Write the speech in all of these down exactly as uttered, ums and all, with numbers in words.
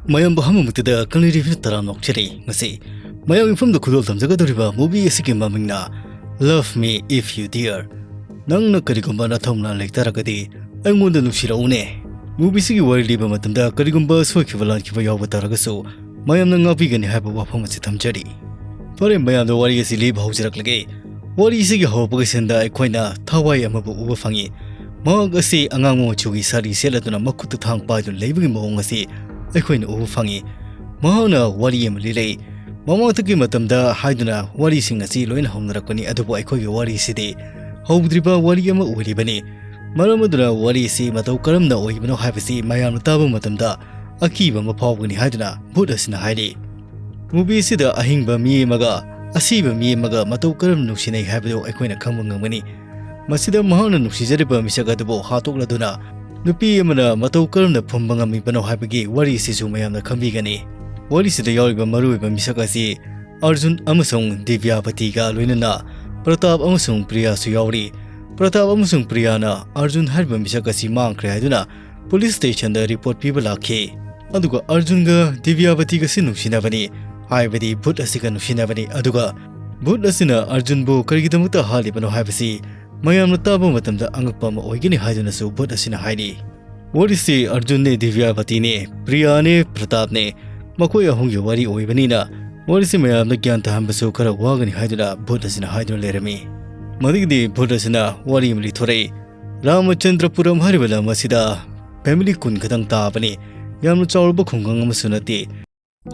ꯃꯌꯥꯝꯕꯨ ꯑꯍꯥꯟꯕꯃꯛꯇꯗ ꯀꯪꯂꯩ ꯔꯤꯚꯤꯌꯨ ꯇꯔꯥꯝꯅ ꯑꯣꯛꯆꯔꯤ꯫ ꯉꯁꯤ ꯃꯌꯥꯝꯒꯤ ꯃꯐꯝꯗ ꯈꯨꯗꯣꯜ ꯇꯝꯖꯒꯗꯧꯔꯤꯕ movie ꯑꯁꯤꯒꯤ ꯃꯃꯤꯡꯅ Love Me If You Dare꯫ ꯅꯪꯅ ꯀꯔꯤꯒꯨꯝꯕ ꯅꯊꯧꯅꯥ ꯂꯩ ꯇꯥꯔꯒꯗꯤ ꯑꯩꯉꯣꯟꯗ ꯅꯨꯡꯁꯤꯔꯛꯎꯅꯦ꯫ Movie ꯑꯁꯤꯒꯤ ꯋꯥꯔꯤ ꯂꯤꯕ ꯃꯇꯝꯗ ꯀꯔꯤꯒꯨꯝꯕ ꯁꯣꯏꯈꯤꯕ ꯂꯥꯟꯈꯤꯕ ꯌꯥꯎꯕ ꯇꯥꯔꯒꯁꯨ ꯃꯌꯥꯝꯅ ꯉꯥꯛꯄꯤꯒꯅꯤ ꯍꯥꯏꯕ ꯋꯥꯐꯝ ꯑꯁꯤ ꯊꯝꯖꯔꯤ꯫ ꯐꯔꯦ, ꯃꯌꯥꯝꯗ ꯋꯥꯔꯤ ꯑꯁꯤ ꯂꯤꯕ ꯍꯧꯖꯔꯛꯂꯒꯦ꯫ ꯋꯥꯔꯤ ꯑꯁꯤꯒꯤ ꯍꯧꯔꯛꯄꯒꯤ ꯁꯤꯟꯗ ꯑꯩꯈꯣꯏꯅ ꯊꯋꯥꯏ ꯑꯃꯕꯨ ꯎꯕ ꯐꯪꯏ꯫ ꯃꯍꯥꯛ ꯑꯁꯤ ꯑꯉꯥꯡꯕ ꯃꯆꯨꯒꯤ ꯁꯥꯔꯤ ꯁꯦꯠꯂꯗꯨꯅ ꯃꯈꯨꯠꯇ ꯊꯥꯡ ꯄꯥꯏꯗꯨꯅ ꯂꯩꯕꯒꯤ ꯃꯑꯣꯡ ꯑꯁꯤ ꯑꯩꯈꯣꯏꯅ ꯎꯕ ꯐꯪꯏ꯫ ꯃꯍꯥꯛꯅ ꯋꯥꯔꯤ ꯑꯃ ꯂꯤꯔꯛꯏ꯫ ꯃꯃꯥꯡꯊꯛꯀꯤ ꯃꯇꯝꯗ ꯍꯥꯏꯗꯨꯅ ꯋꯥꯔꯤꯁꯤꯡ ꯑꯁꯤ ꯂꯣꯏꯅ ꯍꯧꯅꯔꯛꯄꯅꯤ, ꯑꯗꯨꯕꯨ ꯑꯩꯈꯣꯏꯒꯤ ꯋꯥꯔꯤꯁꯤꯗꯤ ꯍꯧꯗ꯭ꯔꯤꯕ ꯋꯥꯔꯤ ꯑꯃ ꯑꯣꯏꯔꯤꯕꯅꯤ꯫ ꯃꯔꯝ ꯑꯗꯨꯅ ꯋꯥꯔꯤ ꯑꯁꯤ ꯃꯇꯧ ꯀꯔꯝꯅ ꯑꯣꯏꯕꯅꯣ ꯍꯥꯏꯕꯁꯤ ꯃꯌꯥꯝꯅ ꯇꯥꯕ ꯃꯇꯝꯗ ꯑꯀꯤꯕ ꯑꯃ ꯐꯥꯎꯒꯅꯤ ꯍꯥꯏꯗꯨꯅ ꯚꯨꯠ ꯑꯁꯤꯅ ꯍꯥꯏꯔꯤ꯫ Movie ꯑꯁꯤꯗ ꯑꯍꯤꯡꯕ ꯃꯤ ꯑꯃꯒ ꯑꯁꯤꯕ ꯃꯤ ꯑꯃꯒ ꯃꯇꯧ ꯀꯔꯝꯅ ꯅꯨꯡꯁꯤꯅꯩ ꯍꯥꯏꯕꯗꯨ ꯑꯩꯈꯣꯏꯅ ꯈꯪꯕ ꯉꯝꯒꯅꯤ꯫ ꯃꯁꯤꯗ ꯃꯍꯥꯛꯅ ꯅꯨꯡꯁꯤꯖꯔꯤꯕ ꯃꯤꯁꯛ ꯑꯗꯨꯕꯨ ꯍꯥꯠꯇꯣꯛꯂꯗꯨꯅ ꯅꯨꯄꯤ ꯑꯃꯅ ꯃꯇꯧ ꯀꯔꯝꯅ ꯐꯨꯝꯕ ꯉꯝꯃꯤꯕꯅꯣ ꯍꯥꯏꯕꯒꯤ ꯋꯥꯔꯤ ꯑꯁꯤꯁꯨ ꯃꯌꯥꯝꯅ ꯈꯪꯕꯤꯒꯅꯤ꯫ ꯋꯥꯔꯤꯁꯤꯗ ꯌꯥꯎꯔꯤꯕ ꯃꯔꯨꯑꯣꯏꯕ ꯃꯤꯁꯛ ꯑꯁꯤ ꯑꯔꯖꯨꯟ ꯑꯃꯁꯨꯡ ꯗꯤꯕ꯭ꯌꯥꯕꯇꯤꯒ ꯂꯣꯏꯅꯅ ꯄ꯭ꯔꯇꯥꯞ ꯑꯃꯁꯨꯡ ꯄ꯭ꯔꯤꯌꯥꯁꯨ ꯌꯥꯎꯔꯤ꯫ ꯄ꯭ꯔꯇꯥꯞ ꯑꯃꯁꯨꯡ ꯄ꯭ꯔꯤꯌꯥꯅ ꯑꯔꯖꯨꯟ ꯍꯥꯏꯔꯤꯕ ꯃꯤꯁꯛ ꯑꯁꯤ ꯃꯥꯡꯈ꯭ꯔꯦ ꯍꯥꯏꯗꯨꯅ ꯄꯨꯂꯤꯁ ꯁ꯭ꯇꯦꯁꯟꯗ ꯔꯤꯄꯣꯔꯠ ꯄꯤꯕ ꯂꯥꯛꯈꯤ꯫ ꯑꯗꯨꯒ ꯑꯔꯖꯨꯟꯒ ꯗꯤꯕ꯭ꯌꯥꯕꯇꯤꯒꯁꯤ ꯅꯨꯡꯁꯤꯅꯕꯅꯤ, ꯍꯥꯏꯕꯗꯤ ꯚꯨꯠ ꯑꯁꯤꯒ ꯅꯨꯡꯁꯤꯅꯕꯅꯤ꯫ ꯑꯗꯨꯒ ꯚꯨꯠ ꯑꯁꯤꯅ ꯑꯔꯖꯨꯟꯕꯨ ꯀꯔꯤꯒꯤꯗꯃꯛꯇ ꯍꯥꯠꯂꯤꯕꯅꯣ ꯍꯥꯏꯕꯁꯤ ꯃꯌꯥꯝꯅ ꯇꯥꯕ ꯃꯇꯝꯗ ꯑꯉꯛꯄ ꯑꯃ ꯑꯣꯏꯒꯅꯤ ꯍꯥꯏꯗꯨꯅꯁꯨ ꯚꯨꯠ ꯑꯁꯤꯅ ꯍꯥꯏꯔꯤ꯫ ꯋꯥꯔꯤꯁꯤ ꯑꯔꯖꯨꯟꯅꯦ, ꯗꯤꯕ꯭ꯌꯥꯕꯇꯤꯅꯦ, ꯄ꯭ꯔꯤꯌꯥꯅꯦ, ꯄ꯭ꯔꯇꯥꯞꯅꯦ, ꯃꯈꯣꯏ ꯑꯍꯨꯝꯒꯤ ꯋꯥꯔꯤ ꯑꯣꯏꯕꯅꯤꯅ ꯋꯥꯔꯤꯁꯤ ꯃꯌꯥꯝꯗ ꯒ꯭ꯌꯥꯟ ꯇꯥꯍꯟꯕꯁꯨ ꯈꯔ ꯋꯥꯒꯅꯤ ꯍꯥꯏꯗꯨꯅ ꯚꯨꯠ ꯑꯁꯤꯅ ꯍꯥꯏꯗꯨꯅ ꯂꯩꯔꯝꯃꯤ꯫ ꯃꯗꯨꯒꯤꯗꯤ ꯚꯨꯠ ꯑꯁꯤꯅ ꯋꯥꯔꯤ ꯑꯃ ꯂꯤꯊꯣꯔꯛꯏ꯫ ꯔꯥꯃꯆꯟꯗ꯭ꯔꯄꯨꯔꯝ ꯍꯥꯏꯔꯤꯕ ꯂꯝ ꯑꯁꯤꯗ family ꯀꯨꯟ ꯈꯛꯇꯪ ꯇꯥꯕꯅꯤ꯫ ꯌꯥꯝꯅ ꯆꯥꯎꯔꯕ ꯈꯨꯡꯒꯪ ꯑꯃꯁꯨ ꯅꯠꯇꯦ꯫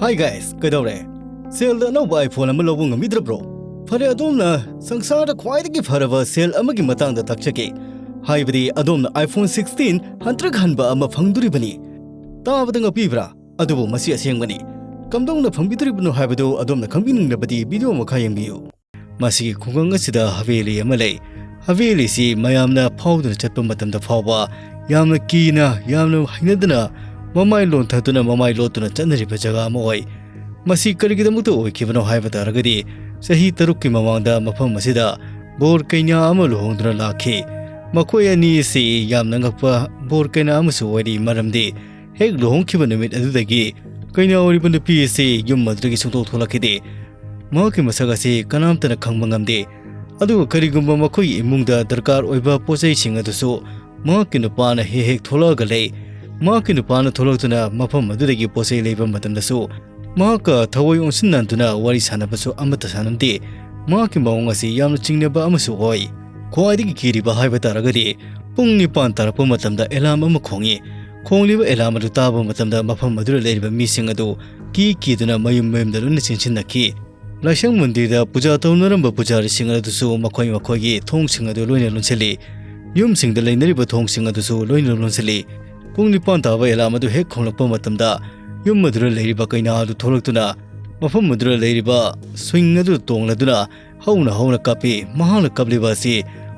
Hi guys, ꯀꯩꯗꯧꯔꯦ? Sale ꯗ ꯑꯅꯧꯕ iPhone ꯑꯃ ꯂꯧꯕ ꯉꯝꯕꯤꯗ꯭ꯔꯕ꯭ꯔꯣ? ꯐꯔꯦ, ꯑꯗꯣꯝꯅ ꯁꯪꯁꯥꯔꯗ ꯈ꯭ꯋꯥꯏꯗꯒꯤ ꯐꯔꯕ sale ꯑꯃꯒꯤ ꯃꯇꯥꯡꯗ ꯇꯥꯛꯆꯒꯦ꯫ ꯍꯥꯏꯕꯗꯤ ꯑꯗꯣꯝꯅ iPhone sixteen ꯍꯟꯇ꯭ꯔꯛ ꯍꯟꯕ ꯑꯃ ꯐꯪꯗꯣꯔꯤꯕꯅꯤ꯫ ꯇꯥꯕꯗ ꯉꯛꯄꯤꯕ꯭ꯔꯥ? ꯑꯗꯨꯕꯨ ꯃꯁꯤ ꯑꯁꯦꯡꯕꯅꯤ꯫ ꯀꯝꯗꯧꯅ ꯐꯪꯕꯤꯗꯣꯔꯤꯕꯅꯣ ꯍꯥꯏꯕꯗꯨ ꯑꯗꯣꯝꯅ ꯈꯪꯕꯤꯅꯤꯡꯂꯕꯗꯤ video ꯃꯈꯥ ꯌꯦꯡꯕꯤꯌꯨ꯫ ꯃꯁꯤꯒꯤ ꯈꯨꯡꯒꯪ ꯑꯁꯤꯗ ꯍꯕꯦꯂꯤ ꯑꯃ ꯂꯩ꯫ ꯍꯕꯦꯂꯤꯁꯤ ꯃꯌꯥꯝꯅ ꯐꯥꯎꯗꯨꯅ ꯆꯠꯄ ꯃꯇꯝꯗ ꯐꯥꯎꯕ ꯌꯥꯝꯅ ꯀꯤꯅ, ꯌꯥꯝꯅ ꯍꯩꯅꯗꯅ ꯃꯃꯥꯏ ꯂꯣꯟꯊꯗꯨꯅ ꯃꯃꯥꯏ ꯂꯣꯠꯇꯨꯅ ꯆꯠꯅꯔꯤꯕ ꯖꯒꯥ ꯑꯃ ꯑꯣꯏ꯫ ꯃꯁꯤ ꯀꯔꯤꯒꯤꯗꯃꯛꯇ ꯑꯣꯏꯈꯤꯕꯅꯣ ꯍꯥꯏꯕ ꯇꯥꯔꯒꯗꯤ, ꯆꯍꯤ ꯇꯔꯨꯛꯀꯤ ꯃꯃꯥꯡꯗ ꯃꯐꯝ ꯑꯁꯤꯗ ꯕꯣꯔ ꯀꯩꯅꯥ ꯑꯃ ꯂꯨꯍꯣꯡꯗꯨꯅ ꯂꯥꯛꯈꯤ꯫ ꯃꯈꯣꯏ ꯑꯅꯤ ꯑꯁꯤ ꯌꯥꯝꯅ ꯉꯛꯄ ꯕꯣꯔ ꯀꯩꯅꯥ ꯑꯃꯁꯨ ꯑꯣꯏꯔꯤ, ꯃꯔꯝꯗꯤ ꯍꯦꯛ ꯂꯨꯍꯣꯡꯈꯤꯕ ꯅꯨꯃꯤꯠ ꯑꯗꯨꯗꯒꯤ ꯀꯩꯅꯥ ꯑꯣꯏꯔꯤꯕ ꯅꯨꯄꯤ ꯑꯁꯤ ꯌꯨꯝ ꯑꯗꯨꯗꯒꯤ ꯁꯨꯡꯊꯣꯛ ꯊꯣꯛꯂꯛꯈꯤꯗꯦ꯫ ꯃꯍꯥꯛꯀꯤ ꯃꯁꯛ ꯑꯁꯤ ꯀꯅꯥꯝꯇꯅ ꯈꯪꯕ ꯉꯝꯗꯦ꯫ ꯑꯗꯨꯒ ꯀꯔꯤꯒꯨꯝꯕ ꯃꯈꯣꯏꯒꯤ ꯏꯃꯨꯡꯗ ꯗꯔꯀꯥꯔ ꯑꯣꯏꯕ ꯄꯣꯠ ꯆꯩꯁꯤꯡ ꯑꯗꯨꯁꯨ ꯃꯍꯥꯛꯀꯤ ꯅꯨꯄꯥꯅ ꯍꯦꯛ ꯍꯦꯛ ꯊꯣꯛꯂꯛꯑꯒ ꯂꯩ꯫ ꯃꯍꯥꯛꯀꯤ ꯅꯨꯄꯥꯅ ꯊꯣꯛꯂꯛꯇꯨꯅ ꯃꯐꯝ ꯑꯗꯨꯗꯒꯤ ꯄꯣꯠ ꯆꯩ ꯂꯩꯕ ꯃꯇꯝꯗꯁꯨ ꯃꯍꯥꯛꯀ ꯊꯑꯣꯏ ꯑꯣꯟꯁꯤꯟꯅꯗꯨꯅ ꯋꯥꯔꯤ ꯁꯥꯟꯅꯕꯁꯨ ꯑꯃꯠꯇ ꯁꯥꯟꯅꯗꯦ꯫ ꯃꯍꯥꯛꯀꯤ ꯃꯑꯣꯡ ꯑꯁꯤ ꯌꯥꯝꯅ ꯆꯤꯡꯅꯕ ꯑꯃꯁꯨ ꯑꯣꯏ꯫ ꯈ꯭ꯋꯥꯏꯗꯒꯤ ꯀꯤꯔꯤꯕ ꯍꯥꯏꯕ ꯇꯥꯔꯒꯗꯤ ꯄꯨꯡ ꯅꯤꯄꯥꯟ ꯇꯥꯔꯛꯄ ꯃꯇꯝꯗ ꯑꯦꯂꯥꯝ ꯑꯃ ꯈꯣꯡꯏ꯫ ꯈꯣꯡꯂꯤꯕ ꯑꯦꯂꯥꯝ ꯑꯗꯨ ꯇꯥꯕ ꯃꯇꯝꯗ ꯃꯐꯝ ꯑꯗꯨꯗ ꯂꯩꯔꯤꯕ ꯃꯤꯁꯤꯡ ꯑꯗꯨ ꯀꯤ ꯀꯤꯗꯨꯅ ꯃꯌꯨꯝ ꯃꯌꯨꯝꯗ ꯂꯣꯏꯅ ꯆꯦꯟꯁꯤꯟꯅꯈꯤ꯫ ꯂꯥꯏꯁꯪ ꯃꯟꯗꯤꯔꯗ ꯄꯨꯖꯥ ꯇꯧꯅꯔꯝꯕ ꯄꯨꯖꯥꯔꯤꯁꯤꯡ ꯑꯗꯨꯁꯨ ꯃꯈꯣꯏ ꯃꯈꯣꯏꯒꯤ ꯊꯣꯡꯁꯤꯡ ꯑꯗꯨ ꯂꯣꯏꯅ ꯂꯣꯟꯁꯤꯜꯂꯤ꯫ ꯌꯨꯝꯁꯤꯡꯗ ꯂꯩꯅꯔꯤꯕ ꯊꯣꯡꯁꯤꯡ ꯑꯗꯨꯁꯨ ꯂꯣꯏꯅ ꯂꯣꯟꯁꯤꯜꯂꯤ꯫ ꯄꯨꯡ ꯅꯤꯄꯥꯟ ꯇꯥꯕ ꯑꯦꯂꯥꯝ ꯑꯗꯨ ꯍꯦꯛ ꯈꯣꯡꯂꯛꯄ ꯃꯇꯝꯗ ꯌꯨꯝ ꯑꯗꯨꯗ ꯂꯩꯔꯤꯕ ꯀꯩꯅꯥ ꯑꯗꯨ ꯊꯣꯛꯂꯛꯇꯨꯅ ꯃꯐꯝ ꯑꯗꯨꯗ ꯂꯩꯔꯤꯕ ꯁ꯭ꯋꯤꯡ ꯑꯗꯨ ꯇꯣꯡꯂꯗꯨꯅ ꯍꯧꯅ ꯍꯧꯅ ꯀꯞꯄꯤ꯫ ꯃꯍꯥꯛꯅ ꯀꯞꯂꯤꯕ ꯑꯁꯤ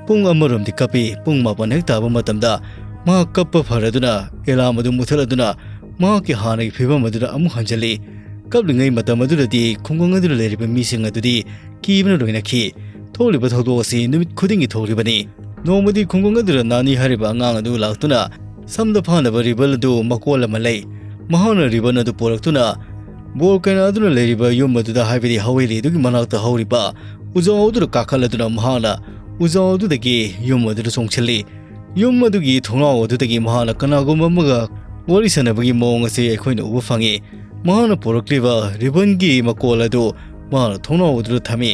ꯄꯨꯡ ꯑꯃꯔꯣꯝꯗꯤ ꯀꯞꯄꯤ꯫ ꯄꯨꯡ ꯃꯥꯄꯟ ꯍꯦꯛ ꯇꯥꯕ ꯃꯇꯝꯗ ꯃꯍꯥꯛ ꯀꯞꯄ ꯐꯔꯗꯨꯅ ꯑꯦꯂꯥꯝ ꯑꯗꯨ ꯃꯨꯊꯠꯂꯗꯨꯅ ꯃꯍꯥꯛꯀꯤ ꯍꯥꯟꯅꯒꯤ ꯐꯤꯕꯝ ꯑꯗꯨꯗ ꯑꯃꯨꯛ ꯍꯟꯖꯤꯜꯂꯤ꯫ ꯀꯞꯂꯤꯉꯩ ꯃꯇꯝ ꯑꯗꯨꯗꯗꯤ ꯈꯨꯡꯒꯪ ꯑꯗꯨꯗ ꯂꯩꯔꯤꯕ ꯃꯤꯁꯤꯡ ꯑꯗꯨꯗꯤ ꯀꯤꯕꯅ ꯂꯣꯏꯅꯈꯤ꯫ ꯊꯣꯛꯂꯤꯕ ꯊꯧꯗꯣꯛ ꯑꯁꯤ ꯅꯨꯃꯤꯠ ꯈꯨꯗꯤꯡꯒꯤ ꯊꯣꯛꯂꯤꯕꯅꯤ꯫ ꯅꯣꯡꯃꯗꯤ ꯈꯨꯡꯒꯪ ꯑꯗꯨꯗ ꯅꯥꯅꯤ ꯍꯥꯏꯔꯤꯕ ꯑꯉꯥꯡ ꯑꯗꯨ ꯂꯥꯛꯇꯨꯅ ꯁꯝꯗ ꯐꯥꯅꯕ ꯔꯤꯕꯟ ꯑꯗꯨ ꯃꯀꯣꯜ ꯑꯃ ꯂꯩ꯫ ꯃꯍꯥꯛꯅ ꯔꯤꯕꯟ ꯑꯗꯨ ꯄꯨꯔꯛꯇꯨꯅ ꯕꯣꯔ ꯀꯩꯅꯥ ꯑꯗꯨꯅ ꯂꯩꯔꯤꯕ ꯌꯨꯝ ꯑꯗꯨꯗ, ꯍꯥꯏꯕꯗꯤ ꯍꯋꯦꯂꯤ ꯑꯗꯨꯒꯤ ꯃꯅꯥꯛꯇ ꯍꯧꯔꯤꯕ ꯎꯖꯥꯎ ꯑꯗꯨꯗ ꯀꯥꯈꯠꯂꯗꯨꯅ ꯃꯍꯥꯛꯅ ꯎꯖꯥꯎ ꯑꯗꯨꯗꯒꯤ ꯌꯨꯝ ꯑꯗꯨꯗ ꯆꯣꯡꯁꯤꯜꯂꯤ꯫ ꯌꯨꯝ ꯑꯗꯨꯒꯤ ꯊꯣꯡꯅꯥꯎ ꯑꯗꯨꯗꯒꯤ ꯃꯍꯥꯛꯅ ꯀꯅꯥꯒꯨꯝꯕ ꯑꯃꯒ ꯋꯥꯔꯤ ꯁꯥꯟꯅꯕꯒꯤ ꯃꯑꯣꯡ ꯑꯁꯤ ꯑꯩꯈꯣꯏꯅ ꯎꯕ ꯐꯪꯏ꯫ ꯃꯍꯥꯛꯅ ꯄꯨꯔꯛꯂꯤꯕ ꯔꯤꯕꯟꯒꯤ ꯃꯀꯣꯜ ꯑꯗꯨ ꯃꯍꯥꯛꯅ ꯊꯣꯡꯅꯥꯎ ꯑꯗꯨꯗ ꯊꯝꯃꯤ꯫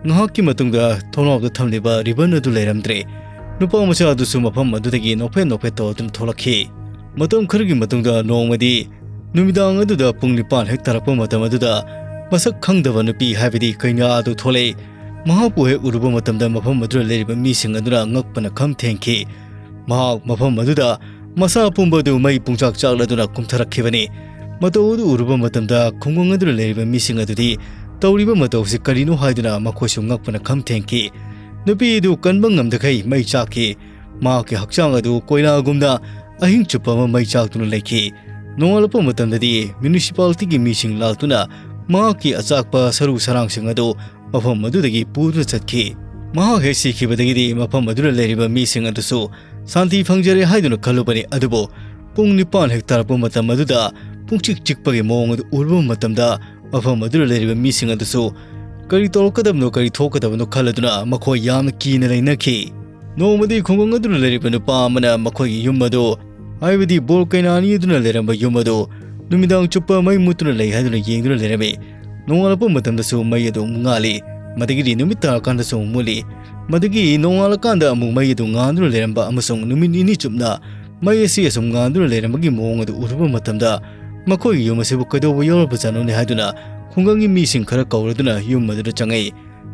ꯉꯥꯏꯍꯥꯛꯀꯤ ꯃꯇꯨꯡꯗ ꯊꯣꯡꯅꯥꯎꯗ ꯊꯝꯂꯤꯕ ꯔꯤꯕꯟ ꯑꯗꯨ ꯂꯩꯔꯝꯗ꯭ꯔꯦ꯫ ꯅꯨꯄꯥ ꯃꯆꯥ ꯑꯗꯨꯁꯨ ꯃꯐꯝ ꯑꯗꯨꯗꯒꯤ ꯅꯣꯛꯐꯦꯠ ꯅꯣꯛꯐꯦꯠ ꯇꯧꯗꯨꯅ ꯊꯣꯛꯂꯛꯈꯤ꯫ ꯃꯇꯝ ꯈꯔꯒꯤ ꯃꯇꯨꯡꯗ ꯅꯣꯡꯃꯗꯤ ꯅꯨꯃꯤꯗꯥꯡ ꯑꯗꯨꯗ ꯄꯨꯡ ꯅꯤꯄꯥꯟ ꯍꯦꯛ ꯇꯥꯔꯛꯄ ꯃꯇꯝ ꯑꯗꯨꯗ ꯃꯁꯛ ꯈꯪꯗꯕ ꯅꯨꯄꯤ, ꯍꯥꯏꯕꯗꯤ ꯀꯩꯅꯥ ꯑꯗꯨ ꯊꯣꯛꯂꯛꯏ꯫ ꯃꯍꯥꯛꯄꯨ ꯍꯦꯛ ꯎꯔꯨꯕ ꯃꯇꯝꯗ ꯃꯐꯝ ꯑꯗꯨꯗ ꯂꯩꯔꯤꯕ ꯃꯤꯁꯤꯡ ꯑꯗꯨꯅ ꯉꯛꯄꯅ ꯈꯝ ꯊꯦꯡꯈꯤ꯫ ꯃꯍꯥꯛ ꯃꯐꯝ ꯑꯗꯨꯗ ꯃꯁꯥ ꯄꯨꯝꯕ ꯑꯗꯨ ꯃꯩ ꯄꯨꯡꯆꯥꯛ ꯆꯥꯛꯂꯗꯨꯅ ꯀꯨꯝꯊꯔꯛꯈꯤꯕꯅꯤ꯫ ꯃꯇꯧ ꯑꯗꯨ ꯎꯔꯨꯕ ꯃꯇꯝꯗ ꯈꯨꯡꯒꯪ ꯑꯗꯨꯗ ꯂꯩꯔꯤꯕ ꯃꯤꯁꯤꯡ ꯑꯗꯨꯗꯤ ꯇꯧꯔꯤꯕ ꯃꯇꯧꯁꯤ ꯀꯔꯤꯅꯣ ꯍꯥꯏꯗꯨꯅ ꯃꯈꯣꯏꯁꯨ ꯉꯛꯄꯅ ꯈꯝ ꯊꯦꯡꯈꯤ꯫ ꯅꯨꯄꯤ ꯑꯗꯨ ꯀꯟꯕ ꯉꯝꯗꯈꯩ ꯃꯩ ꯆꯥꯛꯈꯤ꯫ ꯃꯍꯥꯛꯀꯤ ꯍꯛꯆꯥꯡ ꯑꯗꯨ ꯀꯣꯏꯂꯥꯒꯨꯝꯅ ꯑꯍꯤꯡ ꯆꯨꯞꯄ ꯑꯃ ꯃꯩ ꯆꯥꯛꯇꯨꯅ ꯂꯩꯈꯤ꯫ ꯅꯣꯡꯉꯥꯜꯂꯛꯄ ꯃꯇꯝꯗꯗꯤ ꯃ꯭ꯌꯨꯅꯤꯁꯤꯄꯥꯂꯤꯇꯤꯒꯤ ꯃꯤꯁꯤꯡ ꯂꯥꯛꯇꯨꯅ ꯃꯍꯥꯛꯀꯤ ꯑꯆꯥꯛꯄ ꯁꯔꯨ ꯁꯔꯥꯡꯁꯤꯡ ꯑꯗꯨ ꯃꯐꯝ ꯑꯗꯨꯗꯒꯤ ꯄꯨꯗꯨꯅ ꯆꯠꯈꯤ꯫ ꯃꯍꯥꯛ ꯍꯦꯛ ꯁꯤꯈꯤꯕꯗꯒꯤꯗꯤ ꯃꯐꯝ ꯑꯗꯨꯗ ꯂꯩꯔꯤꯕ ꯃꯤꯁꯤꯡ ꯑꯗꯨꯁꯨ ꯁꯥꯟꯇꯤ ꯐꯪꯖꯔꯦ ꯍꯥꯏꯗꯨꯅ ꯈꯜꯂꯨꯕꯅꯤ, ꯑꯗꯨꯕꯨ ꯄꯨꯡ ꯅꯤꯄꯥꯟ ꯍꯦꯛ ꯇꯥꯔꯛꯄ ꯃꯇꯝ ꯑꯗꯨꯗ ꯄꯨꯡꯆꯤꯛ ꯆꯤꯛꯄꯒꯤ ꯃꯑꯣꯡ ꯑꯗꯨ ꯎꯔꯨꯕ ꯃꯇꯝꯗ, ꯃꯐꯝ ꯑꯗꯨꯗ ꯂꯩꯔꯤꯕ ꯃꯤꯁꯤꯡ ꯑꯗꯨꯁꯨ ꯀꯔꯤ ꯇꯧꯔꯛꯀꯗꯕꯅꯣ, ꯀꯔꯤ ꯊꯣꯛꯀꯗꯕꯅꯣ ꯈꯜꯂꯗꯨꯅ ꯃꯈꯣꯏ ꯌꯥꯝꯅ ꯀꯤꯅ ꯂꯩꯅꯈꯤ꯫ ꯅꯣꯡꯃꯗꯤ ꯈꯨꯡꯒꯪ ꯑꯗꯨꯗ ꯂꯩꯔꯤꯕ ꯅꯨꯄꯥ ꯑꯃꯅ ꯃꯈꯣꯏꯒꯤ ꯌꯨꯝ ꯑꯗꯨ, ꯍꯥꯏꯕꯗꯤ ꯕꯣꯜ ꯀꯩꯅꯥ ꯑꯅꯤ ꯑꯗꯨꯅ ꯂꯩꯔꯝꯕ ꯌꯨꯝ ꯑꯗꯨ, ꯅꯨꯃꯤꯗꯥꯡ ꯆꯨꯞꯄ ꯃꯩ ꯃꯨꯠꯇꯨꯅ ꯂꯩ ꯍꯥꯏꯗꯨꯅ ꯌꯦꯡꯗꯨꯅ ꯂꯩꯔꯝꯃꯤ꯫ ꯅꯣꯡꯉꯥꯜꯂꯛꯄ ꯃꯇꯝꯗꯁꯨ ꯃꯩ ꯑꯗꯨ ꯑꯃꯨꯛ ꯉꯥꯜꯂꯤ, ꯃꯗꯒꯤꯗꯤ ꯅꯨꯃꯤꯠ ꯇꯥꯔꯀꯥꯟꯗꯁꯨ ꯑꯃꯨꯛ ꯃꯨꯠꯂꯤ꯫ ꯃꯗꯒꯤ ꯅꯣꯡꯉꯥꯜꯂꯀꯥꯟꯗ ꯑꯃꯨꯛ ꯃꯩ ꯑꯗꯨ ꯉꯥꯟꯗꯨꯅ ꯂꯩꯔꯝꯕ ꯑꯃꯁꯨꯡ ꯅꯨꯃꯤꯠ ꯅꯤꯅꯤ ꯆꯨꯞꯅ ꯃꯩ ꯑꯁꯤ ꯑꯁꯨꯝ ꯉꯥꯟꯗꯨꯅ ꯂꯩꯔꯝꯕꯒꯤ ꯃꯑꯣꯡ ꯑꯗꯨ ꯎꯔꯨꯕ ꯃꯇꯝꯗ, ꯃꯈꯣꯏꯒꯤ ꯌꯨꯝ ꯑꯁꯤꯕꯨ ꯀꯩꯗꯧꯕ ꯌꯥꯎꯔꯕꯖꯥꯠꯅꯣꯅꯦ ꯍꯥꯏꯗꯨꯅ ꯈꯨꯡꯒꯪꯒꯤ ꯃꯤꯁꯤꯡ ꯈꯔ ꯀꯧꯔꯗꯨꯅ ꯌꯨꯝ ꯑꯗꯨꯗ ꯆꯪꯉꯛꯏ꯫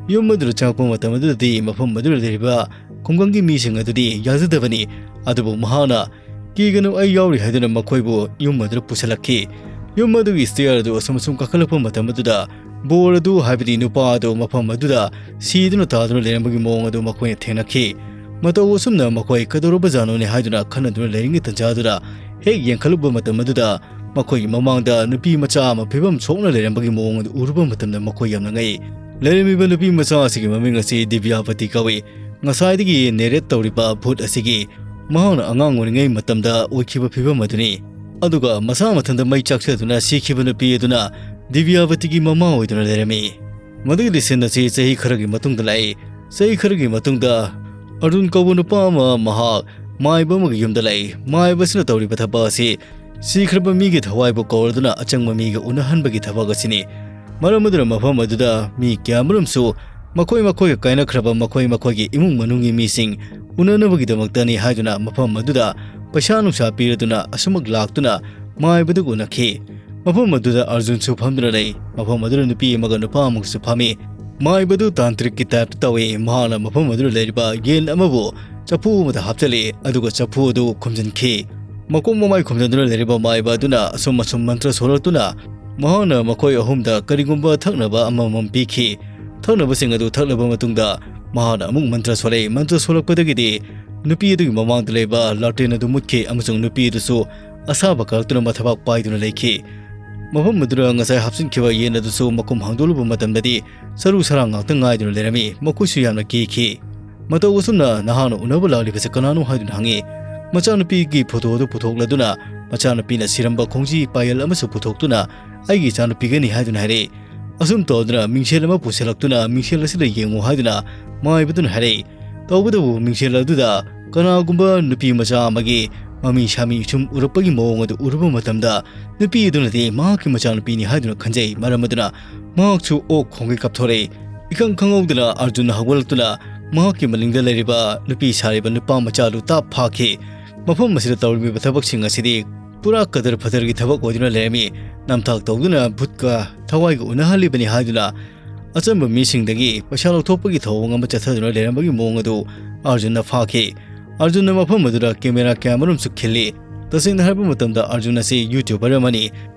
ꯌꯨꯝ ꯑꯗꯨꯗ ꯆꯪꯉꯛꯄ ꯃꯇꯝ ꯑꯗꯨꯗꯗꯤ ꯃꯐꯝ ꯑꯗꯨꯗ ꯂꯩꯔꯤꯕ ꯈꯨꯡꯒꯪꯒꯤ ꯃꯤꯁꯤꯡ ꯑꯗꯨꯗꯤ ꯌꯥꯖꯗꯕꯅꯤ꯫ ꯑꯗꯨꯕꯨ ꯃꯍꯥꯛꯅ "ꯀꯤꯒꯅꯨ, ꯑꯩ ꯌꯥꯎꯔꯤ" ꯍꯥꯏꯗꯨꯅ ꯃꯈꯣꯏꯕꯨ ꯌꯨꯝ ꯑꯗꯨꯗ ꯄꯨꯁꯤꯜꯂꯛꯈꯤ꯫ ꯌꯨꯝ ꯑꯗꯨꯒꯤ ꯁ꯭ꯇꯦꯌꯔ ꯑꯗꯨ ꯑꯁꯨꯝ ꯑꯁꯨꯝ ꯀꯥꯈꯠꯂꯛꯄ ꯃꯇꯝ ꯑꯗꯨꯗ ꯕꯣꯔ ꯑꯗꯨ, ꯍꯥꯏꯕꯗꯤ ꯅꯨꯄꯥ ꯑꯗꯨ, ꯃꯐꯝ ꯑꯗꯨꯗ ꯁꯤꯗꯨꯅ ꯇꯥꯗꯨꯅ ꯂꯩꯔꯝꯕꯒꯤ ꯃꯑꯣꯡ ꯑꯗꯨ ꯃꯈꯣꯏꯅ ꯊꯦꯡꯅꯈꯤ꯫ ꯃꯇꯧ ꯑꯁꯨꯝꯅ ꯃꯈꯣꯏ ꯀꯩꯗꯧꯔꯕꯖꯥꯠꯅꯣꯅꯦ ꯍꯥꯏꯗꯨꯅ ꯈꯟꯅꯗꯨꯅ ꯂꯩꯔꯤꯉꯩ ꯇꯟꯖꯥ ꯑꯗꯨꯗ ꯍꯦꯛ ꯌꯦꯡꯈꯠꯂꯨꯕ ꯃꯇꯝ ꯑꯗꯨꯗ ꯃꯈꯣꯏꯒꯤ ꯃꯃꯥꯡꯗ ꯅꯨꯄꯤ ꯃꯆꯥ ꯑꯃ ꯐꯤꯕꯝ ꯁꯣꯛꯅ ꯂꯩꯔꯝꯕꯒꯤ ꯃꯑꯣꯡ ꯑꯗꯨ ꯎꯔꯨꯕ ꯃꯇꯝꯗ ꯃꯈꯣꯏ ꯌꯥꯝꯅ ꯉꯛꯏ꯫ ꯂꯩꯔꯝꯃꯤꯕ ꯅꯨꯄꯤ ꯃꯆꯥ ꯑꯁꯤꯒꯤ ꯃꯃꯤꯡ ꯑꯁꯤ ꯗꯤꯕ꯭ꯌꯥꯕꯇꯤ ꯀꯧꯏ꯫ ꯉꯁꯥꯏꯗꯒꯤ ꯅꯦꯔꯦꯠ ꯇꯧꯔꯤꯕ ꯚꯨꯠ ꯑꯁꯤꯒꯤ ꯃꯍꯥꯛꯅ ꯑꯉꯥꯡ ꯑꯣꯏꯔꯤꯉꯩ ꯃꯇꯝꯗ ꯑꯣꯏꯈꯤꯕ ꯐꯤꯕꯝ ꯑꯗꯨꯅꯤ꯫ ꯑꯗꯨꯒ ꯃꯁꯥ ꯃꯊꯟꯇ ꯃꯩ ꯆꯥꯛꯆꯗꯨꯅ ꯁꯤꯈꯤꯕ ꯅꯨꯄꯤ ꯑꯗꯨꯅ ꯗꯤꯕ꯭ꯌꯥꯕꯇꯤꯒꯤ ꯃꯃꯥ ꯑꯣꯏꯗꯨꯅ ꯂꯩꯔꯝꯃꯤ꯫ ꯃꯗꯨꯒꯤ ꯁꯤꯟ ꯑꯁꯤ ꯆꯍꯤ ꯈꯔꯒꯤ ꯃꯇꯨꯡꯗ ꯂꯥꯛꯏ꯫ ꯆꯍꯤ ꯈꯔꯒꯤ ꯃꯇꯨꯡꯗ ꯑꯔꯖꯨꯟ ꯀꯧꯕ ꯅꯨꯄꯥ ꯑꯃ ꯃꯍꯥꯛ ꯃꯥꯏꯕ ꯑꯃꯒꯤ ꯌꯨꯝꯗ ꯂꯩ꯫ ꯃꯥꯏꯕ ꯑꯁꯤꯅ ꯇꯧꯔꯤꯕ ꯊꯕꯛ ꯑꯁꯤ ꯁꯤꯈ꯭ꯔꯕ ꯃꯤꯒꯤ ꯊꯋꯥꯏꯕꯨ ꯀꯧꯔꯗꯨꯅ ꯑꯆꯪꯕ ꯃꯤꯒ ꯎꯅꯍꯟꯕꯒꯤ ꯊꯕꯛ ꯑꯁꯤꯅꯤ꯫ ꯃꯔꯝ ꯑꯗꯨꯅ ꯃꯐꯝ ꯑꯗꯨꯗ ꯃꯤ ꯀꯌꯥꯃꯔꯨꯝꯁꯨ ꯃꯈꯣꯏ ꯃꯈꯣꯏꯒ ꯀꯥꯏꯅꯈ꯭ꯔꯕ ꯃꯈꯣꯏ ꯃꯈꯣꯏꯒꯤ ꯏꯃꯨꯡ ꯃꯅꯨꯡꯒꯤ ꯃꯤꯁꯤꯡ ꯎꯅꯅꯕꯒꯤꯗꯃꯛꯇꯅꯤ ꯍꯥꯏꯗꯨꯅ ꯃꯐꯝ ꯑꯗꯨꯗ ꯄꯩꯁꯥ ꯅꯨꯡꯁꯥ ꯄꯤꯔꯗꯨꯅ ꯑꯁꯨꯃꯛ ꯂꯥꯛꯇꯨꯅ ꯃꯥꯏꯕꯗꯨꯒ ꯎꯅꯈꯤ꯫ ꯃꯐꯝ ꯑꯗꯨꯗ ꯑꯔꯖꯨꯟꯁꯨ ꯐꯝꯗꯨꯅ ꯂꯩ꯫ ꯃꯐꯝ ꯑꯗꯨꯗ ꯅꯨꯄꯤ ꯑꯃꯒ ꯅꯨꯄꯥ ꯑꯃꯒꯁꯨ ꯐꯝꯃꯤ꯫ ꯃꯥꯏꯕꯗꯨ ꯇꯥꯟꯇ꯭ꯔꯤꯛꯀꯤ ꯇꯥꯏꯞꯇ ꯇꯧꯏ꯫ ꯃꯍꯥꯛꯅ ꯃꯐꯝ ꯑꯗꯨꯗ ꯂꯩꯔꯤꯕ ꯌꯦꯟ ꯑꯃꯕꯨ ꯆꯐꯨ ꯑꯃꯗ ꯍꯥꯞꯆꯤꯜꯂꯤ, ꯑꯗꯨꯒ ꯆꯐꯨ ꯑꯗꯨ ꯈꯨꯝꯖꯤꯟꯈꯤ꯫ ꯃꯀꯣꯛ ꯃꯃꯥꯏ ꯈꯨꯝꯖꯤꯟꯗꯨꯅ ꯂꯩꯔꯤꯕ ꯃꯥꯏꯕ ꯑꯗꯨꯅ ꯑꯁꯨꯝ ꯑꯁꯨꯝ ꯃꯟꯇ꯭ꯔ ꯁꯣꯜꯂꯛꯇꯨꯅ ꯃꯍꯥꯛꯅ ꯃꯈꯣꯏ ꯑꯍꯨꯝꯗ ꯀꯔꯤꯒꯨꯝꯕ ꯊꯛꯅꯕ ꯑꯃꯃꯝ ꯄꯤꯈꯤ꯫ ꯊꯛꯅꯕꯁꯤꯡ ꯑꯗꯨ ꯊꯛꯂꯕ ꯃꯇꯨꯡꯗ ꯃꯍꯥꯛꯅ ꯑꯃꯨꯛ ꯃꯟꯇ꯭ꯔ ꯁꯣꯜꯂꯛꯏ꯫ ꯃꯟꯇ꯭ꯔ ꯁꯣꯜꯂꯛꯄꯗꯒꯤꯗꯤ ꯅꯨꯄꯤ ꯑꯗꯨꯒꯤ ꯃꯃꯥꯡꯗ ꯂꯩꯕ ꯂꯥꯇꯦꯟ ꯑꯗꯨ ꯃꯨꯠꯈꯤ ꯑꯃꯁꯨꯡ ꯅꯨꯄꯤ ꯑꯗꯨꯁꯨ ꯑꯁꯥꯕ ꯀꯜꯂꯛꯇꯨꯅ ꯃꯊꯕꯥꯛ ꯄꯥꯏꯗꯨꯅ ꯂꯩꯈꯤ꯫ ꯃꯐꯝ ꯑꯗꯨꯗ ꯉꯁꯥꯏ ꯍꯥꯞꯆꯤꯟꯈꯤꯕ ꯌꯦꯟ ꯑꯗꯨꯁꯨ ꯃꯈꯨꯝ ꯍꯥꯡꯗꯣꯛꯂꯨꯕ ꯃꯇꯝꯗꯗꯤ ꯁꯔꯨ ꯁꯔꯥꯡ ꯉꯥꯛꯇ ꯉꯥꯏꯗꯨꯅ ꯂꯩꯔꯝꯃꯤ꯫ ꯃꯈꯣꯏꯁꯨ ꯌꯥꯝꯅ ꯀꯤꯈꯤ꯫ ꯃꯇꯧ ꯑꯁꯨꯝꯅ ꯅꯍꯥꯛꯅ ꯎꯅꯕ ꯂꯥꯛꯂꯤꯕꯁꯤ ꯀꯅꯥꯅꯣ ꯍꯥꯏꯗꯨꯅ ꯍꯪꯉꯤ꯫ ꯃꯆꯥꯅꯨꯄꯤꯒꯤ ꯐꯣꯇꯣ ꯑꯗꯨ ꯄꯨꯊꯣꯛꯂꯗꯨꯅ, ꯃꯆꯥꯅꯨꯄꯤꯅ ꯁꯤꯔꯝꯕ ꯈꯣꯡꯖꯤ ꯄꯥꯌꯦꯜ ꯑꯃꯁꯨ ꯄꯨꯊꯣꯛꯇꯨꯅ, "ꯑꯩꯒꯤ ꯏꯆꯥꯅꯨꯄꯤꯒꯅꯤ" ꯍꯥꯏꯗꯨꯅ ꯍꯥꯏꯔꯛꯏ꯫ ꯑꯁꯨꯝ ꯇꯧꯗꯨꯅ ꯃꯤꯡꯁꯦꯜ ꯑꯃ ꯄꯨꯁꯤꯜꯂꯛꯇꯨꯅ, "ꯃꯤꯡꯁꯦꯜ ꯑꯁꯤꯗ ꯌꯦꯡꯉꯨ" ꯍꯥꯏꯗꯨꯅ ꯃꯥꯏꯕꯗꯨꯅ ꯍꯥꯏꯔꯛꯏ꯫ ꯇꯧꯕꯇꯕꯨ ꯃꯤꯡꯁꯦꯜ ꯑꯗꯨꯗ ꯀꯅꯥꯒꯨꯝꯕ ꯅꯨꯄꯤ ꯃꯆꯥ ꯑꯃꯒꯤ ꯃꯃꯤ ꯁꯥꯃꯤ ꯁꯨꯝ ꯎꯔꯛꯄꯒꯤ ꯃꯑꯣꯡ ꯑꯗꯨ ꯎꯔꯨꯕ ꯃꯇꯝꯗ, ꯅꯨꯄꯤ ꯑꯗꯨꯅꯗꯤ ꯃꯍꯥꯛꯀꯤ ꯃꯆꯥꯅꯨꯄꯤꯅꯤ ꯍꯥꯏꯗꯨꯅ ꯈꯟꯖꯩ꯫ ꯃꯔꯝ ꯑꯗꯨꯅ ꯃꯍꯥꯛꯁꯨ ꯑꯣꯛ ꯈꯣꯡꯒꯩ ꯀꯥꯞꯊꯣꯔꯛꯏ꯫ ꯏꯈꯪ ꯈꯪꯍꯧꯗꯅ ꯑꯔꯖꯨꯟ ꯍꯧꯒꯠꯂꯛꯇꯨꯅ ꯃꯍꯥꯛꯀꯤ ꯃꯅꯤꯡꯗ ꯂꯩꯔꯤꯕ ꯅꯨꯄꯤ ꯁꯥꯔꯤꯕ ꯅꯨꯄꯥ ꯃꯆꯥ ꯑꯗꯨ ꯇꯥꯞ ꯐꯥꯈꯤ꯫ ꯃꯐꯝ ꯑꯁꯤꯗ ꯇꯧꯔꯝꯃꯤꯕ ꯊꯕꯛꯁꯤꯡ ꯑꯁꯤꯗꯤ ꯄꯨꯔꯥ ꯀꯗꯔ ꯐꯗꯔꯒꯤ ꯊꯕꯛ ꯑꯣꯏꯗꯨꯅ ꯂꯩꯔꯝꯃꯤ꯫ ꯅꯝꯊꯥꯛ ꯇꯧꯗꯨꯅ ꯚꯨꯠꯀ ꯊꯋꯥꯏꯒ ꯎꯅꯍꯜꯂꯤꯕꯅꯤ ꯍꯥꯏꯗꯨꯅ ꯑꯆꯝꯕ ꯃꯤꯁꯤꯡꯗꯒꯤ ꯄꯩꯁꯥ ꯂꯧꯊꯣꯛꯄꯒꯤ ꯊꯧꯑꯣꯡ ꯑꯃ ꯆꯠꯊꯗꯨꯅ ꯂꯩꯔꯝꯕꯒꯤ ꯃꯑꯣꯡ ꯑꯗꯨ ꯑꯔꯖꯨꯟꯅ ꯐꯥꯈꯤ꯫ ꯑꯔꯖꯨꯟꯅ ꯃꯐꯝ ꯑꯗꯨꯗ ꯀꯦꯃꯦꯔꯥ ꯀꯌꯥꯃꯔꯨꯝꯁꯨ ꯈꯤꯜꯂꯤ꯫ ꯇꯁꯦꯡꯅ ꯍꯥꯏꯔꯕ ꯃꯇꯝꯗ ꯑꯔꯖꯨꯟ ꯑꯁꯤ YouTuber ꯑꯃꯅꯤ꯫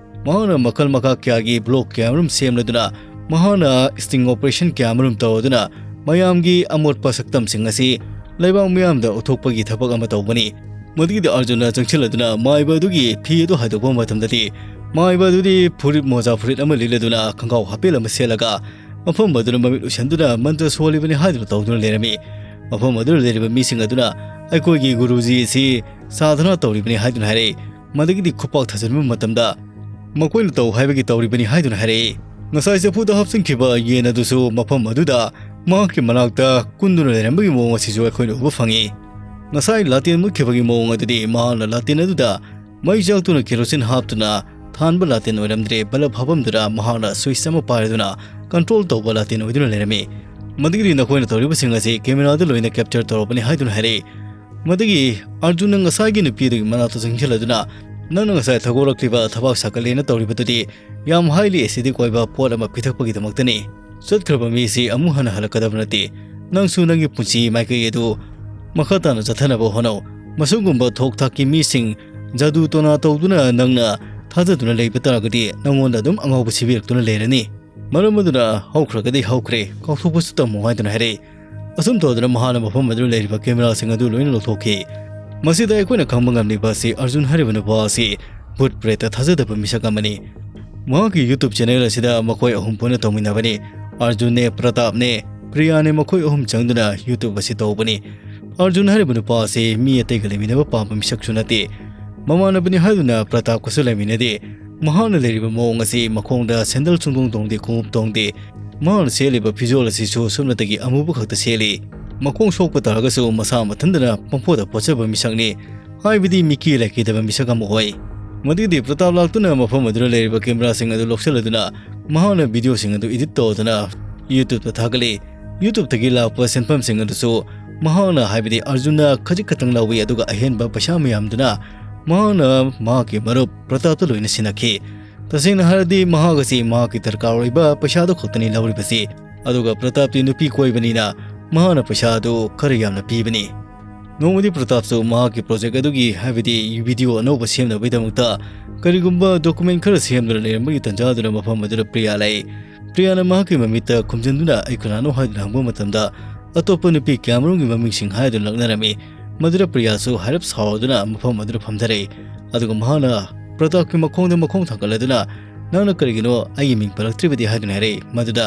ꯃꯍꯥꯛꯅ ꯃꯈꯜ ꯃꯈꯥ ꯀꯌꯥꯒꯤ vlog ꯀꯌꯥꯃꯔꯨꯝ ꯁꯦꯝꯂꯗꯨꯅ, ꯃꯍꯥꯛꯅ sting operation ꯀꯌꯥꯃꯔꯨꯝ ꯇꯧꯔꯗꯨꯅ ꯃꯌꯥꯝꯒꯤ ꯑꯃꯣꯠꯄ ꯁꯛꯇꯝꯁꯤꯡ ꯑꯁꯤ ꯂꯩꯕꯥꯛ ꯃꯤꯌꯥꯝꯗ ꯎꯠꯊꯣꯛꯄꯒꯤ ꯊꯕꯛ ꯑꯃ ꯇꯧꯕꯅꯤ꯫ ꯃꯗꯨꯒꯤꯗ ꯑꯔꯖꯨꯟꯅ ꯆꯪꯁꯤꯜꯂꯗꯨꯅ ꯃꯥꯏꯕ ꯑꯗꯨꯒꯤ ꯐꯤ ꯑꯗꯨ ꯍꯥꯏꯗꯣꯛꯄ ꯃꯇꯝꯗꯗꯤ, ꯃꯥꯏꯕ ꯑꯗꯨꯗꯤ ꯐꯨꯔꯤꯠ, ꯃꯣꯖꯥ ꯐꯨꯔꯤꯠ ꯑꯃ ꯂꯤꯠꯂꯗꯨꯅ ꯈꯣꯡꯒ꯭ꯔꯥꯎ ꯍꯥꯞꯄꯦꯜ ꯑꯃ ꯁꯦꯠꯂꯒ ꯃꯐꯝ ꯑꯗꯨꯗ ꯃꯃꯤꯠ ꯎꯏꯁꯟꯗꯨꯅ ꯃꯟꯇ꯭ꯔ ꯁꯣꯜꯂꯤꯕꯅꯤ ꯍꯥꯏꯗꯨꯅ ꯇꯧꯗꯨꯅ ꯂꯩꯔꯝꯃꯤ꯫ ꯃꯐꯝ ꯑꯗꯨꯗ ꯂꯩꯔꯤꯕ ꯃꯤꯁꯤꯡ ꯑꯗꯨꯅ "ꯑꯩꯈꯣꯏꯒꯤ ꯒꯨꯔꯨꯖꯤ ꯑꯁꯤ ꯁꯥꯙꯅꯥ ꯇꯧꯔꯤꯕꯅꯤ" ꯍꯥꯏꯗꯨꯅ ꯍꯥꯏꯔꯛꯏ꯫ ꯃꯗꯨꯒꯤꯗꯤ ꯈꯨꯄꯥꯛ ꯊꯥꯖꯤꯟꯕ ꯃꯇꯝꯗ ꯃꯈꯣꯏꯅ ꯇꯧ ꯍꯥꯏꯕꯒꯤ ꯇꯧꯔꯤꯕꯅꯤ ꯍꯥꯏꯗꯨꯅ ꯍꯥꯏꯔꯛꯏ꯫ ꯉꯁꯥꯏ ꯆꯐꯨꯗ ꯍꯥꯞꯆꯤꯟꯈꯤꯕ ꯌꯦꯟ ꯑꯗꯨꯁꯨ ꯃꯐꯝ ꯑꯗꯨꯗ ꯃꯍꯥꯛꯀꯤ ꯃꯅꯥꯛꯇ ꯀꯨꯟꯗꯨꯅ ꯂꯩꯔꯝꯕꯒꯤ ꯃꯑꯣꯡ ꯑꯁꯤꯁꯨ ꯑꯩꯈꯣꯏꯅ ꯎꯕ ꯐꯪꯉꯤ꯫ ꯉꯁꯥꯏ ꯂꯥꯇꯦꯟ ꯃꯨꯠꯈꯤꯕꯒꯤ ꯃꯑꯣꯡ ꯑꯗꯨꯗꯤ ꯃꯍꯥꯛꯅ ꯂꯥꯇꯦꯟ ꯑꯗꯨꯗ ꯃꯩ ꯆꯥꯛꯇꯨꯅ ꯀꯦꯔꯣꯁꯤꯟ ꯍꯥꯞꯇꯨꯅ ꯊꯥꯟꯕ ꯂꯥꯇꯦꯟ ꯑꯣꯏꯔꯝꯗ꯭ꯔꯦ, ꯕꯂꯕ ꯍꯥꯞꯄꯝꯗꯨꯅ ꯃꯍꯥꯛꯅ ꯁ꯭ꯋꯤꯆ ꯑꯃ ꯄꯥꯏꯔꯗꯨꯅ ꯀꯟꯇ꯭ꯔꯣꯜ ꯇꯧꯕ ꯂꯥꯇꯦꯟ ꯑꯣꯏꯗꯨꯅ ꯂꯩꯔꯝꯃꯤ꯫ ꯃꯗꯨꯒꯤꯗꯤ ꯅꯈꯣꯏꯅ ꯇꯧꯔꯤꯕꯁꯤꯡ ꯑꯁꯤ ꯀꯦꯃꯦꯔꯥꯗ ꯂꯣꯏꯅ ꯀꯦꯞꯆꯔ ꯇꯧꯔꯕꯅꯤ ꯍꯥꯏꯗꯨꯅ ꯍꯥꯏꯔꯛꯏ꯫ ꯃꯗꯨꯒꯤ ꯑꯔꯖꯨꯟꯅ ꯉꯁꯥꯏꯒꯤ ꯅꯨꯄꯤ ꯑꯗꯨꯒꯤ ꯃꯅꯥꯛꯇ ꯆꯪꯁꯤꯜꯂꯗꯨꯅ, "ꯅꯪꯅ ꯉꯁꯥꯏ ꯊꯧꯒꯠꯂꯛꯂꯤꯕ ꯊꯕꯥꯛ ꯁꯥꯒꯠꯂꯦꯅ ꯇꯧꯔꯤꯕꯗꯨꯗꯤ ꯌꯥꯝ highly acidic ꯑꯣꯏꯕ ꯄꯣꯠ ꯑꯃ ꯄꯤꯊꯛꯄꯒꯤꯗꯃꯛꯇꯅꯤ꯫ ꯆꯠꯈ꯭ꯔꯕ ꯃꯤꯁꯤ ꯑꯃꯨꯛ ꯍꯟꯅ ꯍꯜꯂꯛꯀꯗꯕ ꯅꯠꯇꯦ꯫ ꯅꯪꯁꯨ ꯅꯪꯒꯤ ꯄꯨꯟꯁꯤ ꯃꯥꯏꯀꯩ ꯑꯗꯨ ꯃꯈꯥ ꯇꯥꯅ ꯆꯠꯊꯅꯕ ꯍꯣꯠꯅꯧ꯫ ꯃꯁꯤꯒꯨꯝꯕ ꯊꯣꯛ ꯊꯥꯛꯀꯤ ꯃꯤꯁꯤꯡ ꯖꯥꯗꯨ ꯇꯣꯅꯥ ꯇꯧꯗꯨꯅ ꯅꯪꯅ ꯊꯥꯖꯗꯨꯅ ꯂꯩꯕ ꯇꯥꯔꯒꯗꯤ ꯅꯪꯉꯣꯟꯗ ꯑꯗꯨꯝ ꯑꯉꯥꯎꯕ ꯁꯤꯕꯤꯔꯛꯇꯨꯅ ꯂꯩꯔꯅꯤ꯫ ꯃꯔꯝ ꯑꯗꯨꯅ ꯍꯧꯈ꯭ꯔꯒꯗꯤ ꯍꯧꯈ꯭ꯔꯦ, ꯀꯥꯎꯊꯣꯛꯄꯁꯨ ꯇꯝꯃꯨ" ꯍꯥꯏꯗꯨꯅ ꯍꯥꯏꯔꯛꯏ꯫ ꯑꯁꯨꯝ ꯇꯧꯗꯨꯅ ꯃꯍꯥꯛꯅ ꯃꯐꯝ ꯑꯗꯨꯗ ꯂꯩꯔꯤꯕ ꯀꯦꯃꯦꯔꯥꯁꯤꯡ ꯑꯗꯨ ꯂꯣꯏꯅ ꯂꯧꯊꯣꯛꯈꯤ꯫ ꯃꯁꯤꯗ ꯑꯩꯈꯣꯏꯅ ꯈꯪꯕ ꯉꯝꯂꯤꯕ ꯑꯁꯤ ꯑꯔꯖꯨꯟ ꯍꯥꯏꯔꯤꯕ ꯅꯨꯄꯥ ꯑꯁꯤ ꯚꯨꯠ ꯄ꯭ꯔꯦꯠꯇ ꯊꯥꯖꯗꯕ ꯃꯤꯁꯛ ꯑꯃꯅꯤ꯫ ꯃꯍꯥꯛꯀꯤ YouTube channel ꯑꯁꯤꯗ ꯃꯈꯣꯏ ꯑꯍꯨꯝ ꯄꯨꯟꯅ ꯇꯧꯃꯤꯟꯅꯕꯅꯤ꯫ ꯑꯔꯖꯨꯟꯅꯦ, ꯄ꯭ꯔꯇꯥꯞꯅꯦ, ꯄ꯭ꯔꯤꯌꯥꯅꯦ, ꯃꯈꯣꯏ ꯑꯍꯨꯝ ꯆꯪꯗꯨꯅ YouTube ꯑꯁꯤ ꯇꯧꯕꯅꯤ꯫ ꯑꯔꯖꯨꯟ ꯍꯥꯏꯔꯤꯕ ꯅꯨꯄꯥ ꯑꯁꯤ ꯃꯤ ꯑꯇꯩꯒ ꯂꯩꯃꯤꯟꯅꯕ ꯄꯥꯝꯕ ꯃꯤꯁꯛꯁꯨ ꯅꯠꯇꯦ꯫ ꯃꯃꯥꯟꯅꯕꯅꯤ ꯍꯥꯏꯗꯨꯅ ꯄ꯭ꯔꯇꯥꯞꯀꯁꯨ ꯂꯩꯃꯤꯟꯅꯗꯦ꯫ ꯃꯍꯥꯛꯅ ꯂꯩꯔꯤꯕ ꯃꯑꯣꯡ ꯑꯁꯤ ꯃꯈꯣꯡꯗ ꯁꯦꯟꯗꯜ ꯁꯨꯡꯇꯣꯡ ꯇꯣꯡꯗꯦ, ꯈꯣꯡꯎꯞ ꯇꯣꯡꯗꯦ꯫ ꯃꯍꯥꯛꯅ ꯁꯦꯠꯂꯤꯕ ꯐꯤꯖꯣꯜ ꯑꯁꯤꯁꯨ ꯁꯨꯞꯅꯇꯒꯤ ꯑꯃꯨꯕ ꯈꯛꯇ ꯁꯦꯠꯂꯤ꯫ ꯃꯈꯣꯡ ꯁꯣꯛꯄ ꯇꯥꯔꯒꯁꯨ ꯃꯁꯥ ꯃꯊꯟꯇꯅ ꯄꯪꯐꯣꯠꯇ ꯐꯣꯠꯆꯕ ꯃꯤꯁꯛꯅꯤ꯫ ꯍꯥꯏꯕꯗꯤ ꯃꯤꯀꯤ ꯂꯩꯈꯤꯗꯕ ꯃꯤꯁꯛ ꯑꯃ ꯑꯣꯏ꯫ ꯃꯗꯨꯗꯤ ꯄ꯭ꯔꯇꯥꯞ ꯂꯥꯛꯇꯨꯅ ꯃꯐꯝ ꯑꯗꯨꯗ ꯂꯩꯔꯤꯕ ꯀꯦꯃꯦꯔꯥꯁꯤꯡ ꯑꯗꯨ ꯂꯧꯁꯤꯜꯂꯗꯨꯅ ꯃꯍꯥꯛꯅ ꯚꯤꯗꯤꯑꯣꯁꯤꯡ ꯑꯗꯨ ꯏꯗꯤꯠ ꯇꯧꯗꯨꯅ YouTubeꯇ ꯊꯥꯒꯠꯂꯤ꯫ YouTubeꯇꯒꯤ ꯂꯥꯛꯄ ꯁꯦꯟꯐꯝꯁꯤꯡ ꯑꯗꯨꯁꯨ ꯃꯍꯥꯛꯅ, ꯍꯥꯏꯕꯗꯤ ꯑꯔꯖꯨꯟꯅ ꯈꯖꯤꯛ ꯈꯛꯇꯪ ꯂꯧꯏ, ꯑꯗꯨꯒ ꯑꯍꯦꯟꯕ ꯄꯩꯁꯥ ꯃꯌꯥꯝꯗꯨꯅ ꯃꯍꯥꯛꯅ ꯃꯍꯥꯛꯀꯤ ꯃꯔꯨꯞ ꯄ꯭ꯔꯇꯥꯞꯇ ꯂꯣꯏꯅ ꯁꯤꯟꯅꯈꯤ꯫ ꯇꯁꯦꯡꯅ ꯍꯥꯏꯔꯗꯤ ꯃꯍꯥꯛ ꯑꯁꯤ ꯃꯍꯥꯛꯀꯤ ꯗꯔꯀꯥꯔ ꯑꯣꯏꯕ ꯄꯩꯁꯥꯗꯨ ꯈꯛꯇꯅꯤ ꯂꯧꯔꯤꯕꯁꯤ, ꯑꯗꯨꯒ ꯄ꯭ꯔꯇꯥꯞꯇꯤ ꯅꯨꯄꯤ ꯀꯣꯏꯕꯅꯤꯅ ꯃꯍꯥꯛꯅ ꯄꯩꯁꯥ ꯑꯗꯨ ꯈꯔ ꯌꯥꯝꯅ ꯄꯤꯕꯅꯤ꯫ ꯅꯣꯡꯃꯗꯤ ꯄ꯭ꯔꯇꯥꯞꯁꯨ ꯃꯍꯥꯛꯀꯤ ꯄ꯭ꯔꯣꯖꯦꯛ ꯑꯗꯨꯒꯤ, ꯍꯥꯏꯕꯗꯤ ꯚꯤꯗꯤꯑꯣ ꯑꯅꯧꯕ ꯁꯦꯝꯅꯕꯒꯤꯗꯃꯛꯇ ꯀꯔꯤꯒꯨꯝꯕ ꯗꯣꯀꯨꯃꯦꯟ ꯈꯔ ꯁꯦꯝꯗꯨꯅ ꯂꯩꯔꯝꯕꯒꯤ ꯇꯥꯟꯖꯥꯗꯨꯅ ꯃꯐꯝ ꯑꯗꯨꯗ ꯄ꯭ꯔꯤꯌꯥ ꯂꯩ꯫ ꯄ꯭ꯔꯤꯌꯥꯅ ꯃꯍꯥꯛꯀꯤ ꯃꯃꯤꯠꯇ ꯈꯨꯝꯖꯤꯟꯗꯨꯅ "ꯑꯩ ꯀꯅꯥꯅꯣ?" ꯍꯥꯏꯗꯨꯅ ꯍꯪꯕ ꯃꯇꯝꯗ, ꯑꯇꯣꯞꯄ ꯅꯨꯄꯤ ꯀꯌꯥꯃꯔꯨꯝꯒꯤ ꯃꯃꯤꯡꯁꯤꯡ ꯍꯥꯏꯗꯨꯅ ꯂꯛꯅꯔꯝꯃꯤ꯫ ꯃꯗꯨꯗ ꯄ꯭ꯔꯤꯌꯥꯁꯨ ꯍꯥꯏꯔꯞ ꯁꯥꯎꯔꯗꯨꯅ ꯃꯐꯝ ꯑꯗꯨꯗ ꯐꯝꯊꯔꯛꯏ꯫ ꯑꯗꯨꯒ ꯃꯍꯥꯛꯅ ꯄ꯭ꯔꯇꯥꯞꯀꯤ ꯃꯈꯣꯡꯗ ꯃꯈꯣꯡ ꯊꯥꯡꯒꯠꯂꯗꯨꯅ, "ꯅꯪꯅ ꯀꯔꯤꯒꯤꯅꯣ ꯑꯩꯒꯤ ꯃꯤꯡ ꯄꯜꯂꯛꯇ꯭ꯔꯤꯕꯗꯤ?" ꯍꯥꯏꯗꯨꯅ ꯍꯥꯏꯔꯛꯏ꯫ ꯃꯗꯨꯗ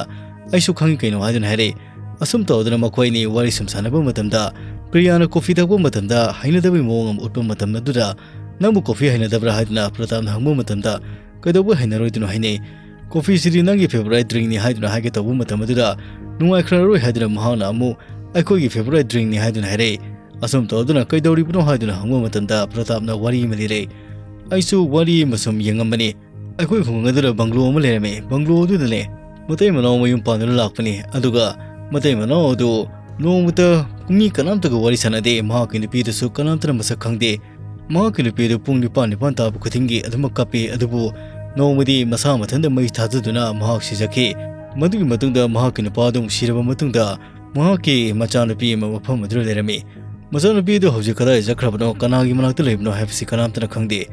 "ꯑꯩꯁꯨ ꯈꯪꯉꯤ ꯀꯩꯅꯣ" ꯍꯥꯏꯗꯨꯅ ꯍꯥꯏꯔꯛꯏ꯫ ꯑꯁꯨꯝ ꯇꯧꯗꯨꯅ ꯃꯈꯣꯏ ꯑꯅꯤ ꯋꯥꯔꯤ ꯁꯨꯝ ꯁꯥꯟꯅꯕ ꯃꯇꯝꯗ, ꯄ꯭ꯔꯤꯌꯥꯅ ꯀꯣꯐꯤ ꯊꯛꯄ ꯃꯇꯝꯗ ꯍꯩꯅꯗꯕꯒꯤ ꯃꯑꯣꯡ ꯑꯃ ꯎꯠꯄ ꯃꯇꯝ ꯑꯗꯨꯗ, "ꯅꯪꯕꯨ ꯀꯣꯐꯤ ꯍꯩꯅꯗꯕ꯭ꯔꯥ?" ꯍꯥꯏꯗꯨꯅ ꯄ꯭ꯔꯇꯥꯞꯅ ꯍꯪꯕ ꯃꯇꯝꯗ, "ꯀꯩꯗꯧꯕꯩ ꯍꯩꯅꯔꯣꯏꯗꯣꯏꯅꯣ?" ꯍꯥꯏꯅꯩ꯫ "ꯀꯣꯐꯤꯁꯤꯗꯤ ꯅꯪꯒꯤ ꯐꯦꯚꯣꯔꯥꯏꯠ ꯗ꯭ꯔꯤꯡꯅꯤ" ꯍꯥꯏꯗꯨꯅ ꯍꯥꯏꯒꯦ ꯇꯧꯕ ꯃꯇꯝ ꯑꯗꯨꯗ, "ꯅꯨꯡꯉꯥꯏꯈ꯭ꯔꯔꯣꯏ" ꯍꯥꯏꯗꯨꯅ ꯃꯍꯥꯛꯅ ꯑꯃꯨꯛ "ꯑꯩꯈꯣꯏꯒꯤ ꯐꯦꯚꯣꯔꯥꯏꯠ ꯗ꯭ꯔꯤꯡꯅꯤ" ꯍꯥꯏꯗꯨꯅ ꯍꯥꯏꯔꯛꯏ꯫ ꯑꯁꯨꯝ ꯇꯧꯗꯨꯅ "ꯀꯩꯗꯧꯔꯤꯕꯅꯣ?" ꯍꯥꯏꯗꯨꯅ ꯍꯪꯕ ꯃꯇꯝꯗ ꯄ꯭ꯔꯇꯥꯞꯅ ꯋꯥꯔꯤ ꯑꯃ ꯂꯤꯔꯛꯏ꯫ "ꯑꯩꯁꯨ ꯋꯥꯔꯤ ꯑꯃ ꯁꯨꯝ ꯌꯦꯡꯉꯝꯕꯅꯤ꯫ ꯑꯩꯈꯣꯏ ꯈꯨꯡꯒꯪ ꯑꯗꯨꯗ ꯕꯪꯒ꯭ꯂꯣ ꯑꯃ ꯂꯩꯔꯝꯃꯤ꯫ ꯕꯪꯒ꯭ꯂꯣ ꯑꯗꯨꯗꯅꯦ ꯃꯇꯩ ꯃꯅꯥꯎ ꯃꯌꯨꯝ ꯄꯥꯟꯗꯨꯅ ꯂꯥꯛꯄꯅꯤ꯫ ꯑꯗꯨꯒ ꯃꯇꯩ ꯃꯅꯥꯎ ꯑꯗꯨ ꯅꯣꯡꯃꯇ ꯃꯤ ꯀꯅꯥꯝꯇꯒ ꯋꯥꯔꯤ ꯁꯥꯟꯅꯗꯦ꯫ ꯃꯍꯥꯛꯀꯤ ꯅꯨꯄꯤꯗꯨꯁꯨ ꯀꯅꯥꯝꯇꯅ ꯃꯁꯛ ꯈꯪꯗꯦ꯫ ꯃꯍꯥꯛꯀꯤ ꯅꯨꯄꯤꯗꯨ ꯄꯨꯡ ꯅꯤꯄꯥꯟ, ꯅꯤꯄꯥꯟ ꯇꯥꯕ ꯈꯨꯗꯤꯡꯒꯤ ꯑꯗꯨꯃꯛ ꯀꯞꯄꯤ꯫ ꯑꯗꯨꯕꯨ ꯅꯣꯡꯃꯗꯤ ꯃꯁꯥ ꯃꯊꯟꯇ ꯃꯩ ꯊꯥꯖꯗꯨꯅ ꯃꯍꯥꯛ ꯁꯤꯖꯈꯤ꯫ ꯃꯗꯨꯒꯤ ꯃꯇꯨꯡꯗ ꯃꯍꯥꯛꯀꯤ ꯅꯨꯄꯥ ꯑꯗꯨ ꯑꯃꯨꯛ ꯁꯤꯔꯕ ꯃꯇꯨꯡꯗ ꯃꯍꯥꯛꯀꯤ ꯃꯆꯥꯅꯨꯄꯤ ꯑꯃ ꯃꯐꯝ ꯑꯗꯨꯗ ꯂꯩꯔꯝꯃꯤ꯫ ꯃꯆꯥꯅꯨꯄꯤ ꯑꯗꯨ ꯍꯧꯖꯤꯛ ꯀꯗꯥꯏ ꯆꯠꯈ꯭ꯔꯕꯅꯣ, ꯀꯅꯥꯒꯤ ꯃꯅꯥꯛꯇ ꯂꯩꯕꯅꯣ ꯍꯥꯏꯕꯁꯤ ꯀꯅꯥꯝꯇꯅ ꯈꯪꯗꯦ꯫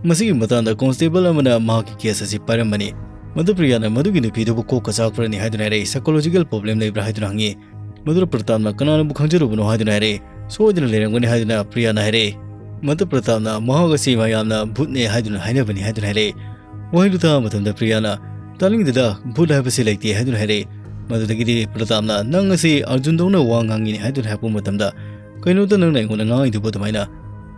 ꯃꯁꯤꯒꯤ ꯃꯇꯥꯡꯗ ꯀꯣꯟꯁꯇꯦꯕꯜ ꯑꯃꯅ ꯃꯍꯥꯛꯀꯤ ꯀꯦꯁ ꯑꯁꯤ ꯄꯥꯏꯔꯝꯕꯅꯤ꯫ ꯃꯗꯨ ꯄ꯭ꯔꯤꯌꯥꯅ ꯃꯗꯨꯒꯤ ꯅꯨꯄꯤꯗꯨꯕꯨ ꯀꯣꯛꯀ ꯆꯥꯛꯄ꯭ꯔꯅꯤ ꯍꯥꯏꯗꯨꯅ ꯍꯥꯏꯔꯛꯏ꯫ ꯁꯥꯏꯀꯣꯂꯣꯖꯤꯀꯦꯜ ꯄ꯭ꯔꯣꯕ꯭ꯂꯦꯝ ꯂꯩꯕ꯭ꯔꯥ ꯍꯥꯏꯗꯨꯅ ꯍꯪꯉꯤ꯫ ꯃꯗꯨꯗ ꯄ꯭ꯔꯇꯥꯞꯅ "ꯀꯅꯥꯅꯕꯨ ꯈꯪꯖꯔꯨꯕꯅꯣ?" ꯍꯥꯏꯗꯨꯅ ꯍꯥꯏꯔꯛꯏ꯫ "ꯁꯣꯏꯗꯅ ꯂꯩꯔꯝꯒꯅꯤ" ꯍꯥꯏꯗꯨꯅ ꯄ꯭ꯔꯤꯌꯥꯅ ꯍꯥꯏꯔꯛꯏ꯫ ꯃꯗꯨ ꯄ꯭ꯔꯇꯥꯞꯅ "ꯃꯍꯥꯛ ꯑꯁꯤ ꯃꯌꯥꯝꯅ ꯚꯨꯠꯅꯦ ꯍꯥꯏꯗꯨꯅ ꯍꯥꯏꯅꯕꯅꯤ" ꯍꯥꯏꯗꯨꯅ ꯍꯥꯏꯔꯛꯏ꯫ ꯋꯥꯍꯩꯗꯨ ꯇꯥꯕ ꯃꯇꯝꯗ ꯄ꯭ꯔꯤꯌꯥꯅ "ꯇꯥꯅꯤꯡꯗꯦꯗ, ꯚꯨꯠ ꯍꯥꯏꯕꯁꯤ ꯂꯩꯇꯦ" ꯍꯥꯏꯗꯨꯅ ꯍꯥꯏꯔꯛꯏ꯫ ꯃꯗꯨꯗꯒꯤꯗꯤ ꯄ꯭ꯔꯇꯥꯞꯅ "ꯅꯪ ꯑꯁꯤ ꯑꯔꯖꯨꯟꯗꯧꯅ ꯋꯥ ꯉꯥꯡꯉꯤꯅꯦ" ꯍꯥꯏꯗꯨꯅ ꯍꯥꯏꯔꯛꯄ ꯃꯇꯝꯗ "ꯀꯩꯅꯣꯗ ꯅꯪꯅ ꯑꯩꯉꯣꯟꯗ ꯉꯥꯡꯉꯤꯗꯨꯕꯨ ꯑꯗꯨꯃꯥꯏꯅ?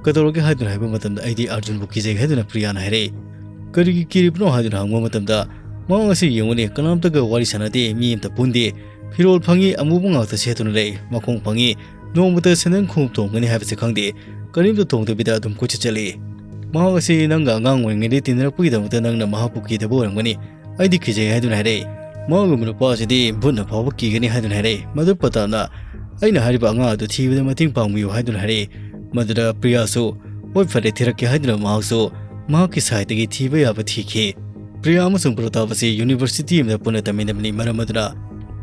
ꯀꯩꯗꯧꯔꯒꯦ?" ꯍꯥꯏꯗꯨꯅ ꯍꯥꯏꯕ ꯃꯇꯝꯗ, "ꯑꯩꯗꯤ ꯑꯔꯖꯨꯟꯕꯨ ꯀꯤꯖꯩ" ꯍꯥꯏꯗꯨꯅ ꯄ꯭ꯔꯤꯌꯥꯅ ꯍꯥꯏꯔꯛꯏ꯫ "ꯀꯔꯤꯒꯤ ꯀꯤꯔꯤꯕꯅꯣ?" ꯍꯥꯏꯗꯨꯅ ꯍꯪꯕ ꯃꯇꯝꯗ, "ꯃꯍꯥꯛ ꯑꯁꯤ ꯌꯦꯡꯉꯨꯅꯦ, ꯀꯅꯥꯝꯇꯒ ꯋꯥꯔꯤ ꯁꯥꯟꯅꯗꯦ, ꯃꯤ ꯑꯃꯇ ꯄꯨꯟꯗꯦ, ꯐꯤꯔꯣꯜ ꯐꯪꯉꯤ ꯑꯃꯨꯕ ꯉꯥꯛꯇ ꯁꯦꯠꯇꯨꯅ ꯂꯩ, ꯃꯈꯣꯡ ꯐꯪꯉꯤ ꯅꯣꯡꯃꯇ ꯁꯦꯟꯗꯟ ꯈꯣꯡꯎꯞ ꯇꯣꯡꯒꯅꯤ ꯍꯥꯏꯕꯁꯦ ꯈꯪꯗꯦ, ꯀꯔꯤꯝꯇ ꯇꯣꯡꯗꯕꯤꯗ ꯑꯗꯨꯝ ꯀꯣꯏꯆꯠ ꯆꯠꯂꯤ꯫ ꯃꯍꯥꯛ ꯑꯁꯤ ꯅꯪꯒ ꯑꯉꯥꯡ ꯑꯣꯏꯔꯤꯉꯩꯗꯒꯤ ꯇꯤꯟꯅꯔꯛꯄꯒꯤꯗꯃꯛꯇ ꯅꯪꯅ ꯃꯍꯥꯛꯄꯨ ꯀꯤꯗꯕ ꯑꯣꯏꯔꯝꯒꯅꯤ꯫ ꯑꯩꯗꯤ ꯀꯤꯖꯩ" ꯍꯥꯏꯗꯨꯅ ꯍꯥꯏꯔꯛꯏ꯫ "ꯃꯍꯥꯛꯀꯨꯝꯕ ꯅꯨꯄꯥ ꯑꯁꯤꯗꯤ ꯚꯨꯠꯅ ꯐꯥꯎꯕ ꯀꯤꯒꯅꯤ" ꯍꯥꯏꯗꯨꯅ ꯍꯥꯏꯔꯛꯏ꯫ ꯃꯗꯨ ꯄ꯭ꯔꯇꯥꯞꯅ, "ꯑꯩꯅ ꯍꯥꯏꯔꯤꯕ ꯑꯉꯥꯡ ꯑꯗꯨ ꯊꯤꯕꯗ ꯃꯇꯦꯡ ꯄꯥꯡꯕꯤꯌꯨ" ꯍꯥꯏꯗꯨꯅ ꯍꯥꯏꯔꯛꯏ꯫ ꯃꯗꯨꯗ ꯄ꯭ꯔꯤꯌꯥꯁꯨ, "ꯍꯣꯏ, ꯐꯔꯦ, ꯊꯤꯔꯛꯀꯦ" ꯍꯥꯏꯗꯨꯅ ꯃꯍꯥꯛꯁꯨ ꯃꯍꯥꯛꯀꯤ ꯁꯥꯏꯠꯇꯒꯤ ꯊꯤꯕ ꯌꯥꯕ ꯊꯤꯈꯤ꯫ ꯄ꯭ꯔꯤꯌꯥ ꯑꯃꯁꯨꯡ ꯄ꯭ꯔꯇꯥꯞ ꯑꯁꯤ ꯌꯨꯅꯤꯚꯔꯁꯤꯇꯤ ꯑꯃꯗ ꯄꯨꯟꯅ ꯇꯝꯃꯤꯟꯅꯕꯅꯤ꯫ ꯃꯔꯝ ꯑꯗꯨꯅ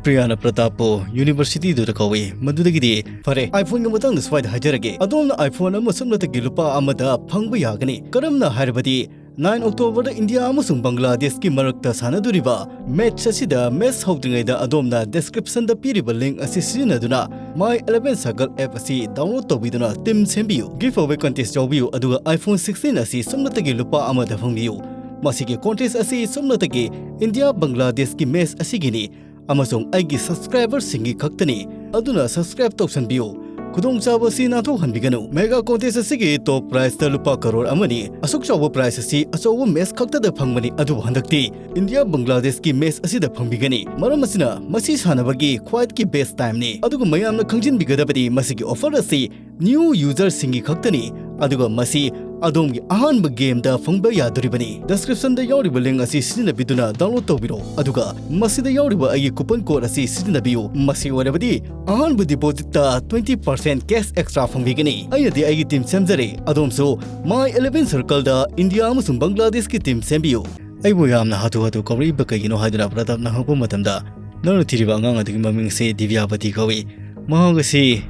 ꯄ꯭ꯔꯤꯌꯥꯅ ꯄ꯭ꯔꯇꯥꯞꯄꯨ ꯌꯨꯅꯤꯚꯔꯁꯤꯇꯤꯗꯨꯗ ꯀꯧꯏ꯫ ꯃꯗꯨꯗꯒꯤꯗꯤ, "ꯐꯔꯦ, iPhoneꯒꯤ ꯃꯇꯥꯡꯗ ꯁ꯭ꯋꯥꯏꯗ ꯍꯥꯏꯖꯔꯒꯦ꯫ ꯑꯗꯣꯝꯅ iPhone ꯑꯃ ꯁꯨꯞꯅꯇꯒꯤ ꯂꯨꯄꯥ ꯑꯃꯗ ꯐꯪꯕ ꯌꯥꯒꯅꯤ꯫ ꯀꯔꯝꯅ ꯍꯥꯏꯔꯕꯗꯤ, ꯅꯥꯏꯟ Octoberꯗ ꯏꯟꯗꯤꯌꯥ ꯑꯃꯁꯨꯡ ꯕꯪꯒ꯭ꯂꯥꯗꯦꯁꯀꯤ ꯃꯔꯛꯇ ꯁꯥꯟꯅꯗꯣꯔꯤꯕ match ꯑꯁꯤꯗ match ꯍꯧꯗ꯭ꯔꯤꯉꯩꯗ ꯑꯗꯣꯝꯅ descriptionꯗ ꯄꯤꯔꯤꯕ link ꯑꯁꯤ ꯁꯤꯖꯤꯟꯅꯗꯨꯅ My eleven Circle app ꯑꯁꯤ download ꯇꯧꯕꯤꯗꯨꯅ team ꯁꯦꯝꯕꯤꯌꯨ꯫ Giveaway contest ꯌꯥꯎꯕꯤꯌꯨ, ꯑꯗꯨꯒ iPhone sixteen ꯑꯁꯤ ꯁꯨꯞꯅꯇꯒꯤ ꯂꯨꯄꯥ ꯑꯃꯗ ꯐꯪꯕꯤꯌꯨ꯫ ꯃꯁꯤꯒꯤ contest ꯑꯁꯤ ꯁꯨꯞꯅꯇꯒꯤ ꯏꯟꯗꯤꯌꯥ ꯕꯪꯒ꯭ꯂꯥꯗꯦꯁꯀꯤ match ꯑꯁꯤꯒꯤꯅꯤ ꯑꯃꯁꯨꯡ ꯑꯩꯒꯤ subscriberꯁꯤꯡꯒꯤ ꯈꯛꯇꯅꯤ꯫ ꯑꯗꯨꯅ subscribe ꯇꯧꯁꯟꯕꯤꯌꯨ꯫ ꯈꯨꯗꯣꯡꯆꯥꯕ ꯑꯁꯤ ꯅꯥꯟꯊꯣꯛꯍꯟꯕꯤꯒꯅꯨ꯫ Mega contest ꯑꯁꯤꯒꯤ top prizeꯇ ꯂꯨꯄꯥ ꯀꯔꯣꯔ ꯑꯃꯅꯤ꯫ ꯑꯁꯨꯛ ꯆꯥꯎꯕ prize ꯑꯁꯤ ꯑꯆꯧꯕ match ꯈꯛꯇꯗ ꯐꯪꯕꯅꯤ, ꯑꯗꯨꯕꯨ ꯍꯟꯗꯛꯇꯤ ꯏꯟꯗꯤꯌꯥ ꯕꯪꯒ꯭ꯂꯥꯗꯦꯁꯀꯤ match ꯑꯁꯤꯗ ꯐꯪꯕꯤꯒꯅꯤ꯫ ꯃꯔꯝ ꯑꯁꯤꯅ, ꯃꯁꯤ ꯁꯥꯟꯅꯕꯒꯤ ꯈ꯭ꯋꯥꯏꯗꯒꯤ best timeꯅꯤ꯫ ꯑꯗꯨꯒ ꯃꯌꯥꯝꯅ ꯈꯪꯖꯤꯟꯕꯤꯒꯗꯕꯗꯤ, ꯃꯁꯤꯒꯤ offer ꯑꯁꯤ new userꯁꯤꯡꯒꯤ ꯈꯛꯇꯅꯤ, ꯑꯗꯨꯒ ꯃꯁꯤ ꯑꯗꯣꯝꯒꯤ ꯑꯍꯥꯟꯕ gameꯗ ꯐꯪꯕ ꯌꯥꯗꯣꯔꯤꯕꯅꯤ꯫ Descriptionꯗ ꯌꯥꯎꯔꯤꯕ link ꯑꯁꯤ ꯁꯤꯖꯤꯟꯅꯕꯤꯗꯨꯅ download ꯇꯧꯕꯤꯔꯣ, ꯑꯗꯨꯒ ꯃꯁꯤꯗ ꯌꯥꯎꯔꯤꯕ ꯑꯩꯒꯤ coupon code ꯑꯁꯤ ꯁꯤꯖꯤꯟꯅꯕꯤꯌꯨ꯫ ꯃꯁꯤ ꯑꯣꯏꯔꯕꯗꯤ ꯑꯍꯥꯟꯕ depositꯇ twenty percent cash extra ꯐꯪꯕꯤꯒꯅꯤ꯫ ꯑꯩꯅꯗꯤ ꯑꯩꯒꯤ team ꯁꯦꯝꯖꯔꯦ, ꯑꯗꯣꯝꯁꯨ My eleven Circleꯗ ꯏꯟꯗꯤꯌꯥ ꯑꯃꯁꯨꯡ ꯕꯪꯒ꯭ꯂꯥꯗꯦꯁꯀꯤ team ꯁꯦꯝꯕꯤꯌꯨ꯫ "ꯑꯩꯕꯨ ꯌꯥꯝꯅ ꯍꯥꯊꯨ ꯍꯥꯊꯨ ꯀꯧꯔꯛꯏꯕ ꯀꯩꯒꯤꯅꯣ?" ꯍꯥꯏꯗꯨꯅ ꯄ꯭ꯔꯇꯥꯞꯅ ꯍꯪꯉꯛꯄ ꯃꯇꯝꯗ, "ꯅꯪꯅ ꯊꯤꯔꯤꯕ ꯑꯉꯥꯡ ꯑꯗꯨꯒꯤ ꯃꯃꯤꯡ ꯑꯁꯤ ꯗꯤꯕ꯭ꯌꯥꯕꯇꯤ ꯀꯧꯏ꯫ ꯃꯍꯥꯛ ꯑꯁꯤ,"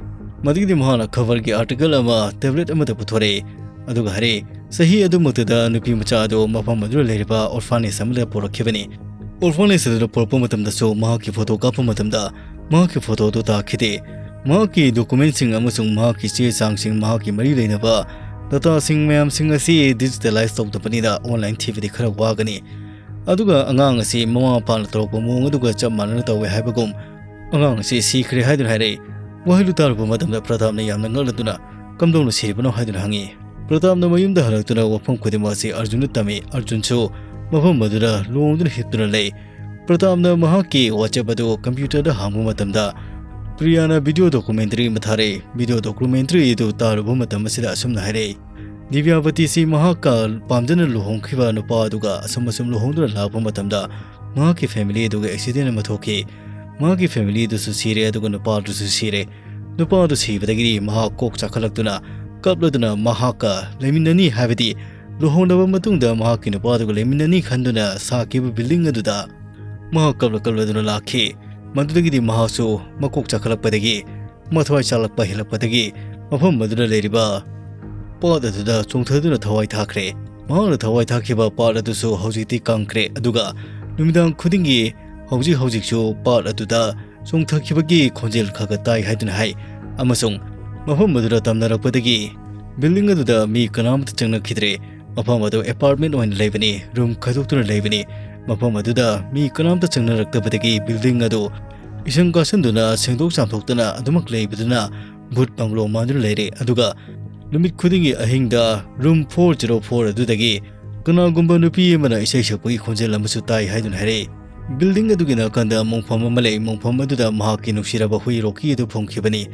ꯃꯗꯨꯒꯤꯗꯤ ꯃꯍꯥꯛꯅ coverꯒꯤ article ꯑꯃ tablet ꯑꯃꯗ ꯄꯨꯊꯣꯔꯛꯏ, ꯑꯗꯨꯒ ꯍꯥꯏꯔꯛꯏ, "ꯆꯍꯤ ꯑꯗꯨꯃꯛꯇꯗ ꯅꯨꯄꯤ ꯃꯆꯥ ꯑꯗꯨ ꯃꯐꯝ ꯑꯗꯨꯗ ꯂꯩꯔꯤꯕ orphanage ꯑꯃꯗ ꯄꯨꯔꯛꯈꯤꯕꯅꯤ꯫ Orphanage ꯑꯗꯨꯗ ꯄꯨꯔꯛꯄ ꯃꯇꯝꯗꯁꯨ ꯃꯍꯥꯛꯀꯤ photo ꯀꯥꯞꯄ ꯃꯇꯝꯗ ꯃꯍꯥꯛꯀꯤ photo ꯑꯗꯨ ꯇꯥꯈꯤꯗꯦ꯫ ꯃꯍꯥꯛꯀꯤ documentꯁꯤꯡ ꯑꯃꯁꯨꯡ ꯃꯍꯥꯛꯀꯤ ꯆꯦ ꯆꯥꯡꯁꯤꯡ, ꯃꯍꯥꯛꯀꯤ ꯃꯔꯤ ꯂꯩꯅꯕ dataꯁꯤꯡ ꯃꯌꯥꯝꯁꯤꯡ ꯑꯁꯤ digitalize ꯇꯧꯗꯕꯅꯤꯅ online ꯊꯤꯕꯗꯤ ꯈꯔ ꯋꯥꯒꯅꯤ꯫ ꯑꯗꯨꯒ ꯑꯉꯥꯡ ꯑꯁꯤ ꯃꯃꯥ ꯃꯄꯥꯅ ꯇꯧꯔꯛꯄ ꯃꯑꯣꯡ ꯑꯗꯨꯒ ꯆꯞ ꯃꯥꯟꯅꯅ ꯇꯧꯋꯦ ꯍꯥꯏꯕꯒꯨꯝ ꯑꯉꯥꯡ ꯑꯁꯤ ꯁꯤꯈ꯭ꯔꯦ" ꯍꯥꯏꯗꯨꯅ ꯍꯥꯏꯔꯛꯏ꯫ ꯋꯥꯍꯩꯗꯨ ꯇꯥꯔꯨꯕ ꯃꯇꯝꯗ ꯄ꯭ꯔꯇꯥꯞꯅ ꯌꯥꯝꯅ ꯉꯛꯂꯗꯨꯅ "ꯀꯝꯗꯧꯅ ꯁꯤꯔꯤꯕꯅꯣ?" ꯍꯥꯏꯗꯨꯅ ꯍꯪꯉꯤ꯫ ꯄ꯭ꯔꯇꯥꯞꯅ ꯃꯌꯨꯝꯗ ꯍꯜꯂꯛꯇꯨꯅ ꯋꯥꯐꯝ ꯈꯨꯗꯤꯡꯃꯛ ꯑꯁꯤ ꯑꯔꯖꯨꯟꯗ ꯇꯝꯃꯤ꯫ ꯑꯔꯖꯨꯟꯁꯨ ꯃꯐꯝ ꯑꯗꯨꯗ ꯂꯨꯍꯣꯡꯗꯨꯅ ꯍꯤꯞꯇꯨꯅ ꯂꯩ꯫ ꯄ꯭ꯔꯇꯥꯞꯅ ꯃꯍꯥꯛꯀꯤ WhatsApp ꯑꯗꯨ computerꯗ ꯍꯥꯡꯕ ꯃꯇꯝꯗ ꯄ꯭ꯔꯤꯌꯥꯅ video documentary ꯑꯃ ꯊꯥꯔꯛꯏ꯫ Video documentary ꯑꯗꯨ ꯇꯥꯔꯨꯕ ꯃꯇꯝ ꯑꯁꯤꯗ ꯑꯁꯨꯝꯅ ꯍꯥꯏꯔꯛꯏ, "ꯗꯤꯕ꯭ꯌꯥꯕꯇꯤꯁꯤ ꯃꯍꯥꯛꯀ ꯄꯥꯝꯖꯅ ꯂꯨꯍꯣꯡꯈꯤꯕ ꯅꯨꯄꯥ ꯑꯗꯨꯒ ꯑꯁꯨꯝ ꯑꯁꯨꯝ ꯂꯨꯍꯣꯡꯗꯨꯅ ꯂꯥꯛꯄ ꯃꯇꯝꯗ ꯃꯍꯥꯛꯀꯤ family ꯑꯗꯨꯒ accident ꯑꯃ ꯊꯣꯛꯈꯤ꯫ ꯃꯍꯥꯛꯀꯤ family ꯑꯗꯨꯁꯨ ꯁꯤꯔꯦ, ꯑꯗꯨꯒ ꯅꯨꯄꯥ ꯑꯗꯨꯁꯨ ꯁꯤꯔꯦ꯫ ꯅꯨꯄꯥ ꯑꯗꯨ ꯁꯤꯕꯗꯒꯤꯗꯤ ꯃꯍꯥꯛ ꯀꯣꯛ ꯆꯥꯈꯠꯂꯛꯇꯨꯅ ꯀꯞꯂꯗꯨꯅ ꯃꯍꯥꯛꯀ ꯂꯩꯃꯤꯟꯅꯅꯤ, ꯍꯥꯏꯕꯗꯤ ꯂꯨꯍꯣꯡꯂꯕ ꯃꯇꯨꯡꯗ ꯃꯍꯥꯛꯀꯤ ꯅꯨꯄꯥ ꯑꯗꯨꯒ ꯂꯩꯃꯤꯟꯅꯅꯤ ꯈꯟꯗꯨꯅ ꯁꯥꯈꯤꯕ building ꯑꯗꯨꯗ ꯃꯍꯥꯛ ꯀꯞꯂ ꯀꯞꯂꯗꯨꯅ ꯂꯥꯛꯈꯤ꯫ ꯃꯗꯨꯗꯒꯤꯗꯤ ꯃꯍꯥꯛꯁꯨ ꯃꯀꯣꯛ ꯆꯥꯈꯠꯂꯛꯄꯗꯒꯤ, ꯃꯊ꯭ꯋꯥꯏ ꯆꯥꯛꯂꯛꯄ ꯍꯦꯜꯂꯛꯄꯗꯒꯤ ꯃꯐꯝ ꯑꯗꯨꯗ ꯂꯩꯔꯤꯕ ꯄꯥꯠ ꯑꯗꯨꯗ ꯆꯣꯡꯊꯗꯨꯅ ꯊꯋꯥꯏ ꯊꯥꯈ꯭ꯔꯦ꯫ ꯃꯍꯥꯛꯅ ꯊꯋꯥꯏ ꯊꯥꯈꯤꯕ ꯄꯥꯠ ꯑꯗꯨꯁꯨ ꯍꯧꯖꯤꯛꯇꯤ ꯀꯪꯈ꯭ꯔꯦ, ꯑꯗꯨꯒ ꯅꯨꯃꯤꯗꯥꯡ ꯈꯨꯗꯤꯡꯒꯤ ꯍꯧꯖꯤꯛ ꯍꯧꯖꯤꯛꯁꯨ ꯄꯥꯠ ꯑꯗꯨꯗ ꯆꯣꯡꯊꯈꯤꯕꯒꯤ ꯈꯣꯟꯖꯦꯜ ꯈꯔ ꯈꯔ ꯇꯥꯏ" ꯍꯥꯏꯗꯨꯅ ꯍꯥꯏ꯫ ꯑꯃꯁꯨꯡ ꯃꯐꯝ ꯑꯗꯨꯗ ꯇꯝꯅꯔꯛꯄꯗꯒꯤ building ꯑꯗꯨꯗ ꯃꯤ ꯀꯅꯥꯃꯠꯇ ꯆꯪꯅꯈꯤꯗ꯭ꯔꯦ꯫ ꯃꯐꯝ ꯑꯗꯨ apartment ꯑꯣꯏꯅ ꯂꯩꯕꯅꯤ, room ꯈꯥꯏꯗꯣꯛꯇꯨꯅ ꯂꯩꯕꯅꯤ꯫ ꯃꯐꯝ ꯑꯗꯨꯗ ꯃꯤ ꯀꯅꯥꯝꯇ ꯆꯪꯅꯔꯛꯇꯕꯗꯒꯤ building ꯑꯗꯨ ꯏꯁꯪ ꯀꯥꯁꯟꯗꯨꯅ ꯁꯦꯡꯗꯣꯛ ꯆꯥꯝꯊꯣꯛꯇꯅ ꯑꯗꯨꯃꯛ ꯂꯩꯕꯗꯨꯅ ꯚꯨꯠ ꯕꯪꯒ꯭ꯂꯣ ꯃꯥꯟꯗꯨꯅ ꯂꯩꯔꯦ꯫ ꯑꯗꯨꯒ ꯅꯨꯃꯤꯠ ꯈꯨꯗꯤꯡꯒꯤ ꯑꯍꯤꯡꯗ room four zero four ꯑꯗꯨꯗꯒꯤ ꯀꯅꯥꯒꯨꯝꯕ ꯅꯨꯄꯤ ꯑꯃꯅ ꯏꯁꯩ ꯁꯛꯄꯒꯤ ꯈꯣꯟꯖꯦꯜ ꯑꯃꯁꯨ ꯇꯥꯏ ꯍꯥꯏꯗꯨꯅ ꯍꯥꯏꯔꯛꯏ꯫ Building ꯑꯗꯨꯒꯤ ꯅꯥꯀꯟꯗ ꯃꯣꯡꯐꯝ ꯑꯃ ꯂꯩ꯫ ꯃꯣꯡꯐꯝ ꯑꯗꯨꯗ ꯃꯍꯥꯛꯀꯤ ꯅꯨꯡꯁꯤꯔꯕ ꯍꯨꯏ ꯔꯣꯀꯤ ꯑꯗꯨ ꯐꯨꯝꯈꯤꯕꯅꯤ꯫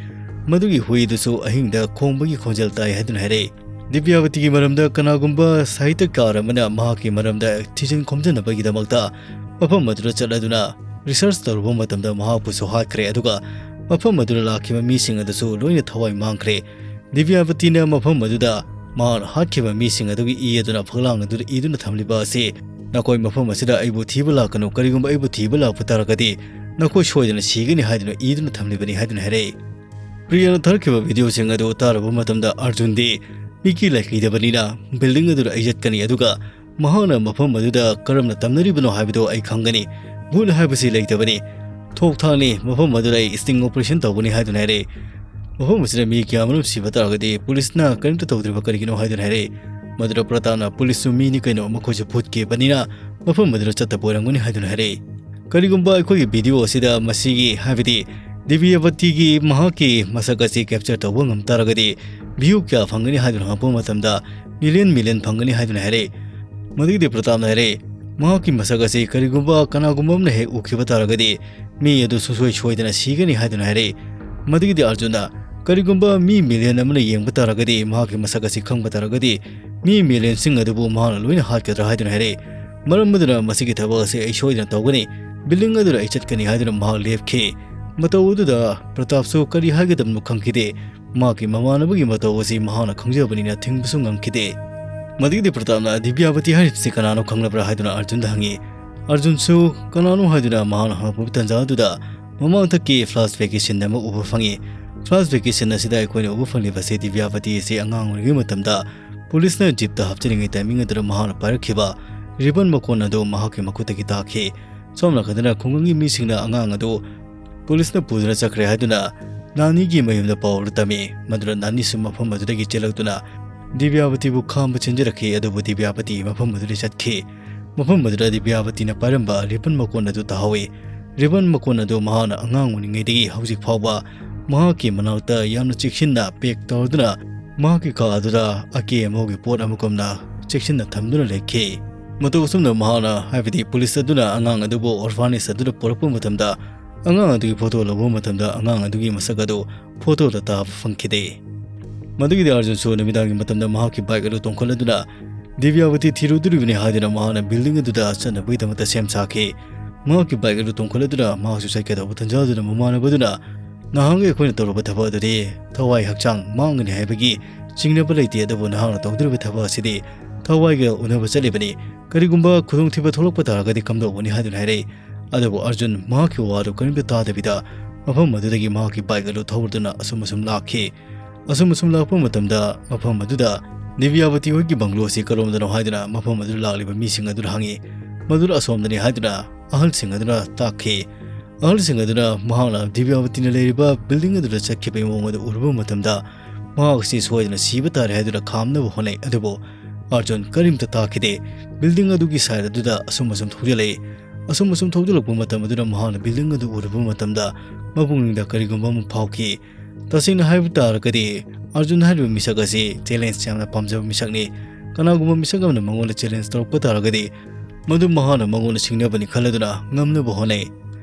ꯃꯗꯨꯒꯤ ꯍꯨꯏꯗꯨꯁꯨ ꯑꯍꯤꯡꯗ ꯈꯣꯡꯕꯒꯤ ꯈꯣꯟꯖꯦꯜ ꯇꯥꯏ ꯍꯥꯏꯗꯨꯅ ꯍꯥꯏꯔꯛꯏ꯫ ꯗꯤꯕ꯭ꯌꯥꯕꯇꯤꯒꯤ ꯃꯔꯝꯗ ꯀꯅꯥꯒꯨꯝꯕ ꯁꯥꯍꯤꯇ꯭ꯌꯀꯥꯔ ꯑꯃꯅ ꯃꯍꯥꯛꯀꯤ ꯃꯔꯝꯗ ꯊꯤꯖꯤꯟ ꯈꯣꯝꯖꯤꯟꯅꯕꯒꯤꯗꯃꯛꯇ ꯃꯐꯝ ꯑꯗꯨꯗ ꯆꯠꯂꯗꯨꯅ research ꯇꯧꯔꯨꯕ ꯃꯇꯝꯗ ꯃꯍꯥꯛꯄꯨꯁꯨ ꯍꯥꯠꯈ꯭ꯔꯦ, ꯑꯗꯨꯒ ꯃꯐꯝ ꯑꯗꯨꯗ ꯂꯥꯛꯈꯤꯕ ꯃꯤꯁꯤꯡ ꯑꯗꯨꯁꯨ ꯂꯣꯏꯅ ꯊꯋꯥꯏ ꯃꯥꯡꯈ꯭ꯔꯦ꯫ ꯗꯤꯕ꯭ꯌꯥꯕꯇꯤꯅ ꯃꯐꯝ ꯑꯗꯨꯗ ꯃꯍꯥꯛꯅ ꯍꯥꯠꯈꯤꯕ ꯃꯤꯁꯤꯡ ꯑꯗꯨꯒꯤ ꯏ ꯑꯗꯨꯅ ꯐꯛꯂꯥꯡ ꯑꯗꯨꯗ ꯏꯗꯨꯅ ꯊꯝꯂꯤꯕ ꯑꯁꯤ, "ꯅꯈꯣꯏ ꯃꯐꯝ ꯑꯁꯤꯗ ꯑꯩꯕꯨ ꯊꯤꯕ ꯂꯥꯛꯀꯅꯨ, ꯀꯔꯤꯒꯨꯝꯕ ꯑꯩꯕꯨ ꯊꯤꯕ ꯂꯥꯛꯄ ꯇꯥꯔꯒꯗꯤ ꯅꯈꯣꯏ ꯁꯣꯏꯗꯅ ꯁꯤꯒꯅꯤ" ꯍꯥꯏꯗꯨꯅ ꯏꯗꯨꯅ ꯊꯝꯂꯤꯕꯅꯤ ꯍꯥꯏꯗꯨꯅ ꯍꯥꯏꯔꯛꯏ꯫ ꯄ꯭ꯔꯤꯌꯥꯅ ꯊꯥꯔꯛꯈꯤꯕ videoꯁꯤꯡ ꯑꯗꯨ ꯇꯥꯔꯨꯕ ꯃꯇꯝꯗ ꯑꯔꯖꯨꯟꯗꯤ ꯃꯤꯀꯤ ꯂꯩꯈꯤꯗꯕꯅꯤꯅ building ꯑꯗꯨꯗ ꯑꯩ ꯆꯠꯀꯅꯤ, ꯑꯗꯨꯒ ꯃꯍꯥꯛꯅ ꯃꯐꯝ ꯑꯗꯨꯗ ꯀꯔꯝꯅ ꯇꯝꯅꯔꯤꯕꯅꯣ ꯍꯥꯏꯕꯗꯨ ꯑꯩ ꯈꯪꯒꯅꯤ꯫ ꯚꯨꯠ ꯍꯥꯏꯕꯁꯤ ꯂꯩꯇꯕꯅꯤ꯫ ꯊꯣꯛ ꯊꯥꯛꯅꯤ, ꯃꯐꯝ ꯑꯗꯨꯗ ꯑꯩ sting operation ꯇꯧꯒꯅꯤ ꯍꯥꯏꯗꯨꯅ ꯍꯥꯏꯔꯛꯏ꯫ ꯃꯐꯝ ꯑꯁꯤꯗ ꯃꯤ ꯀꯌꯥꯃꯔꯨꯝ ꯁꯤꯕ ꯇꯥꯔꯒꯗꯤ ꯄꯨꯂꯤꯁꯅ ꯀꯔꯤꯝꯇ ꯇꯧꯗ꯭ꯔꯤꯕ ꯀꯔꯤꯒꯤꯅꯣ ꯍꯥꯏꯗꯨꯅ ꯍꯥꯏꯔꯛꯏ꯫ ꯃꯗꯨꯗ ꯄ꯭ꯔꯇꯥꯞꯅ, "ꯄꯨꯂꯤꯁꯁꯨ ꯃꯤꯅꯤ ꯀꯩꯅꯣ, ꯃꯈꯣꯏꯁꯨ ꯚꯨꯠꯀꯤ ꯑꯣꯏꯕꯅꯤꯅ ꯃꯐꯝ ꯑꯗꯨꯗ ꯆꯠꯇꯕ ꯑꯣꯏꯔꯝꯒꯅꯤ" ꯍꯥꯏꯗꯨꯅ ꯍꯥꯏꯔꯛꯏ꯫ ꯀꯔꯤꯒꯨꯝꯕ ꯑꯩꯈꯣꯏꯒꯤ video ꯑꯁꯤꯗ ꯃꯁꯤꯒꯤ, ꯍꯥꯏꯕꯗꯤ ꯗꯤꯕ꯭ꯌꯥꯕꯇꯤꯒꯤ ꯃꯍꯥꯛꯀꯤ ꯃꯁꯛ ꯑꯁꯤ ꯀꯦꯞꯆꯔ ꯇꯧꯕ ꯉꯝ ꯇꯥꯔꯒꯗꯤ ꯚ꯭ꯌꯨ ꯀꯌꯥ ꯐꯪꯒꯅꯤ ꯍꯥꯏꯗꯨꯅ ꯍꯪꯉꯛꯄ ꯃꯇꯝꯗ ꯃꯤꯂꯤꯌꯟ ꯃꯤꯂꯤꯌꯟ ꯐꯪꯒꯅꯤ ꯍꯥꯏꯗꯨꯅ ꯍꯥꯏꯔꯛꯏ꯫ ꯃꯗꯨꯒꯤꯗꯤ ꯄ꯭ꯔꯇꯥꯞꯅ ꯍꯥꯏꯔꯛꯏ, ꯃꯍꯥꯛꯀꯤ ꯃꯁꯛ ꯑꯁꯤ ꯀꯔꯤꯒꯨꯝꯕ ꯀꯅꯥꯒꯨꯝꯕ ꯑꯃꯅ ꯍꯦꯛ ꯎꯈꯤꯕ ꯇꯥꯔꯒꯗꯤ ꯃꯤ ꯑꯗꯨ ꯁꯨꯡꯁꯣꯏ ꯁꯣꯏꯗꯅ ꯁꯤꯒꯅꯤ ꯍꯥꯏꯗꯨꯅ ꯍꯥꯏꯔꯛꯏ꯫ ꯃꯗꯨꯒꯤꯗꯤ ꯑꯥꯔꯖꯨꯟꯅ ꯀꯔꯤꯒꯨꯝꯕ ꯃꯤ ꯃꯤꯂꯤꯌꯟ ꯑꯃꯅ ꯌꯦꯡꯕ ꯇꯥꯔꯒꯗꯤ ꯃꯍꯥꯛꯀꯤ ꯃꯁꯛ ꯑꯁꯤ ꯈꯪꯕ ꯇꯥꯔꯒꯗꯤ ꯃꯤ ꯃꯤꯂꯤꯌꯟꯁꯤꯡ ꯑꯗꯨꯕꯨ ꯃꯍꯥꯛꯅ ꯂꯣꯏꯅ ꯍꯥꯠꯀꯗ꯭ꯔꯥ ꯍꯥꯏꯗꯨꯅ ꯍꯥꯏꯔꯛꯏ꯫ ꯃꯔꯝ ꯑꯗꯨꯅ ꯃꯁꯤꯒꯤ ꯊꯕꯛ ꯑꯁꯤ ꯑꯩ ꯁꯣꯏꯗꯅ ꯇꯧꯒꯅꯤ, ꯕꯤꯜꯗꯤꯡ ꯑꯗꯨꯗ ꯑꯩ ꯆꯠꯀꯅꯤ ꯍꯥꯏꯗꯨꯅ ꯃꯍꯥꯛ ꯂꯦꯞꯈꯤ꯫ ꯃꯇꯧ ꯑꯗꯨꯗ ꯄ꯭ꯔꯇꯥꯞꯁꯨ ꯀꯔꯤ ꯍꯥꯏꯒꯗꯕꯅꯣ ꯈꯪꯈꯤꯗꯦ꯫ ꯃꯍꯥꯛꯀꯤ ꯃꯃꯥꯟꯅꯕꯒꯤ ꯃꯇꯧ ꯑꯁꯤ ꯃꯍꯥꯛꯅ ꯈꯪꯖꯕꯅꯤꯅ ꯊꯤꯡꯕꯁꯨ ꯉꯝꯈꯤꯗꯦ꯫ ꯃꯗꯨꯒꯤꯗꯤ ꯄ꯭ꯔꯇꯥꯞꯅ ꯗꯤꯕ꯭ꯌꯥꯕꯇꯤ ꯍꯥꯏꯔꯤꯕꯁꯤ ꯀꯅꯥꯅꯣ ꯈꯪꯂꯕ꯭ꯔꯥ ꯍꯥꯏꯗꯨꯅ ꯑꯥꯔꯖꯨꯟꯗ ꯍꯪꯉꯤ꯫ ꯑꯥꯔꯖꯨꯟꯁꯨ ꯀꯅꯥꯅꯣ ꯍꯥꯏꯗꯨꯅ ꯃꯍꯥꯛꯅ ꯍꯪꯂꯛꯄ ꯇꯥꯟꯖꯥ ꯑꯗꯨꯗ ꯃꯃꯥꯡꯊꯛꯀꯤ ꯐ꯭ꯂꯥꯁꯕꯦꯛꯀꯤ ꯁꯤꯟ ꯑꯃ ꯎꯕ ꯐꯪꯉꯤ꯫ ꯐ꯭ꯂꯥꯁꯕꯦꯛꯀꯤ ꯁꯤꯟ ꯑꯁꯤꯗ ꯑꯩꯈꯣꯏꯅ ꯎꯕ ꯐꯪꯂꯤꯕꯁꯤ ꯗꯤꯕ꯭ꯌꯥꯕꯇꯤ ꯑꯁꯤ ꯑꯉꯥꯡ ꯑꯣꯏꯔꯤꯉꯩ ꯃꯇꯝꯗ ꯄꯨꯂꯤꯁꯅ ꯖꯤꯞꯇ ꯍꯥꯞꯆꯤꯜꯂꯤꯉꯩ ꯇꯥꯏꯃꯤꯡ ꯑꯗꯨꯗ ꯃꯍꯥꯛꯅ ꯄꯥꯏꯔꯛꯈꯤꯕ ꯔꯤꯕꯟ ꯃꯀꯣꯟ ꯑꯗꯨ ꯃꯍꯥꯛꯀꯤ ꯃꯈꯨꯠꯇꯒꯤ ꯇꯥꯈꯤ꯫ ꯁꯣꯝ ꯅꯥꯀꯟꯗꯅ ꯈꯨꯡꯒꯪꯒꯤ ꯃꯤꯁꯤꯡꯅ ꯑꯉꯥꯡ ꯑꯗꯨ ꯄꯨꯂꯤꯁꯅ ꯄꯨꯗꯨꯅ ꯆꯠꯈ꯭ꯔꯦ ꯍꯥꯏꯗꯨꯅ ꯅꯥꯅꯤꯒꯤ ꯃꯌꯨꯝꯗ ꯄꯥꯎ ꯑꯗꯨ ꯇꯝꯃꯤ꯫ ꯃꯗꯨꯅ ꯅꯥꯅꯤꯁꯨ ꯃꯐꯝ ꯑꯗꯨꯗꯒꯤ ꯆꯦꯜꯂꯛꯇꯨꯅ ꯗꯤꯕ꯭ꯌꯥꯕꯇꯤꯕꯨ ꯈꯥꯝꯕ ꯆꯦꯟꯖꯔꯛꯈꯤ, ꯑꯗꯨꯕꯨ ꯗꯤꯕ꯭ꯌꯥꯕꯇꯤ ꯃꯐꯝ ꯑꯗꯨꯗꯒꯤ ꯆꯠꯈꯤ꯫ ꯃꯐꯝ ꯑꯗꯨꯗ ꯗꯤꯕ꯭ꯌꯥꯕꯇꯤꯅ ꯄꯥꯏꯔꯝꯕ ꯔꯤꯕꯟ ꯃꯀꯣꯟ ꯑꯗꯨ ꯇꯥꯍꯧꯏ꯫ ꯔꯤꯕꯟ ꯃꯀꯣꯟ ꯑꯗꯨ ꯃꯍꯥꯛꯅ ꯑꯉꯥꯡ ꯑꯣꯏꯔꯤꯉꯩꯗꯒꯤ ꯍꯧꯖꯤꯛ ꯐꯥꯎꯕ ꯃꯍꯥꯛꯀꯤ ꯃꯅꯥꯛꯇ ꯌꯥꯝꯅ ꯆꯦꯛꯁꯤꯟꯅ ꯄꯦꯛ ꯇꯧꯗꯨꯅ ꯃꯍꯥꯛꯀꯤ ꯀꯥ ꯑꯗꯨꯗ ꯑꯀꯦ ꯑꯃꯧꯒꯤ ꯄꯣꯠ ꯑꯃꯒꯨꯝꯅ ꯆꯦꯛꯁꯤꯟꯅ ꯊꯝꯗꯨꯅ ꯂꯩꯈꯤ꯫ ꯃꯇꯧ ꯑꯁꯨꯝꯅ ꯃꯍꯥꯛꯅ, ꯍꯥꯏꯕꯗꯤ ꯄꯨꯂꯤꯁ ꯑꯗꯨꯅ ꯑꯉꯥꯡ ꯑꯗꯨꯕꯨ ꯑꯣꯔꯐꯥꯅꯦꯖ ꯑꯗꯨꯗ ꯄꯨꯔꯛꯄ ꯃꯇꯝꯗ, ꯑꯉꯥꯡ ꯑꯗꯨꯒꯤ ꯐꯣꯇꯣ ꯂꯧꯕ ꯃꯇꯝꯗ ꯑꯉꯥꯡ ꯑꯗꯨꯒꯤ ꯃꯁꯛ ꯑꯗꯨ ꯐꯣꯇꯣꯗ ꯇꯥꯕ ꯐꯪꯈꯤꯗꯦ꯫ ꯃꯗꯨꯒꯤꯗꯤ ꯑꯥꯔꯖꯨꯟꯁꯨ ꯅꯨꯃꯤꯗꯥꯡꯒꯤ ꯃꯇꯝꯗ ꯃꯍꯥꯛꯀꯤ ꯕꯥꯏꯛ ꯑꯗꯨ ꯇꯣꯡꯈꯠꯂꯗꯨꯅ ꯗꯤꯕ꯭ꯌꯥꯕꯇꯤ ꯊꯤꯔꯨꯗꯣꯔꯤꯕꯅꯤ ꯍꯥꯏꯗꯨꯅ ꯃꯍꯥꯛꯅ ꯕꯤꯜꯗꯤꯡ ꯑꯗꯨꯗ ꯆꯠꯅꯕꯒꯤꯗꯃꯛꯇ ꯁꯦꯝ ꯁꯥꯈꯤ꯫ ꯃꯍꯥꯛꯀꯤ ꯕꯥꯏꯛ ꯑꯗꯨ ꯇꯣꯡꯈꯠꯂꯗꯨꯅ ꯃꯍꯥꯛꯁꯨ ꯆꯠꯀꯗꯧꯕ ꯇꯟꯖꯥ ꯑꯗꯨꯗ ꯃꯃꯥꯟꯅꯕꯗꯨꯅ, "ꯅꯍꯥꯟꯒꯩ ꯑꯩꯈꯣꯏꯅ ꯇꯧꯔꯨꯕ ꯊꯕꯛ ꯑꯗꯨꯗꯤ ꯊꯋꯥꯏ ꯍꯛꯆꯥꯡ ꯃꯥꯡꯒꯅꯤ ꯍꯥꯏꯕꯒꯤ ꯆꯤꯡꯅꯕ ꯂꯩꯇꯦ, ꯑꯗꯨꯕꯨ ꯅꯍꯥꯛꯅ ꯇꯧꯗꯣꯔꯤꯕ ꯊꯕꯛ ꯑꯁꯤꯗꯤ ꯊꯋꯥꯏꯒ ꯎꯅꯕ ꯆꯠꯂꯤꯕꯅꯤ꯫ ꯀꯔꯤꯒꯨꯝꯕ ꯈꯨꯗꯣꯡꯊꯤꯕ ꯊꯣꯛꯂꯛꯄ ꯇꯥꯔꯒꯗꯤ ꯀꯝꯗꯧꯕꯅꯤ?" ꯍꯥꯏꯗꯨꯅ ꯍꯥꯏꯔꯛꯏ꯫ ꯑꯗꯨꯕꯨ ꯑꯥꯔꯖꯨꯟ ꯃꯍꯥꯛꯀꯤ ꯋꯥꯗꯨ ꯀꯔꯤꯝꯇ ꯇꯥꯗꯕꯤꯗ ꯃꯐꯝ ꯑꯗꯨꯗꯒꯤ ꯃꯍꯥꯛꯀꯤ ꯕꯥꯏꯛ ꯑꯗꯨ ꯊꯧꯗꯨꯅ ꯑꯁꯨꯝ ꯑꯁꯨꯝ ꯂꯥꯛꯈꯤ꯫ ꯑꯁꯨꯝ ꯑꯁꯨꯝ ꯂꯥꯛꯄ ꯃꯇꯝꯗ ꯃꯐꯝ ꯑꯗꯨꯗ ꯗꯤꯕ꯭ꯌꯥꯕꯇꯤ ꯍꯣꯏꯒꯤ ꯕꯪꯒ꯭ꯂꯣ ꯑꯁꯤ ꯀꯔꯣꯝꯗꯅꯣ ꯍꯥꯏꯗꯨꯅ ꯃꯐꯝ ꯑꯗꯨꯗ ꯂꯥꯛꯂꯤꯕ ꯃꯤꯁꯤꯡ ꯑꯗꯨꯗ ꯍꯪꯉꯤ꯫ ꯃꯗꯨꯗ ꯑꯁꯣꯝꯗꯅꯤ ꯍꯥꯏꯗꯨꯅ ꯑꯍꯜꯁꯤꯡ ꯑꯗꯨꯅ ꯇꯥꯛꯈꯤ꯫ ꯑꯍꯜꯁꯤꯡ ꯑꯗꯨꯅ ꯃꯍꯥꯛꯅ ꯗꯤꯕ꯭ꯌꯥꯕꯇꯤꯅ ꯂꯩꯔꯤꯕ ꯕꯤꯜꯗꯤꯡ ꯑꯗꯨꯗ ꯆꯠꯈꯤꯕꯒꯤ ꯃꯑꯣꯡ ꯑꯗꯨ ꯎꯔꯨꯕ ꯃꯇꯝꯗ ꯃꯍꯥꯛ ꯑꯁꯤ ꯁꯣꯏꯗꯅ ꯁꯤꯕ ꯇꯥꯔꯦ ꯍꯥꯏꯗꯨꯅ ꯈꯥꯝꯅꯕ ꯍꯣꯠꯅꯩ꯫ ꯑꯗꯨꯕꯨ ꯑꯥꯔꯖꯨꯟ ꯀꯔꯤꯝꯇ ꯇꯥꯈꯤꯗꯦ꯫ ꯕꯤꯜꯗꯤꯡ ꯑꯗꯨꯒꯤ ꯁꯥꯏꯗ ꯑꯗꯨꯗ ꯑꯁꯨꯝ ꯑꯁꯨꯝ ꯊꯧꯖꯤꯜꯂꯛꯏ꯫ ꯑꯁꯨꯝ ꯑꯁꯨꯝ ꯊꯧꯖꯤꯜꯂꯛꯄ ꯃꯇꯝ ꯑꯗꯨꯗ ꯃꯍꯥꯛꯅ building ꯑꯗꯨ ꯎꯔꯨꯕ ꯃꯇꯝꯗ ꯃꯄꯨꯛꯅꯤꯡꯗ ꯀꯔꯤꯒꯨꯝꯕ ꯑꯃ ꯐꯥꯎꯈꯤ꯫ ꯇꯁꯦꯡꯅ ꯍꯥꯏꯕ ꯇꯥꯔꯒꯗꯤ ꯑꯥꯔꯖꯨꯟ ꯍꯥꯏꯔꯤꯕ ꯃꯤꯁꯛ ꯑꯁꯤ challenge ꯌꯥꯝꯅ ꯄꯥꯝꯖꯕ ꯃꯤꯁꯛꯅꯤ꯫ ꯀꯅꯥꯒꯨꯝꯕ ꯃꯤꯁꯛ ꯑꯃꯅ ꯃꯉꯣꯟꯗ challenge ꯇꯧꯔꯛꯄ ꯇꯥꯔꯒꯗꯤ ꯃꯗꯨ ꯃꯍꯥꯛꯅ ꯃꯉꯣꯟꯗ ꯁꯤꯡꯅꯕꯅꯤ ꯈꯜꯂꯗꯨꯅ ꯉꯝꯅꯕ ꯍꯣꯠꯅꯩ꯫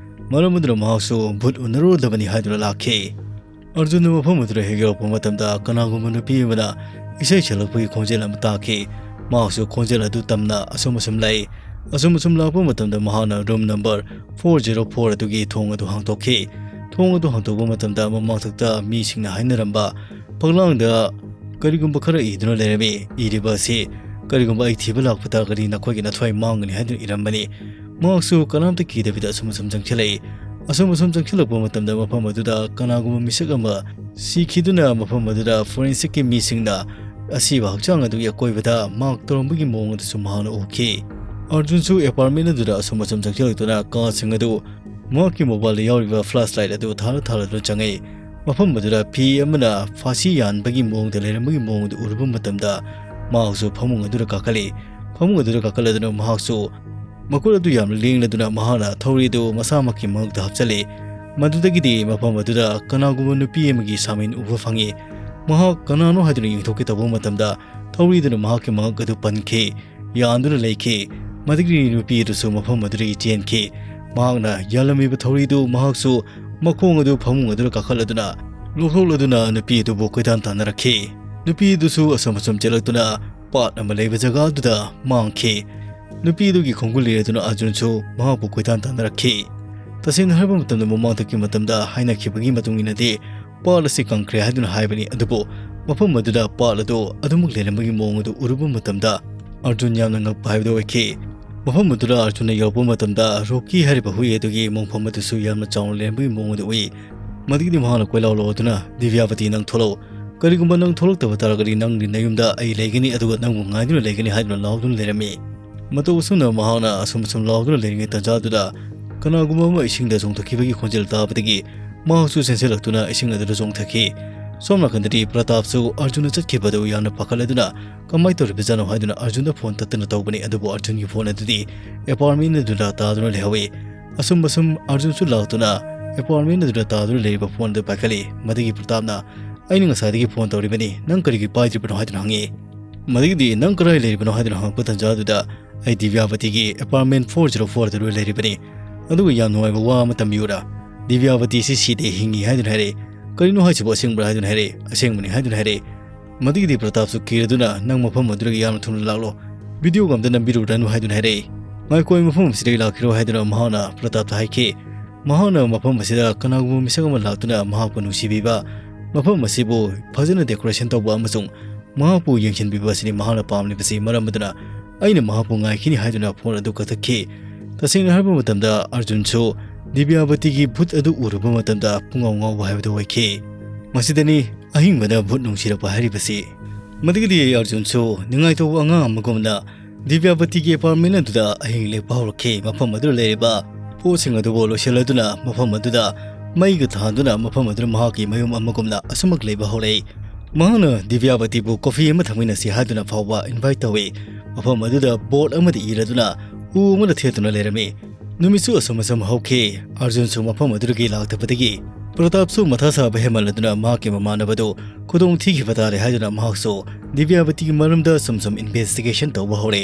ꯃꯔꯝ ꯑꯗꯨꯅ ꯃꯍꯥꯛꯁꯨ ꯚꯨꯠ ꯎꯅꯔꯨꯗꯕꯅꯤ ꯍꯥꯏꯗꯨꯅ ꯂꯥꯛꯈꯤ꯫ ꯑꯥꯔꯖꯨꯟꯅ ꯃꯐꯝ ꯑꯗꯨꯗ ꯍꯦꯛ ꯌꯧꯔꯛꯄ ꯃꯇꯝꯗ ꯀꯅꯥꯒꯨꯝꯕ ꯅꯨꯄꯤ ꯑꯃꯅ ꯏꯁꯩ ꯁꯛꯂꯛꯄꯒꯤ ꯈꯣꯟꯖꯦꯜ ꯑꯃ ꯇꯥꯈꯤ꯫ ꯃꯍꯥꯛꯁꯨ ꯈꯣꯟꯖꯦꯜ ꯑꯗꯨ ꯇꯝꯅ ꯑꯁꯨꯝ ꯑꯁꯨꯝ ꯂꯥꯛꯏ꯫ ꯑꯁꯨꯝ ꯑꯁꯨꯝ ꯂꯥꯛꯄ ꯃꯇꯝꯗ ꯃꯍꯥꯛꯅ room number four zero four ꯑꯗꯨꯒꯤ ꯊꯣꯡ ꯑꯗꯨ ꯍꯥꯡꯗꯣꯛꯈꯤ꯫ ꯊꯣꯡ ꯑꯗꯨ ꯍꯥꯡꯗꯣꯛꯄ ꯃꯇꯝꯗ ꯃꯃꯥꯡꯊꯛꯇ ꯃꯤꯁꯤꯡꯅ ꯍꯥꯏꯅꯔꯝꯕ ꯐꯛꯂꯥꯡꯗ ꯀꯔꯤꯒꯨꯝꯕ ꯈꯔ ꯏꯗꯨꯅ ꯂꯩꯔꯝꯃꯤ꯫ ꯏꯔꯤꯕ ꯑꯁꯤ, "ꯀꯔꯤꯒꯨꯝꯕ ꯑꯩ ꯊꯤꯕ ꯂꯥꯛꯄ ꯇꯥꯔꯒꯗꯤ ꯅꯈꯣꯏꯒꯤ ꯅꯊ꯭ꯋꯥꯏ ꯃꯥꯡꯒꯅꯤ" ꯍꯥꯏꯗꯨꯅ ꯏꯔꯝꯕꯅꯤ꯫ ꯃꯍꯥꯛꯁꯨ ꯀꯅꯥꯝꯇ ꯀꯤꯗꯕꯤꯗ ꯑꯁꯨꯝ ꯑꯁꯨꯝ ꯆꯪꯁꯤꯜꯂꯛꯏ꯫ ꯑꯁꯨꯝ ꯑꯁꯨꯝ ꯆꯪꯁꯤꯜꯂꯛꯄ ꯃꯇꯝꯗ ꯃꯐꯝ ꯑꯗꯨꯗ ꯀꯅꯥꯒꯨꯝꯕ ꯃꯤꯁꯛ ꯑꯃ ꯁꯤꯈꯤꯗꯨꯅ ꯃꯐꯝ ꯑꯗꯨꯗ forensicꯀꯤ ꯃꯤꯁꯤꯡꯅ ꯑꯁꯤꯕ ꯍꯛꯆꯥꯡ ꯑꯗꯨꯒꯤ ꯑꯀꯣꯏꯕꯗ mark ꯇꯧꯔꯝꯕꯒꯤ ꯃꯑꯣꯡ ꯑꯗꯨꯁꯨ ꯃꯍꯥꯛꯅ ꯎꯈꯤ꯫ ꯑꯥꯔꯖꯨꯟꯁꯨ apartment ꯑꯗꯨꯗ ꯑꯁꯨꯝ ꯑꯁꯨꯝ ꯆꯪꯁꯤꯜꯂꯛꯇꯨꯅ ꯀꯥꯁꯤꯡ ꯑꯗꯨ ꯃꯍꯥꯛꯀꯤ mobileꯗ ꯌꯥꯎꯔꯤꯕ flashlight ꯑꯗꯨ ꯊꯥꯜꯂ ꯊꯥꯜꯂꯗꯨꯅ ꯆꯪꯉꯛꯏ꯫ ꯃꯐꯝ ꯑꯗꯨꯗ ꯐꯤ ꯑꯃꯅ ꯐꯥꯁꯤ ꯌꯥꯟꯕꯒꯤ ꯃꯑꯣꯡꯗ ꯂꯩꯔꯝꯕꯒꯤ ꯃꯑꯣꯡ ꯑꯗꯨ ꯎꯔꯨꯕ ꯃꯇꯝꯗ ꯃꯍꯥꯛꯁꯨ ꯐꯃꯨꯡ ꯑꯗꯨꯗ ꯀꯥꯈꯠꯂꯤ꯫ ꯐꯃꯨꯡ ꯑꯗꯨꯗ ꯀꯥꯈꯠꯂꯗꯨꯅ ꯃꯍꯥꯛꯁꯨ ꯃꯈꯨꯠ ꯑꯗꯨ ꯌꯥꯝꯅ ꯂꯦꯡꯂꯗꯨꯅ ꯃꯍꯥꯛꯅ ꯊꯧꯔꯤ ꯑꯗꯨ ꯃꯁꯥꯃꯛꯀꯤ ꯃꯉꯛꯇ ꯍꯥꯞꯆꯤꯜꯂꯤ꯫ ꯃꯗꯨꯗꯒꯤꯗꯤ ꯃꯐꯝ ꯑꯗꯨꯗ ꯀꯅꯥꯒꯨꯝꯕ ꯅꯨꯄꯤ ꯑꯃꯒꯤ ꯁꯥꯃꯤꯟ ꯎꯕ ꯐꯪꯉꯤ꯫ ꯃꯍꯥꯛ ꯀꯅꯥꯅꯣ ꯍꯥꯏꯗꯨꯅ ꯌꯦꯡꯊꯣꯛꯀꯦ ꯇꯧꯕ ꯃꯇꯝꯗ ꯊꯧꯔꯤꯗꯨꯅ ꯃꯍꯥꯛꯀꯤ ꯃꯉꯛ ꯑꯗꯨ ꯄꯟꯈꯤ꯫ ꯌꯥꯟꯗꯨꯅ ꯂꯩꯈꯤ꯫ ꯃꯗꯨꯒꯤ ꯅꯨꯄꯤ ꯑꯗꯨꯁꯨ ꯃꯐꯝ ꯑꯗꯨꯗꯒꯤ ꯆꯦꯟꯈꯤ꯫ ꯃꯍꯥꯛꯅ ꯌꯥꯜꯂꯝꯃꯤꯕ ꯊꯧꯔꯤꯗꯨ ꯃꯍꯥꯛꯁꯨ ꯃꯈꯣꯡ ꯑꯗꯨ ꯐꯃꯨꯡ ꯑꯗꯨꯗ ꯀꯥꯈꯠꯂꯗꯨꯅ ꯂꯧꯊꯣꯛꯂꯗꯨꯅ ꯅꯨꯄꯤ ꯑꯗꯨꯕꯨ ꯀꯣꯏꯇꯥꯟ ꯇꯥꯟꯅꯔꯛꯈꯤ꯫ ꯅꯨꯄꯤ ꯑꯗꯨꯁꯨ ꯑꯁꯨꯝ ꯑꯁꯨꯝ ꯆꯦꯜꯂꯛꯇꯨꯅ ꯄꯥꯠ ꯑꯃ ꯂꯩꯕ ꯖꯒꯥ ꯑꯗꯨꯗ ꯃꯥꯡꯈꯤ꯫ ꯅꯨꯄꯤ ꯑꯗꯨꯒꯤ ꯈꯣꯡꯒꯨꯜ ꯂꯤꯔꯗꯨꯅ ꯑꯥꯔꯖꯨꯟꯁꯨ ꯃꯍꯥꯛꯄꯨ ꯀꯣꯏꯇꯥꯟ ꯇꯥꯟꯅꯔꯛꯈꯤ꯫ ꯇꯁꯦꯡꯅ ꯍꯥꯏꯔꯕ ꯃꯇꯝꯗ ꯃꯃꯥꯡꯊꯛꯀꯤ ꯃꯇꯝꯗ ꯍꯥꯏꯅꯈꯤꯕꯒꯤ ꯃꯇꯨꯡ ꯏꯟꯅꯗꯤ ꯄꯥꯠ ꯑꯁꯤ ꯀꯪꯈ꯭ꯔꯦ ꯍꯥꯏꯗꯨꯅ ꯍꯥꯏꯕꯅꯤ, ꯑꯗꯨꯕꯨ ꯃꯐꯝ ꯑꯗꯨꯗ ꯄꯥꯠ ꯑꯗꯨ ꯑꯗꯨꯃꯛ ꯂꯩꯔꯝꯕꯒꯤ ꯃꯑꯣꯡ ꯑꯗꯨ ꯎꯔꯨꯕ ꯃꯇꯝꯗ ꯑꯥꯔꯖꯨꯟ ꯌꯥꯝꯅ ꯉꯛꯄ ꯍꯥꯏꯕꯗꯨ ꯑꯣꯏꯈꯤ꯫ ꯃꯐꯝ ꯑꯗꯨꯗ ꯑꯥꯔꯖꯨꯟꯅ ꯌꯧꯔꯛꯄ ꯃꯇꯝꯗ ꯔꯣꯀꯤ ꯍꯥꯏꯔꯤꯕ ꯍꯨꯏ ꯑꯗꯨꯒꯤ ꯃꯣꯡꯐꯝ ꯑꯗꯨꯁꯨ ꯌꯥꯝꯅ ꯆꯥꯎꯅ ꯂꯩꯔꯝꯕꯒꯤ ꯃꯑꯣꯡ ꯑꯗꯨ ꯎꯏ꯫ ꯃꯗꯨꯒꯤꯗꯤ ꯃꯍꯥꯛꯅ ꯀꯣꯏꯂꯥꯎ ꯂꯥꯎꯗꯨꯅ, "ꯗꯤꯕ꯭ꯌꯥꯕꯇꯤ, ꯅꯪ ꯊꯣꯛꯂꯛꯎ꯫ ꯀꯔꯤꯒꯨꯝꯕ ꯅꯪ ꯊꯣꯛꯂꯛꯇꯕ ꯇꯥꯔꯒꯗꯤ ꯅꯪꯗꯤ ꯅꯌꯨꯝꯗ ꯑꯩ ꯂꯩꯒꯅꯤ, ꯑꯗꯨꯒ ꯅꯪꯕꯨ ꯉꯥꯏꯗꯨꯅ ꯂꯩꯒꯅꯤ" ꯍꯥꯏꯗꯨꯅ ꯂꯥꯎꯗꯨꯅ ꯂꯩꯔꯝꯃꯤ꯫ ꯃꯇꯧ ꯑꯁꯨꯝꯅ ꯃꯍꯥꯛꯅ ꯑꯁꯨꯝ ꯑꯁꯨꯝ ꯂꯥꯎꯗꯨꯅ ꯂꯩꯔꯤꯉꯩ ꯇꯥꯟꯖꯥꯗꯨꯗ ꯀꯅꯥꯒꯨꯝꯕ ꯑꯃ ꯏꯁꯤꯡꯗ ꯆꯣꯡꯊꯈꯤꯕꯒꯤ ꯈꯣꯟꯖꯦꯜ ꯇꯥꯕꯗꯒꯤ ꯃꯍꯥꯛꯁꯨ ꯆꯦꯟꯁꯤꯜꯂꯛꯇꯨꯅ ꯏꯁꯤꯡ ꯑꯗꯨꯗ ꯆꯣꯡꯊꯈꯤ꯫ ꯁꯣꯝ ꯅꯥꯀꯟꯗꯗꯤ ꯄ꯭ꯔꯇꯥꯞꯁꯨ ꯑꯔꯖꯨꯟꯅ ꯆꯠꯈꯤꯕꯗꯨ ꯌꯥꯝꯅ ꯄꯥꯈꯠꯂꯗꯨꯅ ꯀꯃꯥꯏꯅ ꯇꯧꯔꯤꯕꯖꯥꯠꯅꯣ ꯍꯥꯏꯗꯨꯅ ꯑꯔꯖꯨꯟꯗ ꯐꯣꯟ ꯇꯠꯇꯅ ꯇꯧꯕꯅꯤ꯫ ꯑꯗꯨꯕꯨ ꯑꯔꯖꯨꯟꯒꯤ ꯐꯣꯟ ꯑꯗꯨꯗꯤ ꯑꯦꯄꯥꯔꯠꯃꯦꯟ ꯑꯗꯨꯗ ꯇꯥꯗꯨꯅ ꯂꯩꯍꯧꯏ꯫ ꯑꯁꯨꯝ ꯑꯁꯨꯝ ꯑꯔꯖꯨꯟꯁꯨ ꯂꯥꯛꯇꯨꯅ ꯑꯦꯄꯥꯔꯠꯃꯦꯟ ꯑꯗꯨꯗ ꯇꯥꯗꯨꯅ ꯂꯩꯔꯤꯕ ꯐꯣꯟ ꯑꯗꯨ ꯄꯥꯏꯈꯠꯂꯤ꯫ ꯃꯗꯨꯒꯤ ꯄ꯭ꯔꯇꯥꯞꯅ, "ꯑꯩꯅ ꯉꯁꯥꯏꯗꯒꯤ ꯐꯣꯟ ꯇꯧꯔꯤꯕꯅꯤ, ꯅꯪ ꯀꯔꯤꯒꯤ ꯄꯥꯏꯗ꯭ꯔꯤꯕꯅꯣ?" ꯍꯥꯏꯗꯨꯅ ꯍꯪꯉꯤ꯫ ꯃꯗꯨꯒꯤꯗꯤ, "ꯅꯪ ꯀꯗꯥꯏ ꯂꯩꯔꯤꯕꯅꯣ?" ꯍꯥꯏꯗꯨꯅ ꯍꯪꯉꯛꯄ ꯇꯟꯖꯥ ꯑꯗꯨꯗ, "ꯑꯩ ꯗꯤꯕ꯭ꯌꯥꯕꯇꯤꯒꯤ ꯑꯦꯄꯥꯔꯠꯃꯦꯟ ꯐꯣꯔ ꯖꯤꯔꯣ ꯐꯣꯔ ꯑꯗꯨꯗ ꯂꯩꯔꯤꯕꯅꯤ꯫ ꯑꯗꯨꯒ ꯌꯥꯝ ꯅꯨꯡꯉꯥꯏꯕ ꯋꯥ ꯑꯃ ꯇꯝꯕꯤꯌꯨꯔꯥ? ꯗꯤꯕ꯭ꯌꯥꯕꯇꯤꯁꯤ ꯁꯤꯗꯦ, ꯍꯤꯡꯉꯤ" ꯍꯥꯏꯗꯨꯅ ꯍꯥꯏꯔꯛꯏ꯫ "ꯀꯔꯤꯅꯣ ꯍꯥꯏꯁꯤꯕꯨ, ꯑꯁꯦꯡꯕ꯭ꯔꯥ?" ꯍꯥꯏꯗꯨꯅ ꯍꯥꯏꯔꯛꯏ꯫ "ꯑꯁꯦꯡꯕꯅꯤ" ꯍꯥꯏꯗꯨꯅ ꯍꯥꯏꯔꯛꯏ꯫ ꯃꯗꯨꯒꯤꯗꯤ ꯄ꯭ꯔꯇꯥꯞꯁꯨ ꯀꯤꯔꯗꯨꯅ, "ꯅꯪ ꯃꯐꯝ ꯑꯗꯨꯗꯒꯤ ꯌꯥꯝꯅ ꯊꯨꯅ ꯂꯥꯛꯂꯣ, ꯚꯤꯗꯤꯑꯣꯒ ꯑꯝꯇ ꯅꯝꯕꯤꯔꯨꯔꯅꯨ" ꯍꯥꯏꯗꯨꯅ ꯍꯥꯏꯔꯛꯏ꯫ "ꯉꯥꯏꯈꯣ, ꯑꯩ ꯃꯐꯝ ꯑꯁꯤꯗꯒꯤ ꯂꯥꯛꯈꯤꯔꯣ" ꯍꯥꯏꯗꯨꯅ ꯃꯍꯥꯛꯅ ꯄ꯭ꯔꯇꯥꯞꯇ ꯍꯥꯏꯈꯤ꯫ ꯃꯍꯥꯛꯅ ꯃꯐꯝ ꯑꯁꯤꯗ ꯀꯅꯥꯒꯨꯝꯕ ꯃꯤꯁꯛ ꯑꯃ ꯂꯥꯛꯇꯨꯅ ꯃꯍꯥꯛꯄꯨ ꯅꯨꯡꯁꯤꯕꯤꯕ, ꯃꯐꯝ ꯑꯁꯤꯕꯨ ꯐꯖꯅ ꯗꯦꯀꯣꯔꯦꯁꯟ ꯇꯧꯕ ꯑꯃꯁꯨꯡ ꯃꯍꯥꯛꯄꯨ ꯌꯦꯡꯁꯤꯟꯕꯤꯕ ꯑꯁꯤꯅꯤ ꯃꯍꯥꯛꯅ ꯄꯥꯝꯂꯤꯕꯁꯤ꯫ ꯃꯔꯝ ꯑꯗꯨꯅ ꯑꯩꯅ ꯃꯍꯥꯛꯄꯨ ꯉꯥꯏꯈꯤꯅꯤ ꯍꯥꯏꯗꯨꯅ ꯐꯣꯟ ꯑꯗꯨ ꯀꯛꯊꯠꯈꯤ꯫ ꯇꯁꯦꯡꯅ ꯍꯥꯏꯔꯕ ꯃꯇꯝꯗ ꯑꯔꯖꯨꯟꯁꯨ ꯗꯤꯕ꯭ꯌꯥꯕꯇꯤꯒꯤ ꯚꯨꯠ ꯑꯗꯨ ꯎꯔꯨꯕ ꯃꯇꯝꯗ ꯄꯨꯡꯉꯥꯎ ꯉꯥꯎꯕ ꯍꯥꯏꯕꯗꯨ ꯑꯣꯏꯈꯤ꯫ ꯃꯁꯤꯗꯅꯤ ꯑꯍꯤꯡꯕꯗ ꯚꯨꯠ ꯅꯨꯡꯁꯤꯔꯛꯄ ꯍꯥꯏꯔꯤꯕꯁꯤ꯫ ꯃꯗꯨꯒꯤꯗꯤ ꯑꯔꯖꯨꯟꯁꯨ ꯅꯤꯡꯉꯥꯏꯇꯧꯕ ꯑꯉꯥꯡ ꯑꯃꯒꯨꯝꯅ ꯗꯤꯕ꯭ꯌꯥꯕꯇꯤꯒꯤ ꯑꯦꯄꯥꯔꯠꯃꯦꯟ ꯑꯗꯨꯗ ꯑꯍꯤꯡ ꯂꯦꯛꯄ ꯍꯧꯔꯛꯈꯤ꯫ ꯃꯐꯝ ꯑꯗꯨꯗ ꯂꯩꯔꯤꯕ ꯄꯣꯠꯁꯤꯡ ꯑꯗꯨꯕꯨ ꯂꯣꯏꯁꯤꯜꯂꯗꯨꯅ ꯃꯐꯝ ꯑꯗꯨꯗ ꯃꯩꯒ ꯊꯥꯟꯗꯨꯅ ꯃꯐꯝ ꯑꯗꯨꯗ ꯃꯍꯥꯛꯀꯤ ꯃꯌꯨꯝ ꯑꯃꯒꯨꯝꯅ ꯑꯁꯨꯃꯛ ꯂꯩꯕ ꯍꯧꯔꯛꯏ꯫ ꯃꯍꯥꯛꯅ ꯗꯤꯕ꯭ꯌꯥꯕꯇꯤꯕꯨ ꯀꯣꯐꯤ ꯑꯃ ꯊꯛꯃꯤꯟꯅꯁꯤ ꯍꯥꯏꯗꯨꯅ ꯐꯥꯎꯕ ꯏꯟꯚꯥꯏꯠ ꯇꯧꯏ꯫ ꯃꯐꯝ ꯑꯗꯨꯗ ꯕꯣꯔꯗ ꯑꯃꯗ ꯏꯔꯗꯨꯅ ꯎ ꯑꯃꯗ ꯊꯦꯠꯇꯨꯅ ꯂꯩꯔꯝꯃꯤ꯫ ꯅꯨꯃꯤꯠꯁꯨ ꯑꯁꯨꯝ ꯑꯁꯨꯝ ꯍꯧꯈꯤ꯫ ꯑꯔꯖꯨꯟꯁꯨ ꯃꯐꯝ ꯑꯗꯨꯗꯒꯤ ꯂꯥꯛꯇꯕꯗꯒꯤ ꯄ꯭ꯔꯇꯥꯞꯁꯨ ꯃꯊꯥ ꯁꯥꯕ ꯍꯦꯟꯃꯟꯂꯗꯨꯅ ꯃꯍꯥꯛꯀꯤ ꯃꯃꯥꯟꯅꯕꯗꯨ ꯈꯨꯗꯣꯡ ꯊꯤꯈꯤꯕ ꯇꯥꯔꯦ ꯍꯥꯏꯗꯨꯅ ꯃꯍꯥꯛꯁꯨ ꯗꯤꯕ꯭ꯌꯥꯕꯇꯤꯒꯤ ꯃꯔꯝꯗ ꯁꯨꯝ ꯁꯨꯝ ꯏꯟꯚꯦꯁꯇꯤꯒꯦꯁꯟ ꯇꯧꯕ ꯍꯧꯔꯦ꯫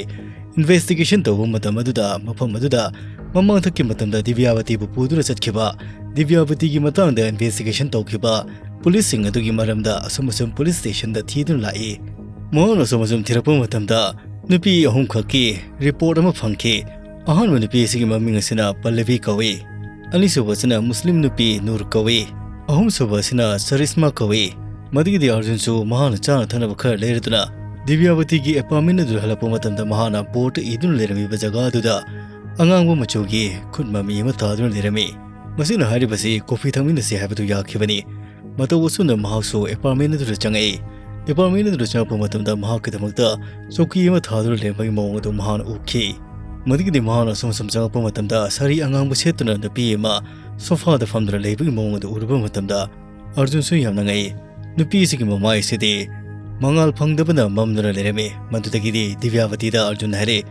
ꯏꯟꯚꯦꯁꯇꯤꯒꯦꯁꯟ ꯇꯧꯕ ꯃꯇꯝ ꯑꯗꯨꯗ ꯃꯐꯝ ꯑꯗꯨꯗ ꯃꯃꯥꯡꯊꯛꯀꯤ ꯃꯇꯝꯗ ꯗꯤꯕ꯭ꯌꯥꯕꯇꯤꯕꯨ ꯄꯨꯗꯨꯅ ꯆꯠꯈꯤꯕ, ꯗꯤꯕ꯭ꯌꯥꯕꯇꯤꯒꯤ ꯃꯇꯥꯡꯗ ꯏꯟꯚꯦꯁꯇꯤꯒꯦꯁꯟ ꯇꯧꯈꯤꯕ ꯄꯨꯂꯤꯁꯁꯤꯡ ꯑꯗꯨꯒꯤ ꯃꯔꯝꯗ ꯑꯁꯨꯝ ꯑꯁꯨꯝ ꯄꯨꯂꯤꯁ ꯁ꯭ꯇꯦꯁꯟꯗ ꯊꯤꯗꯨꯅ ꯂꯥꯛꯏ꯫ ꯃꯍꯥꯛꯅ ꯑꯁꯨꯝ ꯑꯁꯨꯝ ꯊꯤꯔꯛꯄ ꯃꯇꯝꯗ ꯅꯨꯄꯤ ꯑꯍꯨꯝꯈꯛꯀꯤ ꯔꯤꯄꯣꯔꯠ ꯑꯃ ꯐꯪꯈꯤ꯫ ꯑꯍꯥꯟꯕ ꯅꯨꯄꯤ ꯑꯁꯤꯒꯤ ꯃꯃꯤꯡ ꯑꯁꯤꯅ ꯄꯜꯂꯕꯤ ꯀꯧꯏ꯫ ꯑꯅꯤꯁꯨꯕ ꯑꯁꯤꯅ ꯃꯨꯁꯂꯤꯝ ꯅꯨꯄꯤ ꯅꯨꯔ ꯀꯧꯏ꯫ ꯑꯍꯨꯝꯁꯨꯕ ꯑꯁꯤꯅ ꯁꯔꯤꯁꯃꯥ ꯀꯧꯏ꯫ ꯃꯗꯨꯒꯤꯗꯤ ꯑꯥꯔꯖꯨꯟꯁꯨ ꯃꯍꯥꯛꯅ ꯆꯥꯅ ꯊꯛꯅꯕ ꯈꯔ ꯂꯩꯔꯗꯨꯅ ꯗꯤꯕ꯭ꯌꯥꯕꯇꯤꯒꯤ ꯑꯦꯄꯥꯔꯠꯃꯦꯟ ꯑꯗꯨꯗ ꯍꯜꯂꯛꯄ ꯃꯇꯝꯗ ꯃꯍꯥꯛꯅ ꯕꯣꯔꯗꯇ ꯏꯗꯨꯅ ꯂꯩꯔꯝꯃꯤꯕ ꯖꯒꯥ ꯑꯗꯨꯗ ꯑꯉꯥꯡꯕ ꯃꯆꯨꯒꯤ ꯈꯨꯠ ꯃꯃꯤ ꯑꯃ ꯊꯥꯗꯨꯅ ꯂꯩꯔꯝꯃꯤ꯫ ꯃꯁꯤꯅ ꯍꯥꯏꯔꯤꯕꯁꯤ ꯀꯣꯐꯤ ꯊꯛꯃꯤꯟꯅꯁꯤ ꯍꯥꯏꯕꯗꯨ ꯌꯥꯈꯤꯕꯅꯤ꯫ ꯃꯇꯧ ꯑꯁꯨꯝꯅ ꯃꯍꯥꯛꯁꯨ ꯑꯦꯄꯥꯔꯠꯃꯦꯟ ꯑꯗꯨꯗ ꯆꯪꯉꯛꯏ꯫ ꯑꯦꯄꯥꯔꯠꯃꯦꯟ ꯑꯗꯨꯗ ꯆꯪꯉꯛꯄ ꯃꯇꯝꯗ ꯃꯍꯥꯛꯀꯤꯗꯃꯛꯇ ꯆꯧꯀꯤ ꯑꯃ ꯊꯥꯗꯨꯅ ꯂꯩꯔꯝꯕꯒꯤ ꯃꯑꯣꯡ ꯑꯗꯨ ꯃꯍꯥꯛꯅ ꯎꯈꯤ꯫ ꯃꯗꯨꯒꯤꯗꯤ ꯃꯍꯥꯛꯅ ꯑꯁꯨꯝ ꯑꯁꯨꯝ ꯆꯪꯉꯛꯄ ꯃꯇꯝꯗ ꯁꯥꯔꯤ ꯑꯉꯥꯡꯕ ꯁꯦꯠꯇꯨꯅ ꯅꯨꯄꯤ ꯑꯃ ꯁꯣꯐꯥꯗ ꯐꯝꯗꯨꯅ ꯂꯩꯕꯒꯤ ꯃꯑꯣꯡ ꯑꯗꯨ ꯎꯔꯨꯕ ꯃꯇꯝꯗ ꯑꯥꯔꯖꯨꯟꯁꯨ ꯌꯥꯝꯅ ꯉꯛꯏ꯫ ꯅꯨꯄꯤꯁꯤꯒꯤ ꯃꯃꯥꯏꯁꯤꯗꯤ ꯃꯉꯥꯜ ꯐꯪꯗꯕꯅ ꯃꯝꯗꯨꯅ ꯂꯩꯔꯝꯃꯤ꯫ ꯃꯗꯨꯗꯒꯤꯗꯤ ꯗꯤꯕ꯭ꯌꯥꯕꯇꯤꯗ ꯑꯔꯖꯨꯟ ꯍꯥꯏꯔꯦ,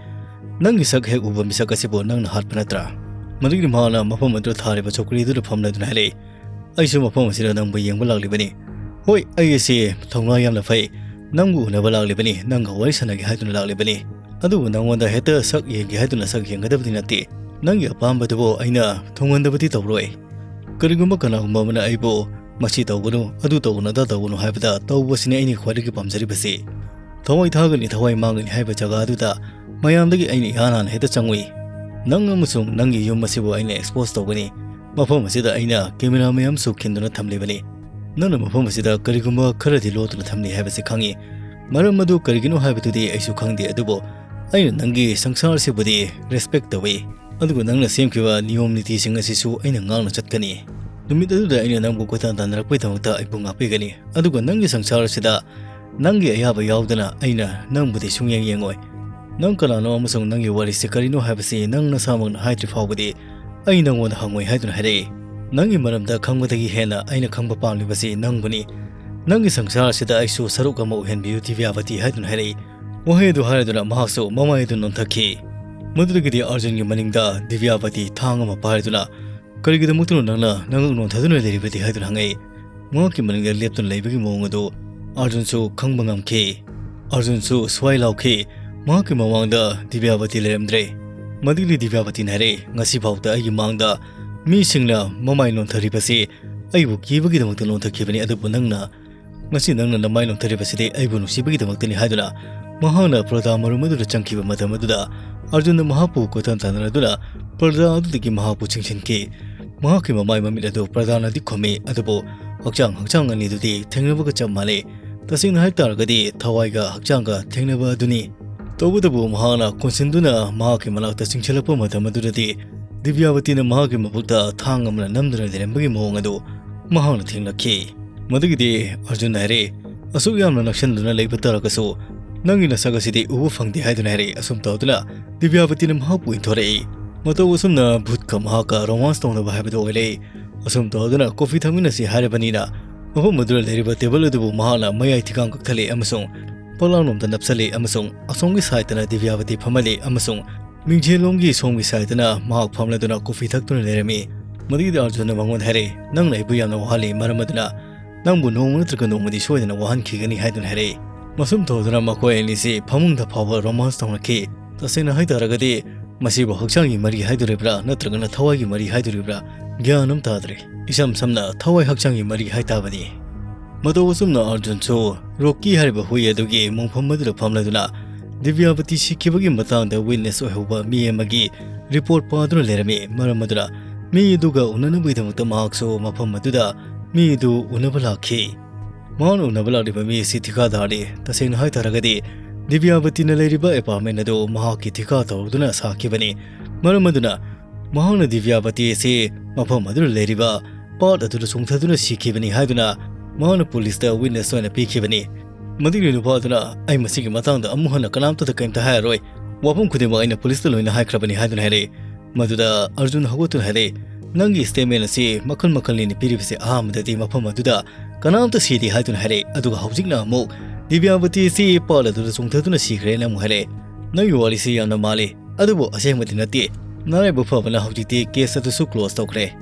"ꯅꯪꯒꯤ ꯁꯛ ꯍꯦꯛ ꯎꯕ ꯃꯤꯁꯛ ꯑꯁꯤꯕꯨ ꯅꯪꯅ ꯍꯥꯠꯄ ꯅꯠꯇ꯭ꯔꯥ?" ꯃꯗꯨꯒꯤ ꯃꯍꯥꯛꯅ ꯃꯐꯝ ꯑꯗꯨꯗ ꯊꯥꯔꯤꯕ ꯆꯧꯀ꯭ꯔꯤꯗꯨꯗ ꯐꯝꯂꯗꯨꯅ ꯍꯥꯏꯔꯛꯏ, "ꯑꯩꯁꯨ ꯃꯐꯝ ꯑꯁꯤꯗ ꯅꯪꯕꯨ ꯌꯦꯡꯕ ꯂꯥꯛꯂꯤꯕꯅꯤ꯫ ꯍꯣꯏ, ꯑꯩ ꯑꯁꯤ ꯊꯧꯅꯥ ꯌꯥꯝꯅ ꯐꯩ, ꯅꯪꯕꯨ ꯎꯅꯕ ꯂꯥꯛꯂꯤꯕꯅꯤ, ꯅꯪꯒ ꯋꯥꯔꯤ ꯁꯥꯟꯅꯒꯦ ꯍꯥꯏꯗꯨꯅ ꯂꯥꯛꯂꯤꯕꯅꯤ꯫ ꯑꯗꯨꯕꯨ ꯅꯪꯉꯣꯟꯗ ꯍꯦꯛꯇ ꯁꯛ ꯌꯦꯡꯒꯦ ꯍꯥꯏꯗꯨꯅ ꯁꯛ ꯌꯦꯡꯒꯗꯕꯗꯤ ꯅꯠꯇꯦ꯫ ꯅꯪꯒꯤ ꯑꯄꯥꯝꯕꯗꯨꯕꯨ ꯑꯩꯅ ꯊꯨꯡꯍꯟꯗꯕꯗꯤ ꯇꯧꯔꯣꯏ꯫ ꯀꯔꯤꯒꯨꯝꯕ ꯀꯅꯥꯒꯨꯝꯕ ꯑꯃꯅ ꯑꯩꯕꯨ ꯃꯁꯤ ꯇꯧꯒꯅꯨ, ꯑꯗꯨ ꯇꯧꯒꯅꯨ, ꯑꯗꯥ ꯇꯧꯒꯅꯨ ꯍꯥꯏꯕꯗ ꯇꯧꯕꯁꯤꯅꯤ ꯑꯩꯅ ꯈ꯭ꯋꯥꯏꯗꯒꯤ ꯄꯥꯝꯖꯔꯤꯕꯁꯤ꯫ ꯊꯋꯥꯏ ꯊꯥꯒꯅꯤ, ꯊꯋꯥꯏ ꯃꯥꯡꯒꯅꯤ ꯍꯥꯏꯕ ꯖꯒꯥ ꯑꯗꯨꯗ ꯃꯌꯥꯝꯗꯒꯤ ꯑꯩꯅ ꯏꯍꯥꯟ ꯍꯥꯟꯅ ꯍꯦꯛꯇ ꯆꯪꯉꯨꯏ꯫ ꯅꯪ ꯑꯃꯁꯨꯡ ꯅꯪꯒꯤ ꯌꯨꯝ ꯑꯁꯤꯕꯨ ꯑꯩꯅ expose ꯇꯧꯒꯅꯤ꯫ ꯃꯐꯝ ꯑꯁꯤꯗ ꯑꯩꯅ camera ꯃꯌꯥꯝꯁꯨ ꯈꯤꯟꯗꯨꯅ ꯊꯝꯂꯤꯕꯅꯤ꯫ ꯅꯪꯅ ꯃꯐꯝ ꯑꯁꯤꯗ ꯀꯔꯤꯒꯨꯝꯕ ꯈꯔꯗꯤ ꯂꯣꯠꯇꯨꯅ ꯊꯝꯂꯤ ꯍꯥꯏꯕꯁꯤ ꯈꯪꯏ꯫ ꯃꯔꯝ ꯑꯗꯨ ꯀꯔꯤꯒꯤꯅꯣ ꯍꯥꯏꯕꯗꯨꯗꯤ ꯑꯩꯁꯨ ꯈꯪꯗꯦ, ꯑꯗꯨꯕꯨ ꯑꯩꯅ ꯅꯪꯒꯤ ꯁꯪꯁꯥꯔꯁꯤꯕꯨꯗꯤ respect ꯇꯧꯏ꯫ ꯑꯗꯨꯒ ꯅꯪꯅ ꯁꯦꯝꯈꯤꯕ ꯅꯤꯌꯣꯝ ꯅꯤꯇꯤꯁꯤꯡ ꯑꯁꯤꯁꯨ ꯑꯩꯅ ꯉꯥꯛꯅ ꯆꯠꯀꯅꯤ꯫ ꯅꯨꯃꯤꯠ ꯑꯗꯨꯗ ꯑꯩꯅ ꯅꯪꯕꯨ ꯀꯣꯏꯇꯥꯟ ꯇꯥꯟꯅꯔꯛꯄꯒꯤꯗꯃꯛꯇ ꯑꯩꯕꯨ ꯉꯥꯛꯄꯤꯒꯅꯤ꯫ ꯑꯗꯨꯒ ꯅꯪꯒꯤ ꯁꯪꯁꯥꯔ ꯑꯁꯤꯗ ꯅꯪꯒꯤ ꯑꯌꯥꯕ ꯌꯥꯎꯗꯅ ꯑꯩꯅ ꯅꯪꯕꯨꯗꯤ ꯁꯨꯡꯌꯦꯡ ꯌꯦꯡꯉꯣꯏ꯫ ꯅꯪ ꯀꯅꯥꯅꯣ ꯑꯃꯁꯨꯡ ꯅꯪꯒꯤ ꯋꯥꯔꯤꯁꯤ ꯀꯔꯤꯅꯣ ꯍꯥꯏꯕꯁꯤ ꯅꯪ ꯅꯁꯥꯃꯛꯅ ꯍꯥꯏꯗ꯭ꯔꯤ ꯐꯥꯎꯕꯗꯤ ꯑꯩ ꯅꯪꯉꯣꯟꯗ ꯍꯪꯉꯣꯏ ꯍꯥꯏꯗꯨꯅ ꯍꯥꯏꯔꯛꯏ꯫ ꯅꯪꯒꯤ ꯃꯔꯝꯗ ꯈꯪꯕꯗꯒꯤ ꯍꯦꯟꯅ ꯑꯩꯅ ꯈꯪꯕ ꯄꯥꯝꯂꯤꯕꯁꯤ ꯅꯪꯕꯨꯅꯤ꯫ ꯅꯪꯒꯤ ꯁꯪꯁꯥꯔ ꯑꯁꯤꯗ ꯑꯩꯁꯨ ꯁꯔꯨꯛ ꯑꯃ ꯑꯣꯏꯍꯟꯕꯤꯌꯨ ꯗꯤꯕ꯭ꯌꯥꯕꯇꯤ ꯍꯥꯏꯗꯨꯅ ꯍꯥꯏꯔꯛꯏ꯫ ꯋꯥꯍꯩ ꯑꯗꯨ ꯍꯥꯏꯔꯗꯨꯅ ꯃꯍꯥꯛꯁꯨ ꯃꯃꯥꯏ ꯑꯗꯨ ꯅꯣꯟꯊꯈꯤ꯫ ꯃꯗꯨꯗꯒꯤꯗꯤ ꯑꯔꯖꯨꯟꯒꯤ ꯃꯅꯤꯡꯗ ꯗꯤꯕ꯭ꯌꯥꯕꯇꯤ ꯊꯥꯡ ꯑꯃ ꯄꯥꯏꯔꯗꯨꯅ, "ꯀꯔꯤꯒꯤꯗꯃꯛꯇꯅꯣ ꯅꯪꯅ ꯅꯉꯛ ꯅꯣꯟꯊꯗꯨꯅ ꯂꯩꯔꯤꯕꯗꯤ?" ꯍꯥꯏꯗꯨꯅ ꯍꯪꯉꯛꯏ꯫ ꯃꯍꯥꯛꯀꯤ ꯃꯅꯤꯡꯗ ꯂꯦꯞꯇꯨꯅ ꯂꯩꯕꯒꯤ ꯃꯑꯣꯡ ꯑꯗꯨ ꯑꯔꯖꯨꯟꯁꯨ ꯈꯪꯕ ꯉꯝꯈꯤ꯫ ꯑꯔꯖꯨꯟꯁꯨ ꯁ꯭ꯋꯥꯏ ꯂꯥꯎꯈꯤ꯫ ꯃꯍꯥꯛꯀꯤ ꯃꯃꯥꯡꯗ ꯗꯤꯕ꯭ꯌꯥꯕꯇꯤ ꯂꯩꯔꯝꯗ꯭ꯔꯦ꯫ ꯃꯗꯨꯗꯤ ꯗꯤꯕ꯭ꯌꯥꯕꯇꯤꯅ ꯍꯥꯏꯔꯛꯏ, "ꯉꯁꯤ ꯐꯥꯎꯗ ꯑꯩꯒꯤ ꯃꯥꯡꯗ ꯃꯤꯁꯤꯡꯅ ꯃꯃꯥꯏ ꯅꯣꯟꯊꯔꯤꯕꯁꯤ ꯑꯩꯕꯨ ꯀꯤꯕꯒꯤꯗꯃꯛꯇ ꯅꯣꯟꯊꯈꯤꯕꯅꯤ, ꯑꯗꯨꯕꯨ ꯅꯪꯅ ꯉꯁꯤ ꯅꯪꯅ ꯅꯃꯥꯏ ꯅꯣꯟꯊꯔꯤꯕꯁꯤꯗꯤ ꯑꯩꯕꯨ ꯅꯨꯡꯁꯤꯕꯒꯤꯗꯃꯛꯇꯅꯤ" ꯍꯥꯏꯗꯨꯅ ꯃꯍꯥꯛꯅ ꯄ꯭ꯔꯗꯥ ꯃꯔꯨꯝ ꯑꯗꯨꯗ ꯆꯪꯈꯤꯕ ꯃꯇꯝ ꯑꯗꯨꯗ ꯑꯔꯖꯨꯟꯅ ꯃꯍꯥꯛꯄꯨ ꯀꯣꯏꯇꯥꯟ ꯇꯥꯟꯅꯔꯗꯨꯅ ꯄ꯭ꯔꯗꯥ ꯑꯗꯨꯗꯒꯤ ꯃꯍꯥꯛꯄꯨ ꯆꯤꯡꯁꯤꯟꯈꯤ꯫ ꯃꯍꯥꯛꯀꯤ ꯃꯃꯥꯏ ꯃꯃꯤꯠ ꯑꯗꯨ ꯄ꯭ꯔꯗꯥꯅꯗꯤ ꯈꯨꯝꯃꯤ, ꯑꯗꯨꯕꯨ ꯍꯛꯆꯥꯡ ꯍꯛꯆꯥꯡ ꯑꯅꯤꯗꯨꯗꯤ ꯊꯦꯡꯅꯕꯒ ꯆꯞ ꯃꯥꯟꯅꯩ꯫ ꯇꯁꯦꯡꯅ ꯍꯥꯏꯕ ꯇꯥꯔꯒꯗꯤ ꯊꯋꯥꯏꯒ ꯍꯛꯆꯥꯡꯒ ꯊꯦꯡꯅꯕ ꯑꯗꯨꯅꯤ꯫ ꯇꯧꯕꯇꯕꯨ ꯃꯍꯥꯛꯅ ꯀꯣꯟꯁꯤꯟꯗꯨꯅ ꯃꯍꯥꯛꯀꯤ ꯃꯅꯥꯛꯇ ꯆꯤꯡꯁꯤꯜꯂꯛꯄ ꯃꯇꯝ ꯑꯗꯨꯗꯗꯤ ꯗꯤꯕ꯭ꯌꯥꯕꯇꯤꯅ ꯃꯍꯥꯛꯀꯤ ꯃꯕꯨꯛꯇ ꯊꯥꯡ ꯑꯃꯅ ꯅꯝꯗꯨꯅ ꯂꯩꯔꯝꯕꯒꯤ ꯃꯑꯣꯡ ꯑꯗꯨ ꯃꯍꯥꯛꯅ ꯊꯦꯡꯅꯈꯤ꯫ ꯃꯗꯨꯒꯤꯗꯤ ꯑꯔꯖꯨꯟꯅ ꯍꯥꯏꯔꯦ, "ꯑꯁꯨꯛ ꯌꯥꯝꯅ ꯅꯛꯁꯤꯟꯗꯨꯅ ꯂꯩꯕ ꯇꯥꯔꯒꯁꯨ ꯅꯪꯒꯤ ꯅꯁꯛ ꯑꯁꯤꯗꯤ ꯎꯕ ꯐꯪꯗꯦ" ꯍꯥꯏꯗꯨꯅ ꯍꯥꯏꯔꯛꯏ꯫ ꯑꯁꯨꯝ ꯇꯧꯗꯨꯅ ꯗꯤꯕ꯭ꯌꯥꯕꯇꯤꯅ ꯃꯍꯥꯛꯄꯨ ꯏꯟꯊꯣꯔꯛꯏ꯫ ꯃꯇꯧ ꯑꯁꯨꯝꯅ ꯚꯨꯠꯀ ꯃꯍꯥꯛꯀ romance ꯇꯧꯅꯕ ꯍꯥꯏꯕꯗꯨ ꯑꯣꯏꯔꯦ꯫ ꯑꯁꯨꯝ ꯇꯧꯗꯨꯅ coffee ꯊꯛꯃꯤꯟꯅꯁꯤ ꯍꯥꯏꯔꯕꯅꯤꯅ ꯃꯐꯝ ꯑꯗꯨꯗ ꯂꯩꯔꯤꯕ ꯇꯦꯕꯜ ꯑꯗꯨꯕꯨ ꯃꯍꯥꯛꯅ ꯃꯌꯥꯏ ꯊꯤꯒꯥꯡ ꯀꯛꯊꯠꯂꯤ ꯑꯃꯁꯨꯡ ꯄꯣꯂꯥꯡꯂꯣꯝꯗ ꯅꯞꯁꯜꯂꯤ ꯑꯃꯁꯨꯡ ꯑꯁꯣꯝꯒꯤ ꯁꯥꯏꯠꯇꯅ ꯗꯤꯕ꯭ꯌꯥꯕꯇꯤ ꯐꯝꯍꯜꯂꯤ ꯑꯃꯁꯨꯡ ꯃꯤꯡꯖꯦꯜꯂꯣꯝꯒꯤ ꯁꯣꯝꯒꯤ ꯁꯥꯏꯠꯇꯅ ꯃꯍꯥꯛ ꯐꯝꯂꯗꯨꯅ ꯀꯣꯐꯤ ꯊꯛꯇꯨꯅ ꯂꯩꯔꯝꯃꯤ꯫ ꯃꯗꯨꯒꯤꯗꯤ ꯑꯥꯔꯖꯨꯟꯅ ꯃꯉꯣꯟꯗ ꯍꯥꯏꯔꯛꯏ, "ꯅꯪꯅ ꯑꯩꯕꯨ ꯌꯥꯝꯅ ꯋꯥꯍꯜꯂꯤ, ꯃꯔꯝ ꯑꯗꯨꯅ ꯅꯪꯕꯨ ꯅꯣꯡꯃ ꯅꯠꯇ꯭ꯔꯒ ꯅꯣꯡꯃꯗꯤ ꯁꯣꯏꯗꯅ ꯋꯥꯍꯟꯈꯤꯒꯅꯤ" ꯍꯥꯏꯗꯨꯅ ꯍꯥꯏꯔꯛꯏ꯫ ꯃꯁꯨꯝ ꯇꯧꯗꯨꯅ ꯃꯈꯣꯏ ꯑꯅꯤꯁꯤ ꯐꯃꯨꯡꯗ ꯐꯥꯎꯕ ꯔꯣꯃꯥꯟꯁ ꯇꯧꯅꯈꯤ꯫ ꯇꯁꯦꯡꯅ ꯍꯥꯏꯇꯥꯔꯒꯗꯤ ꯃꯁꯤꯕꯨ ꯍꯛꯆꯥꯡꯒꯤ ꯃꯔꯤ ꯍꯥꯏꯗꯣꯔꯤꯕ꯭ꯔꯥ ꯅꯠꯇ꯭ꯔꯒꯅ ꯊꯋꯥꯏꯒꯤ ꯃꯔꯤ ꯍꯥꯏꯗꯣꯔꯤꯕ꯭ꯔꯥ ꯒ꯭ꯌꯥꯟ ꯑꯃ ꯇꯥꯗ꯭ꯔꯦ꯫ ꯏꯁꯝ ꯁꯝꯅ ꯊꯋꯥꯏ ꯍꯛꯆꯥꯡꯒꯤ ꯃꯔꯤ ꯍꯥꯏꯇꯥꯕꯅꯤ꯫ ꯃꯇꯧ ꯑꯁꯨꯝꯅ ꯑꯥꯔꯖꯨꯟꯁꯨ ꯔꯣꯀꯤ ꯍꯥꯏꯔꯤꯕ ꯍꯨꯏ ꯑꯗꯨꯒꯤ ꯃꯣꯡꯐꯝ ꯑꯗꯨꯗ ꯐꯝꯂꯗꯨꯅ ꯗꯤꯕ꯭ꯌꯥꯕꯇꯤ ꯁꯤꯈꯤꯕꯒꯤ ꯃꯇꯥꯡꯗ ꯋꯤꯠꯅꯦꯁ ꯑꯣꯏꯍꯧꯕ ꯃꯤ ꯑꯃꯒꯤ ꯔꯤꯄꯣꯔꯠ ꯄꯥꯗꯨꯅ ꯂꯩꯔꯝꯃꯤ꯫ ꯃꯔꯝ ꯑꯗꯨꯅ ꯃꯤ ꯑꯗꯨꯒ ꯎꯅꯅꯕꯒꯤꯗꯃꯛꯇ ꯃꯍꯥꯛꯁꯨ ꯃꯐꯝ ꯑꯗꯨꯗ ꯃꯤ ꯑꯗꯨ ꯎꯅꯕ ꯂꯥꯛꯈꯤ꯫ ꯃꯍꯥꯛꯅ ꯎꯅꯕ ꯂꯥꯛꯂꯤꯕ ꯃꯤ ꯑꯁꯤ ꯊꯤꯀꯥꯗꯥꯔꯅꯤ꯫ ꯇꯁꯦꯡꯅ ꯍꯥꯏꯇꯥꯔꯒꯗꯤ ꯗꯤꯕ꯭ꯌꯥꯕꯇꯤꯅ ꯂꯩꯔꯤꯕ ꯑꯦꯄꯥꯔꯠꯃꯦꯟ ꯑꯗꯨ ꯃꯍꯥꯛꯀꯤ ꯊꯤꯀꯥ ꯇꯧꯔꯗꯨꯅ ꯁꯥꯈꯤꯕꯅꯤ꯫ ꯃꯔꯝ ꯑꯗꯨꯅ ꯃꯍꯥꯛꯅ ꯗꯤꯕ꯭ꯌꯥꯕꯇꯤ ꯑꯁꯤ ꯃꯐꯝ ꯑꯗꯨꯗ ꯂꯩꯔꯤꯕ ꯄꯥꯠ ꯑꯗꯨꯗ ꯆꯣꯡꯊꯗꯨꯅ ꯁꯤꯈꯤꯕꯅꯤ ꯍꯥꯏꯗꯨꯅ ꯃꯍꯥꯛꯅ ꯄꯨꯂꯤꯁꯇ ꯋꯤꯠꯅꯦꯁ ꯑꯣꯏꯅ ꯄꯤꯈꯤꯕꯅꯤ꯫ ꯃꯗꯨꯒꯤ ꯅꯨꯄꯥ ꯑꯗꯨꯅ, "ꯑꯩ ꯃꯁꯤꯒꯤ ꯃꯇꯥꯡꯗ ꯑꯃꯨꯛ ꯍꯟꯅ ꯀꯅꯥꯝꯇꯗ ꯀꯔꯤꯝꯇ ꯍꯥꯏꯔꯔꯣꯏ꯫ ꯋꯥꯐꯝ ꯈꯨꯗꯤꯡꯃꯛ ꯑꯩꯅ ꯄꯨꯂꯤꯁꯇ ꯂꯣꯏꯅ ꯍꯥꯏꯈ꯭ꯔꯕꯅꯤ" ꯍꯥꯏꯗꯨꯅ ꯍꯥꯏꯔꯛꯏ꯫ ꯃꯗꯨꯗ ꯑꯔꯖꯨꯟ ꯍꯧꯒꯠꯇꯨꯅ ꯍꯥꯏꯔꯛꯏ, "ꯅꯪꯒꯤ ꯁ꯭ꯇꯦꯠꯃꯦꯟ ꯑꯁꯤ ꯃꯈꯜ ꯃꯈꯜꯅꯤꯅ ꯄꯤꯔꯤꯕꯁꯦ꯫ ꯑꯍꯥꯟꯕꯗꯗꯤ ꯃꯐꯝ ꯑꯗꯨꯗ ꯀꯅꯥꯝꯇ ꯁꯤꯗꯦ ꯍꯥꯏꯗꯨꯅ ꯍꯥꯏꯔꯛꯏ, ꯑꯗꯨꯒ ꯍꯧꯖꯤꯛꯅ ꯑꯃꯨꯛ ꯗꯤꯕ꯭ꯌꯥꯕꯇꯤ ꯑꯁꯤ ꯄꯥꯠ ꯑꯗꯨꯗ ꯆꯣꯡꯊꯗꯨꯅ ꯁꯤꯈ꯭ꯔꯦꯅ ꯑꯃꯨꯛ ꯍꯥꯏꯔꯛꯏ꯫ ꯅꯪꯒꯤ ꯋꯥꯔꯤꯁꯤ ꯌꯥꯝꯅ ꯃꯥꯜꯂꯤ, ꯑꯗꯨꯕꯨ ꯑꯁꯦꯡꯕꯗꯤ ꯅꯠꯇꯦ꯫ ꯅꯔꯥꯏꯕꯛ ꯐꯕꯅ ꯍꯧꯖꯤꯛꯇꯤ ꯀꯦꯁ ꯑꯗꯨꯁꯨ ꯀ꯭ꯂꯣꯖ ꯇꯧꯈ꯭ꯔꯦ꯫